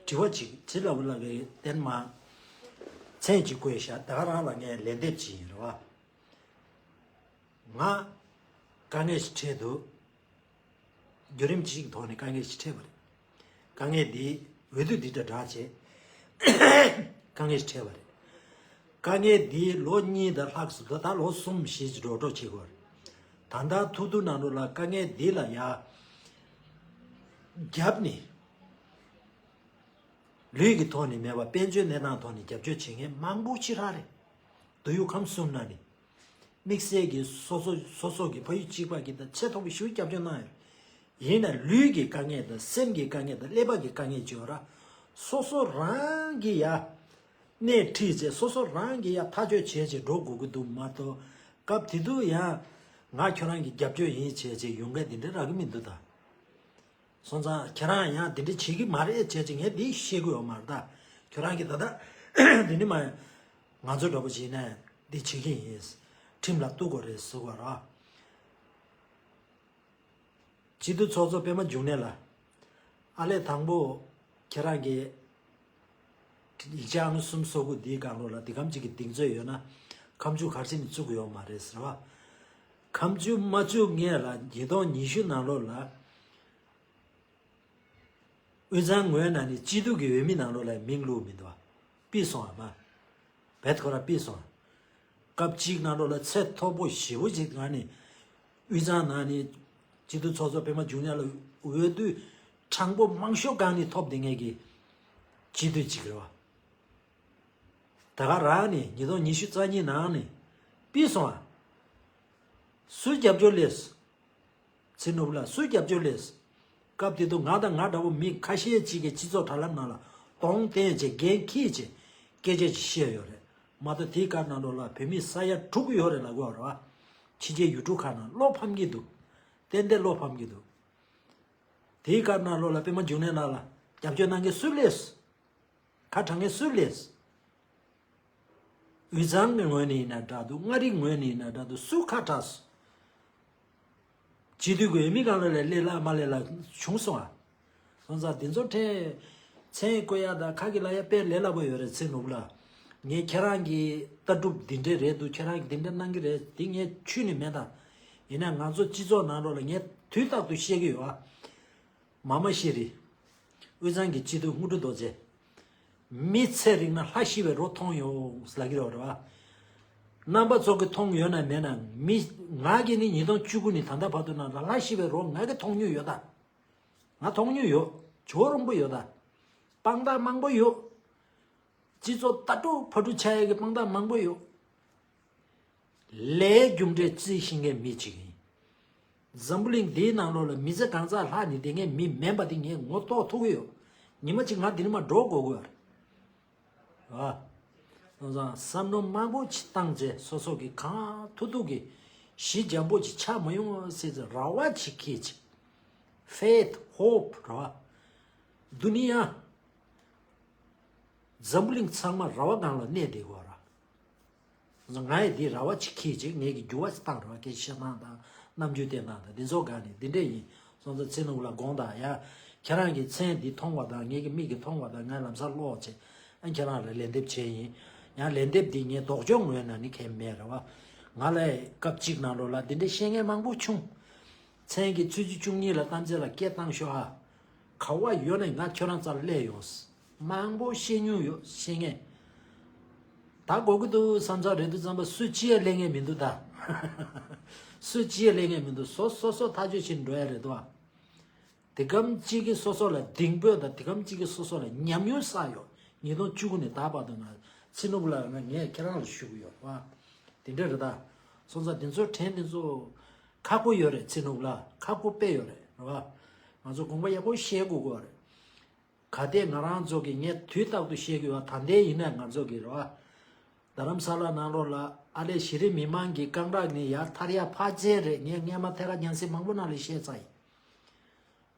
དྲི་བ་ཅིག་ཚེ་ནོར་བུ་ལགས་ཀྱི་དེར་མ་མཚན་ཅིག་བཀོད་ཤག་ད་ག་རང་ལ་ངས་ལན་འདེབས་ཅིག་ཡིན་རེད་བ། ང་དཀའ་ངལ་ཞིག་འཕྲད་འདུག་བརྒྱུད་རིམ་ཅིག་ཐོག་ནས་དཀའ་ངལ་ཞིག་འཕྲད་པ་རེད། དཀའ་ངལ་འདི་འོས་བསྡུ་འདི་འདྲ་འདྲ་བྱས་དཀའ་ངལ་ཞིག་འཕྲད་པ་རེད། དཀའ་ངལ་འདི་ལོ་གཉིས་དང་ལྷག་སུ་ད་ལོ་གསུམ་བཞི་ཅིག་འགྲོ་འགྲོ་བྱེད་དགོས་རེད། ད་ལྟ་ཐུག་ཐུག་ནང་ལོགས་ལ་དཀའ་ངལ་འདི་ལ་ཡ་རྒྱབ་ནས་ལུས་ཀྱི་ཐོག་ནས་མེད་པ་དཔལ་འབྱོར་གནས་སྟངས་ཐོག་ནས་རྒྱབ་སྐྱོར་བྱེད་མཁན་མང་པོ་ཅིག་རག་རེད། མདོ་དབུས་ཁམས་གསུམ་ན་ནི། དམིགས་བསལ་གྱི་སོ་སོ་སོ་སོ་གི་ཕ་ཡུལ་གཅིག་པ་གི་དང་ཆེས་མཐོ་པོ་ཞུ་སྐྱབས་བཅོལ་གནང་ཡོད། ཡིན་ན་ལུས་ཀྱི་དཀའ་ངལ་དང་སེམས་ཀྱི་དཀའ་ངལ་དང་ཀླད་པ་གི་དཀའ་ངལ་བཅོས་ར། སོ་སོ་རང་གི་ཡ། སྣེ་ཁྲིད་བྱས་སོ་སོ་རང་གི་ཡ་ཐག་གཅོད་བྱས་བྱས་འགྲོ་དགོས་ཀྱི་འདུག་མ་གཏོགས། སྐབས་དེ་དུས་ཡང་ང་ཁྱོད་རང་གི་རྒྱབ་སྐྱོར་ཡིན་བྱས་བྱས་ཡོང་མཁན་དེ་འདྲ་རག་གི་མི་འདུག་ད། སོང་ཙང་ཁྱེད་རང་ཡང་དེ་འདྲ་བྱེད་ཀྱི་མ་རེད་བྱས་ཅིག་ངས་འདི་ཤེས་ཀྱི་ཡོད་མ་རེད་ད། ཁྱོད་རང་གིས་ད་ལྟ་འདི་ནི་མ་ང་ཚོ་འདྲ་པོ་བྱས་ནས་འདི་བྱེད་ཀྱི་ཡིན། ཁྲིམས་ལ་གཏུག་དགོས་རེད་ཟེར་བ་ར། སྤྱི་འཐུས་ཚོགས་གཙོ་པད་མ་འབྱུང་གནས་ལགས། ཨ་ལས་དང་པོ་ཁྱེད་རང་གིས་ཡིག་ཆ་ཨང་གསུམ་སོ་དགུ་འདིའི་སྒང་ལོགས་ལ་འདི་གམ་གཅིག་གི་གདེང་ཚོད་ཡོད་ན་ཁ་མཆུ་ག་རེ་བྱས་ནས་བཙུགས་ཀྱི་ཡོད་མ་རེད་ཟེར་བ། ཁ་མཆུ་མ་བཙུགས་སྔོན་ལ་ཉིས་སྟོང་ཉི་ཤུ་ནང་ལོགས་ལ། དབུས་གཙང་ངོས་ནང་ནས་སྤྱི་འཐུས་ཀྱི་འོས་མི་ནང་ལོགས་ལ་མིང་བླུགས་མི་འདུག་བ། ཕུད་སོང་བ་མ། བེད་ཁོ་ར་ཕུད་སོང་། སྐབས་གཅིག་ནང་ལོགས་ལ་ཚད་མཐོ་པོ་ཞེ་པོ་ཅིག་ང་ནི་དབུས་གཙང་ནང་ནས་སྤྱི་འཐུས་ཚོགས་གཙོ་པད་མ་འབྱུང་གནས་ལ་འོས་བསྡུ་ གྲངས་འབོར་མང་ཤོས་སྒང་ནས་ཐོབ་བསྡད་མཁན་གྱི་སྤྱི་འཐུས་གཅིག་རེད་བ། ད་ག་རང་ནས་ཉིས་སྟོང་ཉི་ཤུ་རྩ་གཉིས་ནང་ནས་ཕུད་སོང་ཨ། སུས་རྒྱབ་སྐྱོར་སླེབས། ཚེ་ནོར་བུ་ལགས་སུས་རྒྱབ་སྐྱོར་སླེབས། སྐབས་དེ་དུས་ང་དང་ང་འདྲ་བོ་མི་ཁ་ཤས་ཅིག་གིས་སྤྱི་ཚོགས་དྲ་ལམ་ནང་ལ་གདོང་བསྟན་བྱས་འགན་འཁྱེར་བྱས་སྐད་ཆ་ཅིག་བཤད་ཡོད་རེད། མ་གཏོགས་དེའི་སྐབས་ནང་ལོགས་ལ་བོད་མི་ས་ཡ་དྲུག་ཡོད་རེད་ལབ་དགོས་རེད་བ། ཕྱི་རྒྱལ་ཡུལ་གྲུ་ཁག་ནང་བློ་ཕམ་གྱི་འདུག་ཏན་ཏན་བློ་ཕམ་གྱི་འདུག་དེའི་སྐབས་ནང་ལོགས་ལ་པད་མ་འབྱུང་གནས་ལགས་ལ་རྒྱབ་སྐྱོར་གནང་མཁན་སུ་སླེབས། ཁ་གྲག་མཁན་སུ་སླེབས། དབུས་གཙང་གི་ངོས་ནས་ཡིན་ན་འདྲ་འདུག་མངའ་རིས་ངོས་ནས་ཡིན་ན་འདྲ་འདུག་སུ་ཁ་གྲག་སོང་། སྤྱི་འཐུས་ཀྱི་འོས་མི་སྒང་ལ་ལས་སླེབས་ལ་མ་སླེབས་ལ་བྱུང་སོང་ཨ། སོང་ཙང་འདི་ཚོ་ཕྲན་མཚན་བཀོད་ཡ་དང་ཁ་གི་ལ་ཡ་དཔེ་ལས་སླ་པོ་ཡོད་རེད། ཚེ་ནོར་བུ་ལགས། ངས་ཁྱེད་རང་གི་ལྟ་གྲུབ་འདི་འདྲས་རེད་འདུག་ཁྱེད་རང་གི་འདི་འདྲས་གནང་གི་རེད། འདི་ངས་ཆུད་ནས་མེད་ད། ཡིན་ན་ང་ཚོ་སྤྱི་ཚོགས་ནང་ལོགས་ལ་ངས་དུས་རྟག་ཏུ་བཤད་ཀྱི་ཡོད་ཨ། མ་མ་ཤེས་རེད། དབུས་གཙང་གི་སྤྱི་འཐུས་དངོས་གྲུབ་རྡོ་རྗེ། མི་ཚེ་རིང་ན་ལྷ་ཤི་བའི་རོ་མཐོང་ཡོང་ལབ་ཀྱི་རེད་བ། རྣམ་པ་ཚོ་གི་མཐོང་ཡོད་ན་མེད་ན་མི་ང་གིས་ནི་ཉིས་སྟོང་བཅུ་དགུ་ནས་ད་ལྟ་བར་དུ་ནང་ལ་ལྷ་ཤི་བའི་རོ་ང་གི་མཐོང་མྱོང་ཡོད་ད། ང་མཐོང་མྱོང་ཡོད། ཇོ་རོང་པོ་ཡོད་ད། དཔང་རྟགས་མང་པོ་ཡོད། སྤྱི་ཚོགས་ལྟ་གྲུབ་ཕར་འགྲོ་ཆགས་ཡས་ཀྱི་དཔང་རྟགས་མང་པོ་ཡོད། ལས་རྒྱུ་འབྲས་བརྩི་ཤེས་མཁན་མི་གཅིག་ཡིན། འཛམ་བུ་གླིང་འདིའི་ནང་ལོགས་ལ་མི་ཚེ་གང་ཙམ་ལྷག་ནས་བསྡད་མཁན་མི་མིན་པ་དེ་ངས་ངོ་རྟོགས་ཐུབ་ཀྱི་ཡོད། ཉི་མ་གཅིག་ང་འདི་ནས་མར་འགྲོ་དགོས་ཀྱི་ཡོད་རེད། ཨ། སོང་ཙང་བསམ་བློ་མང་པོ་ཅིག་བཏང་རྗེས་སོ་སོ་གི་གང་ཐུབ་ཐུབ་ཀྱི་གཞི་འཇམ་པོ་ཅིག་ཆགས་མ་ཡོང་ཟེར་ཏེ་རེ་བ་ཅིག་འཁྱེར་ཅིག Faith, hope རེད་བ། འདུ་ནི་ཡང་། འཛམ་བུ་གླིང་ཚང་མ་རེ་བ་སྒང་ལ་གནས་བསྡད་དགོས་ར། ང་ཡི་འདི་རེ་བ་ཅིག་འཁྱེར་ཅིག་ངས་ཀྱི་འགྱུར་བ་ཅིག་བཏང་རེ་བ་སྐད་ཆ་བཤད་སྟངས་དང་རྣམ་འགྱུར་བསྟན་སྟངས་དང་འདི་ཚོ་ག་ནས་འདི་འདྲས་ཡིན་སོང་ཙང་ཚེ་ནོར་བུ་ལ་དགོངས་དག་ཡ། ཁྱེད་རང་གི་མཚན་འདི་མཐོང་བ་དང་ངས་ཀྱི་མིག་གིས་མཐོང་བ་དང་ངས་ལམ་སང་ཀློག་བྱས་ཨ་ཁྱེད་རང་ལ་ལན་འདེབས་བྱས་ཡིན། ཡང་ལན་འདེབས་འདི་ངས་ལྡོག་ཕྱོགས་ངོས་ནས་ནི་གལ་མེད་རེད་བ། ང་ལ་སྐབས་གཅིག་ནང་ལོགས་ལ་འདི་འདྲས་བཤད་མཁན་མང་པོ་བྱུང་། མཚན་གྱི་ཚོད་ཅིག་བཅུ་གཉིས་ལ་གཏམ་ཚེ་ལ་སྐད་བཏང་ཤོག་ཨ། ག་བ་ཡོད་ནས་ང་ཁྱོད་རང་རྩར་སླེབས་ཡོང་། མང་པོ་བཤད་མྱོང་ཡོད་བཤད་ངེས། ད་གོ་གི་འདུག་བསམ་ཚར་རེད་འདུག་བསམ་པ་སུ་ཅི་ཡ་ལས་ངེས་མི་འདུག་ད། སུ་ཅི་ཡ་ལས་ངེས་མི་འདུག་སོ་སོ་སོ་ཐག་གཅོད་བྱེད་འགྲོ་ཡ་རེད་འདུག་ཨ། དེ་གམ་གཅིག་གི་སོ་སོ་ལ་གདེང་སྤོས་དང་དེ་གམ་གཅིག་གི་སོ་སོ་ལ་ཉམས་མྱོང་བསགས་ཡོད། ཉིས་སྟོང་བཅུ་དགུ་ནས་ད་བར་དུ་ན་ཚེ་ནོར་བུ་ལགས་ང་ངས་ཁྱེད་རང་ལ་ཞུ་གི་ཡོད་བ། དེ་འདྲ་རེད་ད། སོང་ཙང་དེ་ཚོའི་དྲན་དེ་ཚོ་ཁག་པོ་ཡོད་རེད། ཚེ་ནོར་བུ་ལགས་ཁག་པོ་དཔེ་ཡོད་རེད་རེད་བ། ང་ཚོ་དགོངས་པ་ཡག་པོ་བཞེས་དགོས་དགོས་རེད། ག་དེ་ང་རང་ཚོ་གི་ངས་དུས་རྟག་ཏུ་བཤད་གི་ཡོད་ད་ལྟའི་ཡིན་ན་ང་ཚོ་གི་རེད་བ། རྡ་རམ་ས་ལ་ནང་ལོགས་ལ་ཨ་ལས་གཞི་རིམ་མི་མང་གི་རྐང་རག་ནས་ཡར་ཐར་ཡ་ཕར་ཆེན་རེད། ངས་སྔས་མ་ཐད་ཀ་ཉན་སྲིད་མང་པོ་ནང་ལ་བཤད་ཚར་ཡིན།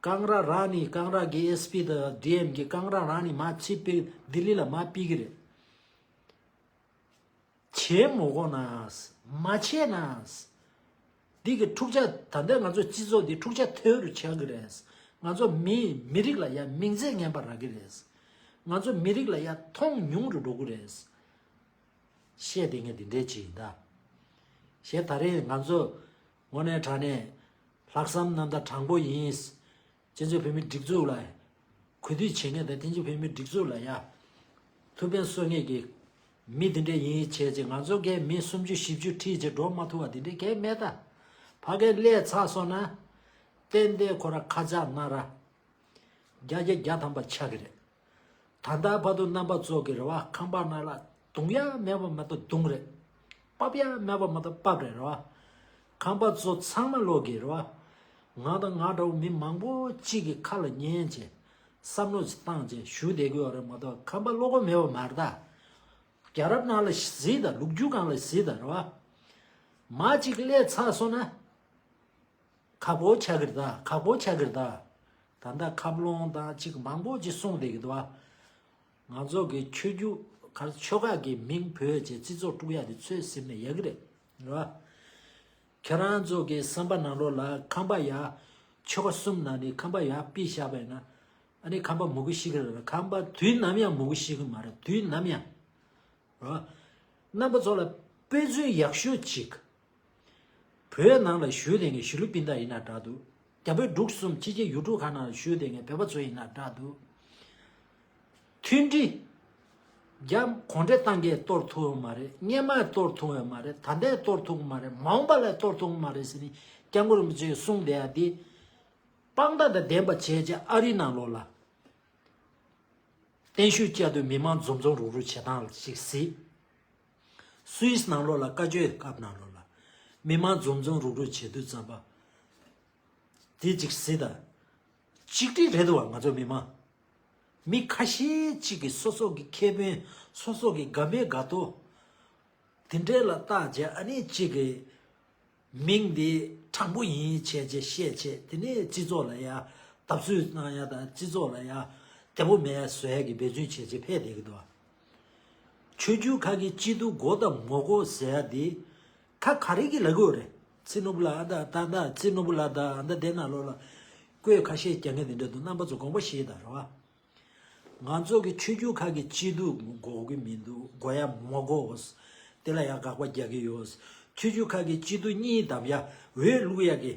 རྐང་རག་རང་ནས་རྐང་རག་གི་ཨེས་པི་དང་ཌི་ཨེམ་གི་རྐང་རག་རང་ནས་མར་ཕྱིར་སྤེལ་ལྡི་ལི་ལ་མར་སྤེལ་གི་རེད། བྱེད་མི་དགོས་ན། མ་བྱས་ན། འདི་གི་འཁྲུག་ཆ་ད་ལྟ་ང་ཚོ་སྤྱི་ཚོགས་འདི་འཁྲུག་ཆ་དོད་རུ་ཆགས་ཀྱི་རེད། ང་ཚོ་མི་མི་རིགས་ལ་ཡ་མིང་ཚད་ངན་པ་རག་གི་རེད། ང་ཚོ་མི་རིགས་ལ་ཡ་མཐོང་ཉུང་རུ་འགྲོ་གི་རེད། བཤད་དེ་ངས་འདི་འདྲའི་ཅིག་ཡིན་ད། ཞེས་ད་རེས་ང་ཚོ་དངོས་གནས་དྲང་གནས་ལྷག་བསམ་རྣམ་དག་དྲང་པོ་ཡིན། སྤྱི་ཚོགས་བོད་མི་སྒྲིག་འཛུགས་ལ་གུས་འདུད་བྱེད་མཁན་དང་དེང་ཕྱིན་བོད་མི་སྒྲིག་འཛུགས་ལ་ཡ་ཐུགས་ཕན་གསོས་མཁན་གྱི་མི་འདི་འདྲས་ཡིན་བྱས་ཅིག་ང་ཚོ་གའི་མི་སུམ་ཅུ་བཞི་བཅུ་ཁྲིད་ཅིག་འགྲོ་མ་ཐུབ་པ་འདི་འདྲས་གའི་མེད་ད། ཕ་གའི་སླེབས་ཚར་སོང་ན་ཏན་ཏན་ཁོ་ར་ཁ་ཆག་ན་ར་བརྒྱ་བརྒྱ་བརྒྱ་ཐམ་པ་ཆགས་ཀྱི་རེད། ད་ལྟ་བར་དུ་རྣམ་པ་ཚོ་གི་རེ་བ་ཁང་པ་ནང་ལ་རྡུང་ཡ་མེད་པ་མ་གཏོགས་རྡུང་རེད། པབ་ཡ་མེད་པ་མ་གཏོགས་པབ་རེད་རེད་བ། ཁང་པ་ཚོ་ཚང་མ་ལོག་གི་རེད་བ། ང་དང་ང་འདྲ་བོ་མི་མང་པོ་གཅིག་གི་ཁ་ལ་ཉན་བྱས། བསམ་བློ་ཅིག་བཏང་བྱས་ཞུ་བསྡད་ཀྱི་ཡོད་རེད་མ་གཏོགས་ཁང་པ་ལོག་གི་མེད་པ་མ་རེད་ད། རྒྱལ་རབས་ནང་ལ་གཟིགས་དང་ལོ་རྒྱུས་སྒང་ལ་གཟིགས་དང་རེད་བ། མ་གཅིག་སླེབས་ཚར་སོང་ན། ཁག་པོ་ཆགས་ཀྱི་རེད་ད། ཁག་པོ་ཆགས་ཀྱི་རེད་ད། ད་ལྟ་ཁབ་ལོང་དང་ཅིག་མང་པོ་ཅིག་གསུངས་བསྡད་ཀྱི་འདུག་བ། ང་ཚོ་གི་ཆོས་བརྒྱུད་ག་ཆོལ་ཁ་གི་མིང་བོས་བྱས་སྤྱི་ཚོགས་དཀྲུག་ཡ་དེ་ཚོད་ཟིན་ནས་ཡག་གི་རེད། རེད་བ། ཁྱེད་རང་ཚོ་གི་བསམ་པ་ནང་ལོགས་ལ་ཁང་པ་ཡ་ཆོལ་ཁ་གསུམ་ནང་ནས་ཁང་པ་ཡ་ཕུད་བཞག་པ་ཡིན་ན། ཨ་ནི་ཁང་པ་མུ་གེ་ཤི་གི་རེད། ཁང་པ་དུས་ནམ་ཡང་མུ་གེ་ཤི་གི་མ་རེད། དུས་ནམ་ཡང་། རོ། རྣམ་པ་ཚོ་ལ་དཔེ་མཚོན་ཡག་ཤོས་ཅིག་བོད་ནང་ལ་བཞུགས་བསྡད་མཁན་གཞིས་ལུས་སྤུན་ཟླ་ཡིན་ན་འདྲ་འདུག་རྒྱ་བོད་འབྲུག་གསུམ་ཕྱི་རྒྱལ་ཡུལ་གྲུ་ཁག་ནང་ལ་བཞུགས་བསྡད་མཁན་བོད་པ་ཚོ་ཡིན་ན་འདྲ་འདུག་མཐུན་སྒྲིལ། རྒྱ་གུང་ཁྲན་ཏང་གིས་གཏོར་ཐུབ་ཡོད་མ་རེད། སྔོན་མ་གཏོར་ཐུབ་ཡོད་མ་རེད། ད་ལྟའི་གཏོར་ཐུབ་ཀྱི་མ་རེད། མ་འོངས་པ་ལ་གཏོར་ཐུབ་ཀྱི་མ་རེད་ཟེར་ནས་སྐྱབས་མགོན་རིན་པོ་ཆེས་གསུངས་བསྡད་ཡ་འདི། དཔང་རྟགས་དང་ལྡན་པ་བྱས་རྗེས་ཨ་རིའི་ནང་ལོགས་ལ་བརྟན་བཞུགས་བཅར་དུས་མི་མང་འཛོམས་འཛོམས་རུག་རུག་བྱེད་སྟངས་ཤིག་གཟིགས། སུད་སི་ནང་ལོགས་ལ་བཀའ་ཆོས་སྐབས་ནང་ལོགས་ལ་མི་མང་འཛོམས་འཛོམས་རུག་རུག་བྱེད་དུས་ཙམ་པ། དེ་གཅིག་གཟིགས་དང་། གཅིག་སྒྲིལ་རེད་འདུག་བ། ང་ཚོ་མི་མང་། མི་ཁ་ཤས་གཅིག་གིས་སོ་སོ་གི་ཁེ་ཕན། སོ་སོ་གི་དགའ་མི་དགའ་ཏོ། དེ་འདྲས་ལ་བལྟས་རྗེས་ཨ་ནི་གཅིག་གི་མིང་འདི་དྲང་པོ་ཡིན་བྱས་རྗེས་བཤད་བྱས། དེ་ནས་སྤྱི་ཚོགས་ལ་ཡ་བརྡབ་གསིག་གནང་ཡ་དང་། སྤྱི་ཚོགས་ལ་ཡ་བདེ་པོ་མེད་ཡ་བཟོ་ཡ་གི་འབད་བརྩོན་བྱས་རྗེས་ཕེབས་བསྡད་ཀྱི་འདུག་བ། ཆོས་བརྒྱུད་ཁག་གི་སྐྱིད་སྡུག་དགོས་དང་མ་དགོས་ཟེར་ཡ་འདི། ཁ་ག་རེ་གིས་ལབ་ཀྱི་ཡོད་རེད། ཚེ་ནོར་བུ་ལགས། ཨ་ད་ད་ད་ཚེ་ནོར་བུ་ལགས་དང་ཨ་ད་དེ་ནང་ལོགས་ལ་བཀོད་ཁ་ཤས་རྒྱག་མཁན་དེ་འདྲ་འདུག་རྣམ་པ་ཚོ་དགོངས་པ་བཞེས་དང་། རེད་བ། ང་ཚོ་གི་ཆོས་བརྒྱུད་ཁག་གི་སྐྱིད་སྡུག་དགོས་ཀྱི་མི་འདུག་དགོས་ཡ་མ་དགོས། དེ་ལ་ཡ་དགག་པ་རྒྱག་གི་ཡོད། ཆོས་བརྒྱུད་ཁག་གི་སྐྱིད་སྡུག་གཉིས་བསྡོམས་ཡ་འོས་བླུག་ཡ་གི་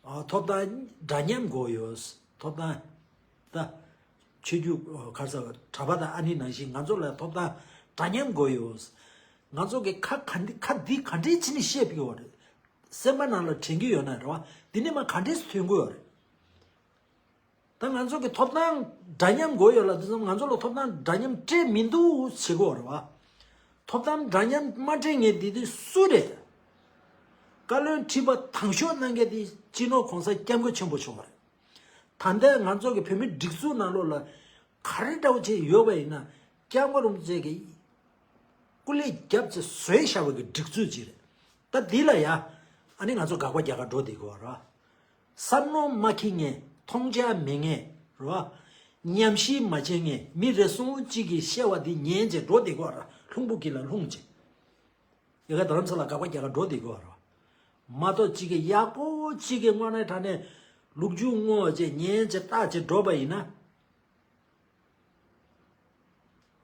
ཨ་ཐོབ་ཐང་འདྲ་མཉམ་དགོས་ཡོད། ཐོབ་ཐང་། ད་ཆོས་བརྒྱུད་ཨ་ག་རེ་ཟེར། གྲྭ་པ་དང་ཨ་ནི་ནང་བཞིན་ང་ཚོ་ལ་ཐོབ་ཐང་འདྲ་མཉམ་དགོས་ཡོད། ང་ཚོ་གི་ཁ་ག་འདི་ཁ་འདི་ག་འདྲས་བྱས་ནས་བཤད་ཀྱི་ཡོད་རེད། སེམས་པ་ནང་ལ་དྲན་གྱི་ཡོད་ན། རེད་བ། འདི་ནས་མར་ག་འདྲས་སེ་ཐོན་གྱི་ཡོད་རེད། ད་ང་ཚོ་གི་ཐོབ་ཐང་འདྲ་མཉམ་དགོས་ཡོད་ལབ་དུས་ཙམ། ང་ཚོ་ལ་ཐོབ་ཐང་འདྲ་མཉམ་སྤྲད་མི་འདུག་བྱེད་དགོས་རེད་བ། ཐོབ་ཐང་འདྲ་མཉམ་མ་སྤྲད་མཁན་དེ་དེ་སུ་རེད། བཀའ་བློན་ཁྲི་པ་དང་ཤོས་གནང་མཁན་དེ་སྤྱི་ནོར་གོང་ས་སྐྱབས་མགོན་ཆེན་པོ་མཆོག་རེད། ད་ལྟ་ང་ཚོ་གི་བོད་མི་སྒྲིག་འཛུགས་ནང་ལོགས་ལ་ག་རེ་འདྲ་བོ་ཅིག་ཡོད་པ་ཡིན་ན། སྐྱབས་མགོན་རིན་པོ་ཆེ་གིས་སྐུ་ལས་བརྒྱབ་བྱས་བཟོས་བཞག་པ་གི་སྒྲིག་འཛུགས་ཅིག་རེད། ད་འདི་ལ་ཡ་ཨ་ནི་ང་ཚོ་དགག་པ་རྒྱག་ག་འགྲོ་བསྡད་དགོས་ར། བསམ་བློ་མ་འཁྱེར་མཁན། མཐོང་རྒྱ་མེད་མཁན། རེད་བ། ཉམས་ཞིབ་མ་བྱེད་མཁན། མི་རེ་ཟུང་གཅིག་གིས་བཤད་པ་འདི་ཉན་བྱས་འགྲོ་བསྡད་དགོས་ར། ལྷུང་པོ་གི་ལ་ལྷུང་བྱས། ཡ་ག་རྡ་རམ་ས་ལ་དགག་པ་རྒྱག་ག་འགྲོ་བསྡད་དགོས་ར། མ་གཏོགས་གཅིག་གིས་ཡག་པོ་གཅིག་གིས་དངོས་གནས་དྲང་གནས་ལོ་རྒྱུས་སྔོན་བྱས་ཉན་བྱས་བལྟས་བྱས་འགྲོ་བ་ཡིན་ན།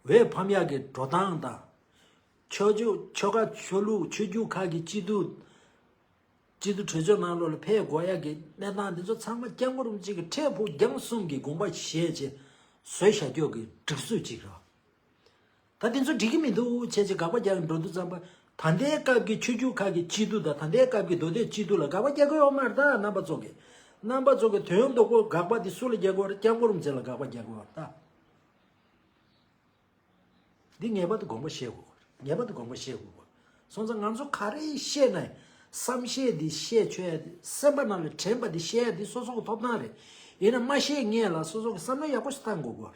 འོས་འཕང་ཡག་གི་འགྲོ་སྟངས་དང་། ཆོས་བརྒྱུད་ཆོལ་ཁ་ཆོས་ལུགས་ཆོས་བརྒྱུད་ཁག་གི་སྐྱིད་སྡུག་སྤྱི་འཐུས་གྲོས་ཚོགས་ནང་ལོགས་ལ་ཕེབས་དགོས་ཡག་གི་གནས་སྟངས་འདི་ཚོ་ཚང་མ་སྐྱབས་མགོན་རིན་པོ་ཆེ་གི་འཕྲལ་ཕུགས་རྒྱང་གསུམ་གྱི་དགོངས་པ་བཞེས་བྱས་བཟོས་བཞག་རྒྱུ་གི་སྒྲིག་འཛུགས་ཅིག་རེད། ད་འདི་ཚོ་འགྲིག་གི་མི་འདུག་བྱས་བྱས་དགག་པ་རྒྱག་གི་འགྲོ་དུས་ཙམ་པ། ད་ལྟའི་སྐབས་ཀྱི་ཆོས་བརྒྱུད་ཁག་གི་སྐྱིད་སྡུག་དང་། ད་ལྟའི་སྐབས་ཀྱི་མདོ་སྟོད་སྐྱིད་སྡུག་ལ་དགག་པ་རྒྱག་གི་ཡོད་མ་རེད། ད་རྣམ་པ་ཚོ་གི་རྣམ་པ་ཚོ་གི་དོན་དག་པོ་དགག་པ་འདི་སུ་ལ་རྒྱག་དགོས་རེད། སྐྱབས་མགོན་རིན་པོ་ཆེ་ལ་དགག་པ་རྒྱག་དགོས་རེད་ད། འདི་ངེས་པར་དུ་དགོངས་པ་བཞེས་དགོས། ངེས་པར་དུ་དགོངས་པ་བཞེས་དགོས། སོང་ཙང་ང་ཚོ་ག་རེ་བཤད་ན་ཡང་། བསམ་ཤེས་འདི་བཤད་ཆོག་ཡ་འདི། སེམས་པ་ནང་ལ་དྲན་པ་འདི་བཤད་ཡ་འདི་སོ་སོ་གི་ཐོབ་ཐང་རེད། ཡིན་ན་མ་བཤད་སྔོན་ལ་སོ་སོ་གི་བསམ་བློ་ཡག་པོ་ཞིག་བཏང་དགོས་དགོས་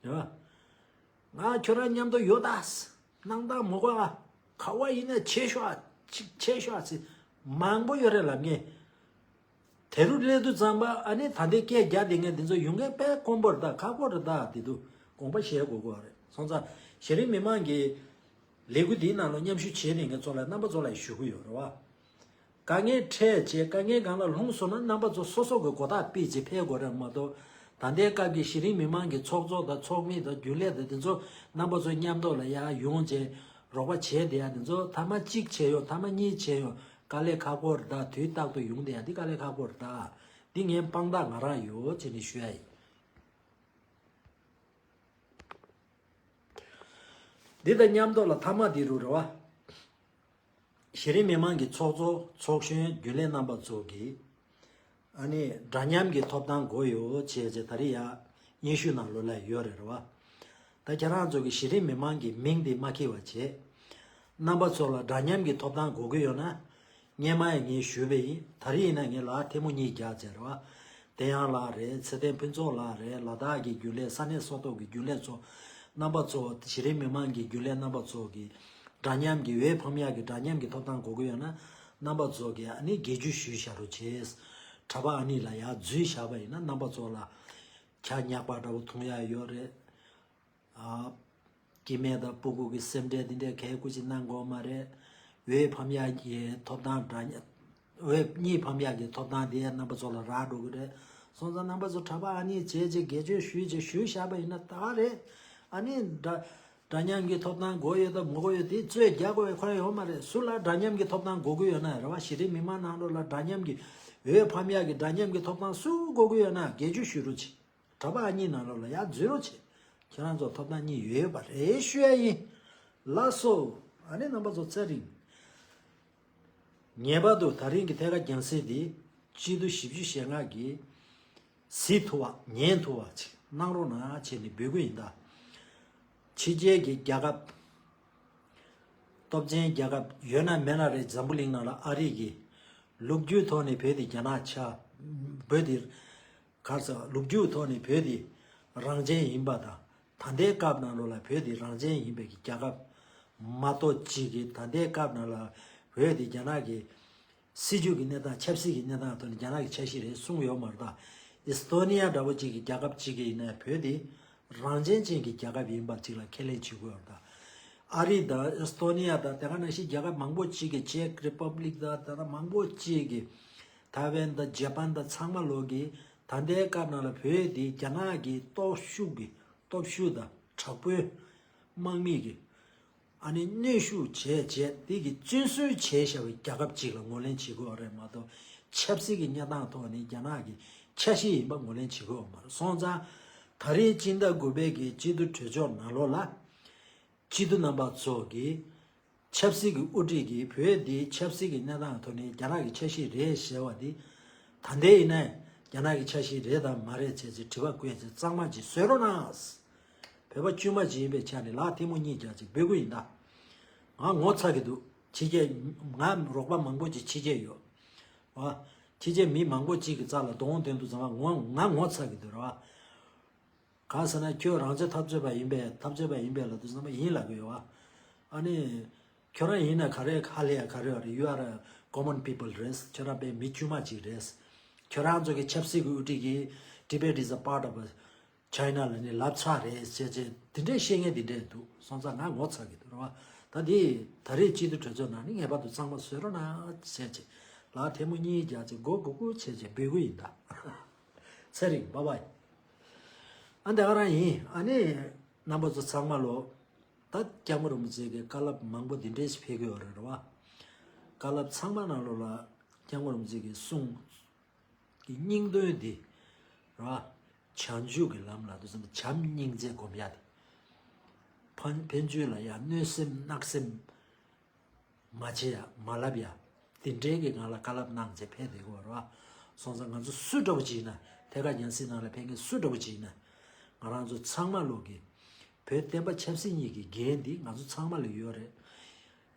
རེད། རེད་བ། ང་ཁྱོད་རང་མཉམ་དུ་ཡོད་ད། སྣང་དག་མོ་ག་ག་བ་ཡིན་ན་བྱེད་ཤོག་ཨ། ཅིག་བྱེད་ཤོག་ཨ་ཟེར་མང་པོ་ཡོད་རེད་ལབ་མཁན། དེ་རུ་སླེབས་དུས་ཙམ་པ་ཨ་ནི་ད་ལྟའི་སྐད་རྒྱག་བསྡད་མཁན་དེ་ཚོ་ཡོང་མཁན་དཔེ་དཀོན་པོ་རེད་ད། ཁག་པོ་རེད་ད། དེ་དུས་དགོངས་པ་བཞེས་དགོས་དགོས་རེད། སོང་ཙང་གཞི་རིམ་མི་མང་གི་ལས་འགུལ་འདིའི་ནང་ལ་མཉམ་ཞུགས་བྱས་བསྡད་མཁན་ཚོ་ལ་རྣམ་པ་ཚོ་ལ་ཞུ་གི་ཡོད་རེད་བ། དཀའ་ངལ་འཕྲད་བྱས་དཀའ་ངལ་སྒང་ལ་ལྷུང་སོང་ན་རྣམ་པ་ཚོ་སོ་སོ་གི་གོ་རྟོགས་སྤེལ་བྱས་ཕེབས་དགོས་རེད་མ་གཏོགས། ད་ལྟའི་སྐབས་ཀྱི་གཞི་རིམ་མི་མང་གི་ཚོགས་གཙོ་དང་ཚོགས་མི་དང་རྒྱུན་ལས་དང་དེ་ཚོ་རྣམ་པ་ཚོ་མཉམ་དུ་ལ་ཡར་ཡོང་བྱས་རོགས་པ་བྱས་བསྡད་ཡ་དེ་ཚོ་ཐ་མ་གཅིག་བྱས་ཡོང་། ཐ་མ་གཉིས་བྱས་ཡོང་། དཀའ་ལས་ཁག་པོ་རེད་ད། དུས་རྟག་ཏུ་ཡོང་བསྡད་ཡ་འདི་དཀའ་ལས་ཁག་པོ་རེད་ད། འདི་ངའི་དཔང་རྟགས་ང་རང་ཡོད་བྱས་ནས་ཞུ་ཡ་ཡིན། འདི་དང་མཉམ་དུ་ལ་ཐ་མ་འདི་རུ་རེད་བ། གཞི་རིམ་མི་མང་གི་ཚོགས་གཙོ་ཚོགས་གཞོན་རྒྱུན་ལས་རྣམ་པ་ཚོ་གིས་ཨ་ནི་འདྲ་མཉམ་གྱི་ཐོབ་ཐང་དགོས་ཡོད་ཅེས་བྱས་ད་རེས་ཡ་སྙན་ཞུ་ནང་ལོགས་ལ་ཡོད་རེད་བ། ད་ཁྱེད་རང་ཚོ་གི་གཞི་རིམ་མི་མང་གི་མིང་དེ་མ་འཁྱེར་བ་བྱས། རྣམ་པ་ཚོ་ལ་འདྲ་མཉམ་གྱི་ཐོབ་ཐང་དགོས་ཀྱི་ཡོད་ན། སྔོན་མ་ཡང་ངས་ཞུས་པ་ཡིན། ད་རེས་ཡིན་ན་ངས་ལ་ཐེངས་མ་གཉིས་རྒྱག་ཚར་བ། དེ་ཡང་ལགས་རེད། ཚེ་བརྟན་ཕུན་ཚོགས་ལགས་རེད། ལ་དྭགས་ཀྱི་རྒྱུན་ལས་ས་གནས་སོ་ཐོག་གི་རྒྱུན་ལས་ཚོ་རྣམ་པ་ཚོ། གཞི་རིམ་མི་མང་གི་རྒྱུན་ལས་རྣམ་པ་ཚོ་གིས་འདྲ་མཉམ་གྱི་འོས་འཕང་ཡག་གི་འདྲ་མཉམ་གྱི་ཐོབ་ཐང་དགོས་ཀྱི་ཡོད་ན། རྣམ་པ་ཚོ་གིས་ཨ་ནི་རྒྱབ་སྐྱོར་ཞུས་བཞག་རོགས་བྱས། གྲྭ་པ་ཨ་ནི་ལ་ཡར་འཛུལ་བཞག་པ་ཡིན་ན་རྣམ་པ་ཚོ་ལ་ཆ་ཉག་པ་འདྲ་བོ་མཐོང་ཡག་ཡོད་རེད། ཨ། སྐྱེ་དམན་དང་སྤུ་གུ་གི་སེམས་ཁྲལ་འདི་འདྲའི་གལ་ཀུ་ཅི་གནང་དགོས་མ་རེད། འོས་འཕང་ཡག་གི་ཐོབ་ཐང་འདྲ་མཉམ། འོས་གཉིས་འཕང་ཡག་གི་ཐོབ་ཐང་དེ་རྣམ་པ་ཚོ་ལ་རག་འགྲོ་གི་རེད། སོང་ཙང་རྣམ་པ་ཚོ་གྲྭ་པ་ཨ་ནི་བྱས་རྗེས་དགེ་སྦྱོར་ཞུས་རྗེས་ཞུས་བཞག་པ་ཡིན་ན་ད་རེད། ཨ་ནི་འདྲ་འདྲ་མཉམ་གྱི་ཐོབ་ཐང་དགོས་ཡོད་དང་མི་དགོས་ཡོད་དེ་རྩོད་རྒྱག་དགོས་པའི་ཁོ་རང་ཡོད་མ་རེད། སུ་ལ་འདྲ་མཉམ་གྱི་ཐོབ་ཐང་དགོས་ཀྱི་ཡོད་ན་རེད་བ། གཞི་རིམ་མི་མང་ནང་ལོགས་ལ་འདྲ་མཉམ་གྱི་འོས་འཕང་ཡག་གི་འདྲ་མཉམ་གྱི་ཐོབ་ཐང་སུ་དགོས་ཀྱི་ཡོད་ན་དགེ་སྦྱོར་ཞུ་རོགས་བྱེད། གྲྭ་པ་ཨ་གཉིས་ནང་ལོགས་ལ་ཡར་འཛུལ་རོགས་བྱེད། ཁྱེད་རང་ཚོ་ཐོབ་ཐང་གཉིས་ཡོད་པ་རེད་ཞུ་ཡ་ཡིན། ལགས་སོ། ཨ་ནི་རྣམ་པ་ཚོ་ཚེ་རིང་། ངེས་པར་དུ་ད་རིང་གི་ཐད་ཀར་རྒྱང་སྲིང་འདི་སྤྱི་ཟླ་བཞི་བཅུ་ཞེ་ལྔ་གི་ གཟིགས་ཐུབ་པ་ཉན་ཐུབ་པ་ཅིག་གནང་རོགས་གནང་བྱས་ནས་འབོད་སྐུལ་ཡིན་ད། ཕྱི་རྒྱལ་གྱི་རྒྱལ་ཁབ། སྟོབས་ཆེན་རྒྱལ་ཁབ་ཡོད་ན་མེད་ན་རེད། འཛམ་བུ་གླིང་ནང་ལ་ཨ་རི་གི་ལོ་རྒྱུས་ཐོག་ནས་བོད་དེ་རྒྱ་ནག་ཆགས། བོད་དེ་གར་ས་ལོ་རྒྱུས་ཐོག་ནས་བོད་དེ་རང་བཙན་ཡིན་པ་དང་། ད་ལྟའི་སྐབས་ནང་ལོགས་ལ་བོད་དེ་རང་བཙན་ཡིན་པའི་གི་རྒྱལ་ཁབ་མ་གཏོགས་ཅིག་གི། ད་ལྟའི་སྐབས་ནང་ལ་བོད་དེ་རྒྱ་ནག་གི་སྲིད་བྱུས་ཀྱི་གནས་སྟངས། ཆབ་སྲིད་ཀྱི་གནས་སྟངས་ཐོག་ནས་རྒྱ་ནག་གི་ཆ་ཤས་རེད་གསུངས་ཡོད་མ་རེད་ད། ཨི་སི་ཐོ་ནི་ཡ་འདྲ་བོ་ཅིག་གི་རྒྱལ་ཁབ་ཅིག་གི་ཡིན་ན་བོད་དེ་རང་བཙན་ཅན་གྱི་རྒྱལ་ཁབ་ཡིན་པ་ཅིག་ལ་ཁས་ལེན་བྱེད་དགོས་ཡོད་རེད་ད། ཨ་རི་དང་ཨི་སི་ཐོ་ནི་ཡ་དང་དེ་ག་ནང་བཞིན་རྒྱལ་ཁབ་མང་པོ་ཅིག་གི། ཅེག་རི་པབ་ལིག་དང་དེ་ན་མང་པོ་ཅིག་གི། ཐའེ་ཝན་དང་ཇ་པན་དང་ཚང་མ་ལོག་གི། ད་ལྟའི་སྐབས་ནང་ལ་བོད་དེ་རྒྱ་ནག་གི་སྟོབས་ཤུགས་ཀྱི་སྟོབས་ཤུགས་དང་དྲག་པོའི་དམག་མི་གི་ཨ་ནི་གནོན་ཤུགས་བྱས་བྱས་དེ་གི་བཙོན་བཟུང་བྱས་བཞག་པའི་རྒྱལ་ཁབ་ཅིག་ལ་ངོས་ལེན་བྱེད་དགོས་པ་རེད་མ་གཏོགས། ཆབ་སྲིད་ཀྱི་གནས་སྟངས་ཐོག་ནས་རྒྱ་ནག་གི་ཆ་ཤས་ཡིན་པ་ངོས་ལེན་བྱེད་དགོས་པ་མ་རེད། སོང་ཙང་ད་རེས་སྤྱི་ཟླ་དགུ་པའི་གི་སྤྱི་འཐུས་གྲོས་ཚོགས་ནང་ལོགས་ལ། སྤྱི་འཐུས་རྣམ་པ་ཚོ་གིས་ཆབ་སྲིད་ཀྱི་དབུ་ཁྲིད་ཀྱིས་བོད་འདིའི་ཆབ་སྲིད་ཀྱི་གནས་སྟངས་ཐོག་ནས་རྒྱ་ནག་གི་ཆ་ཤས་རེད་ཟེར་བ་འདི། ད་ལྟའི་ཡིན་ན་རྒྱ་ནག་གི་ཆ་ཤས་རེད་དམ་མ་རེད་བྱས་ཚེ་དྲི་བ་བཀོད་ཚེ་གཙང་མ་ཅིག་བཟོས་རོགས་གནང་། བོད་པ་དཀྱུས་མ་ཅིག་ཡིན་པའི་ཆ་ནས་ལག་ཐལ་མོ་གཉིས་རྒྱག་ཅིག་འབོད་སྐུལ་ཡིན་ད། ང་ངོ་ཚ་གི་འདུག་ཕྱི་རྒྱལ། ང་རོགས་པ་མང་པོ་ཅིག་ཕྱི་རྒྱལ་ཡོད། ཨ། ཕྱི་རྒྱལ་མི་མང་པོ་ཅིག་གི་རྩ་ལ་གདོང་འདོན་དུ་ཚང་མ་ངོ་ང་ངོ་ཚ་གི་འདུག་ར་བ། གང་ཟེར་ན་ཁྱོད་རང་བཙན་འཐབ་རྩོད་པ་ཡིན་པས། འཐབ་རྩོད་པ་ཡིན་པས་ལབ་དུས་ཙམ་པ་ཡིན་ལབ་གི་ཡོད་བ། ཨ་ནི། ཁྱོད་རང་ཡིན་ན་ག་རེ་ཧ་ལས་ཡ་ག་རེ་ཡོད་རེད། You are a common people རེད། ཁྱོད་རང་དཔེ་མི་དཀྱུས་མ་ཅིག་རེད། ཁྱོད་རང་ཚོ་གི་ཆབ་སྲིད་ཀྱི་དབུ་ཁྲིད་ཀྱིས་Tibet is a part of China ལབ་ནས་ལབ་ཚར་རེད་ཟེར་བྱས་དེ་འདྲའི་བཤད་མཁན་དེ་འདྲས་འདུག་སོང་ཙང་ང་ངོ་ཚ་གི་འདུག་ར་བ། ད་འདི་ད་རེས་སྤྱི་འཐུས་གྲོས་ཚོགས་ནང་ནས་ངེས་པར་དུ་གཙང་མ་བཟོས་རོགས་གནང་བྱས་བྱས་ལག་ཐལ་མོ་གཉིས་རྒྱག་བྱས་མགོ་སྒུར་སྒུར་བྱས་བྱས་འབོད་སྐུལ་ཡིན་ད། ཚེ་རིང་བྷའི་བྷའི། ཨ་འདི་ག་རང་ཡིན། ཨ་ནི་རྣམ་པ་ཚོ་ཚང་མ་ལོ། ད་སྐྱབས་མགོན་རིན་པོ་ཆེ་གི་བཀའ་སློབ་མང་པོ་འདི་འདྲས་ཞིག་ཕེབས་ཀྱི་ཡོད་རེད་ར་བ། བཀའ་སློབ་ཚང་མ་ནང་ལོགས་ལ་སྐྱབས་མགོན་རིན་པོ་ཆེ་གི་གསུང་གི་སྙིང་དོན་འདི་ར་བ། བྱང་ཆུབ་ཀྱི་ལམ་ལ་དུ་བསམ་བྱམས་སྙིང་རྗེ་སྒོམ་ཡ་དེ། ཕན་ཕན་ཆོད་ལ་ཡ་གནོད་སེམས་བརྣག་སེམས། མ་བྱེད་ཡ་མ་ལབ་ཡ། དེ་འདྲའི་གི་ང་ལ་བཀའ་སློབ་གནང་བྱས་ཕེབས་བསྡད་ཀྱི་ཡོད་རེད་བ། སོང་ཙང་ང་ཚོ་སུ་འདྲ་བོ་ཅིག་ཡིན་ན། ཐད་ཀར་ཉན་སྲིད་ནང་ལ་ཕེབས་མཁན་སུ་འདྲ་བོ་ཅིག་ཡིན་ན། ང་རང་ཚོ་ཚང་མ་ལོག་གི་བོད་བསྟན་པ་ཆབ་སྲིད་གཉིས་ཀྱི་འགན་འདི་ང་ཚོ་ཚང་མ་ལ་ཡོད་རེད།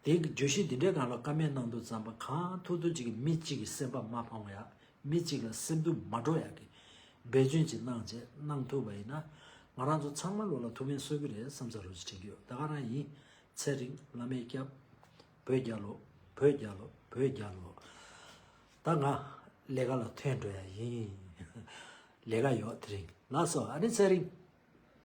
དེ་གི་བརྗོད་གཞི་འདི་འདྲའི་སྒང་ལ་བཀའ་མོལ་གནང་དུས་ཙམ་པ་གང་ཐུབ་ཐུབ་ཅིག་གི་མི་གཅིག་གི་སེམས་པ་མ་ཕངས་ཡ། མི་གཅིག་ལ་སེམས་སྡུག་མ་འགྲོ་ཡ་གི་འབད་བརྩོན་ཅིག་གནང་བྱས་གནང་ཐུབ་པ་ཡིན་ན། ང་རང་ཚོ་ཚང་མ་ལོག་ལ་ཐུགས་ཕན་གསོས་ཀྱི་རེད་བསམ་ས་རུ་ཅིག་དྲན་གྱི་ཡོད། ད་ག་རང་ཡིན། ཚེ་རིང་བླ་མའི་སྐྱབས། བོད་རྒྱལ་ལོ། བོད་རྒྱལ་ལོ། བོད་རྒྱལ་ལོ། ད་ང་ལས་ཀ་ལ་ཐོན་འགྲོ་ཡ་ཡིན། ལས་ཀ་ཡོད་དེ་རིང་ལགས་སོ། ཨ་ནི་ཚེ་རིང་།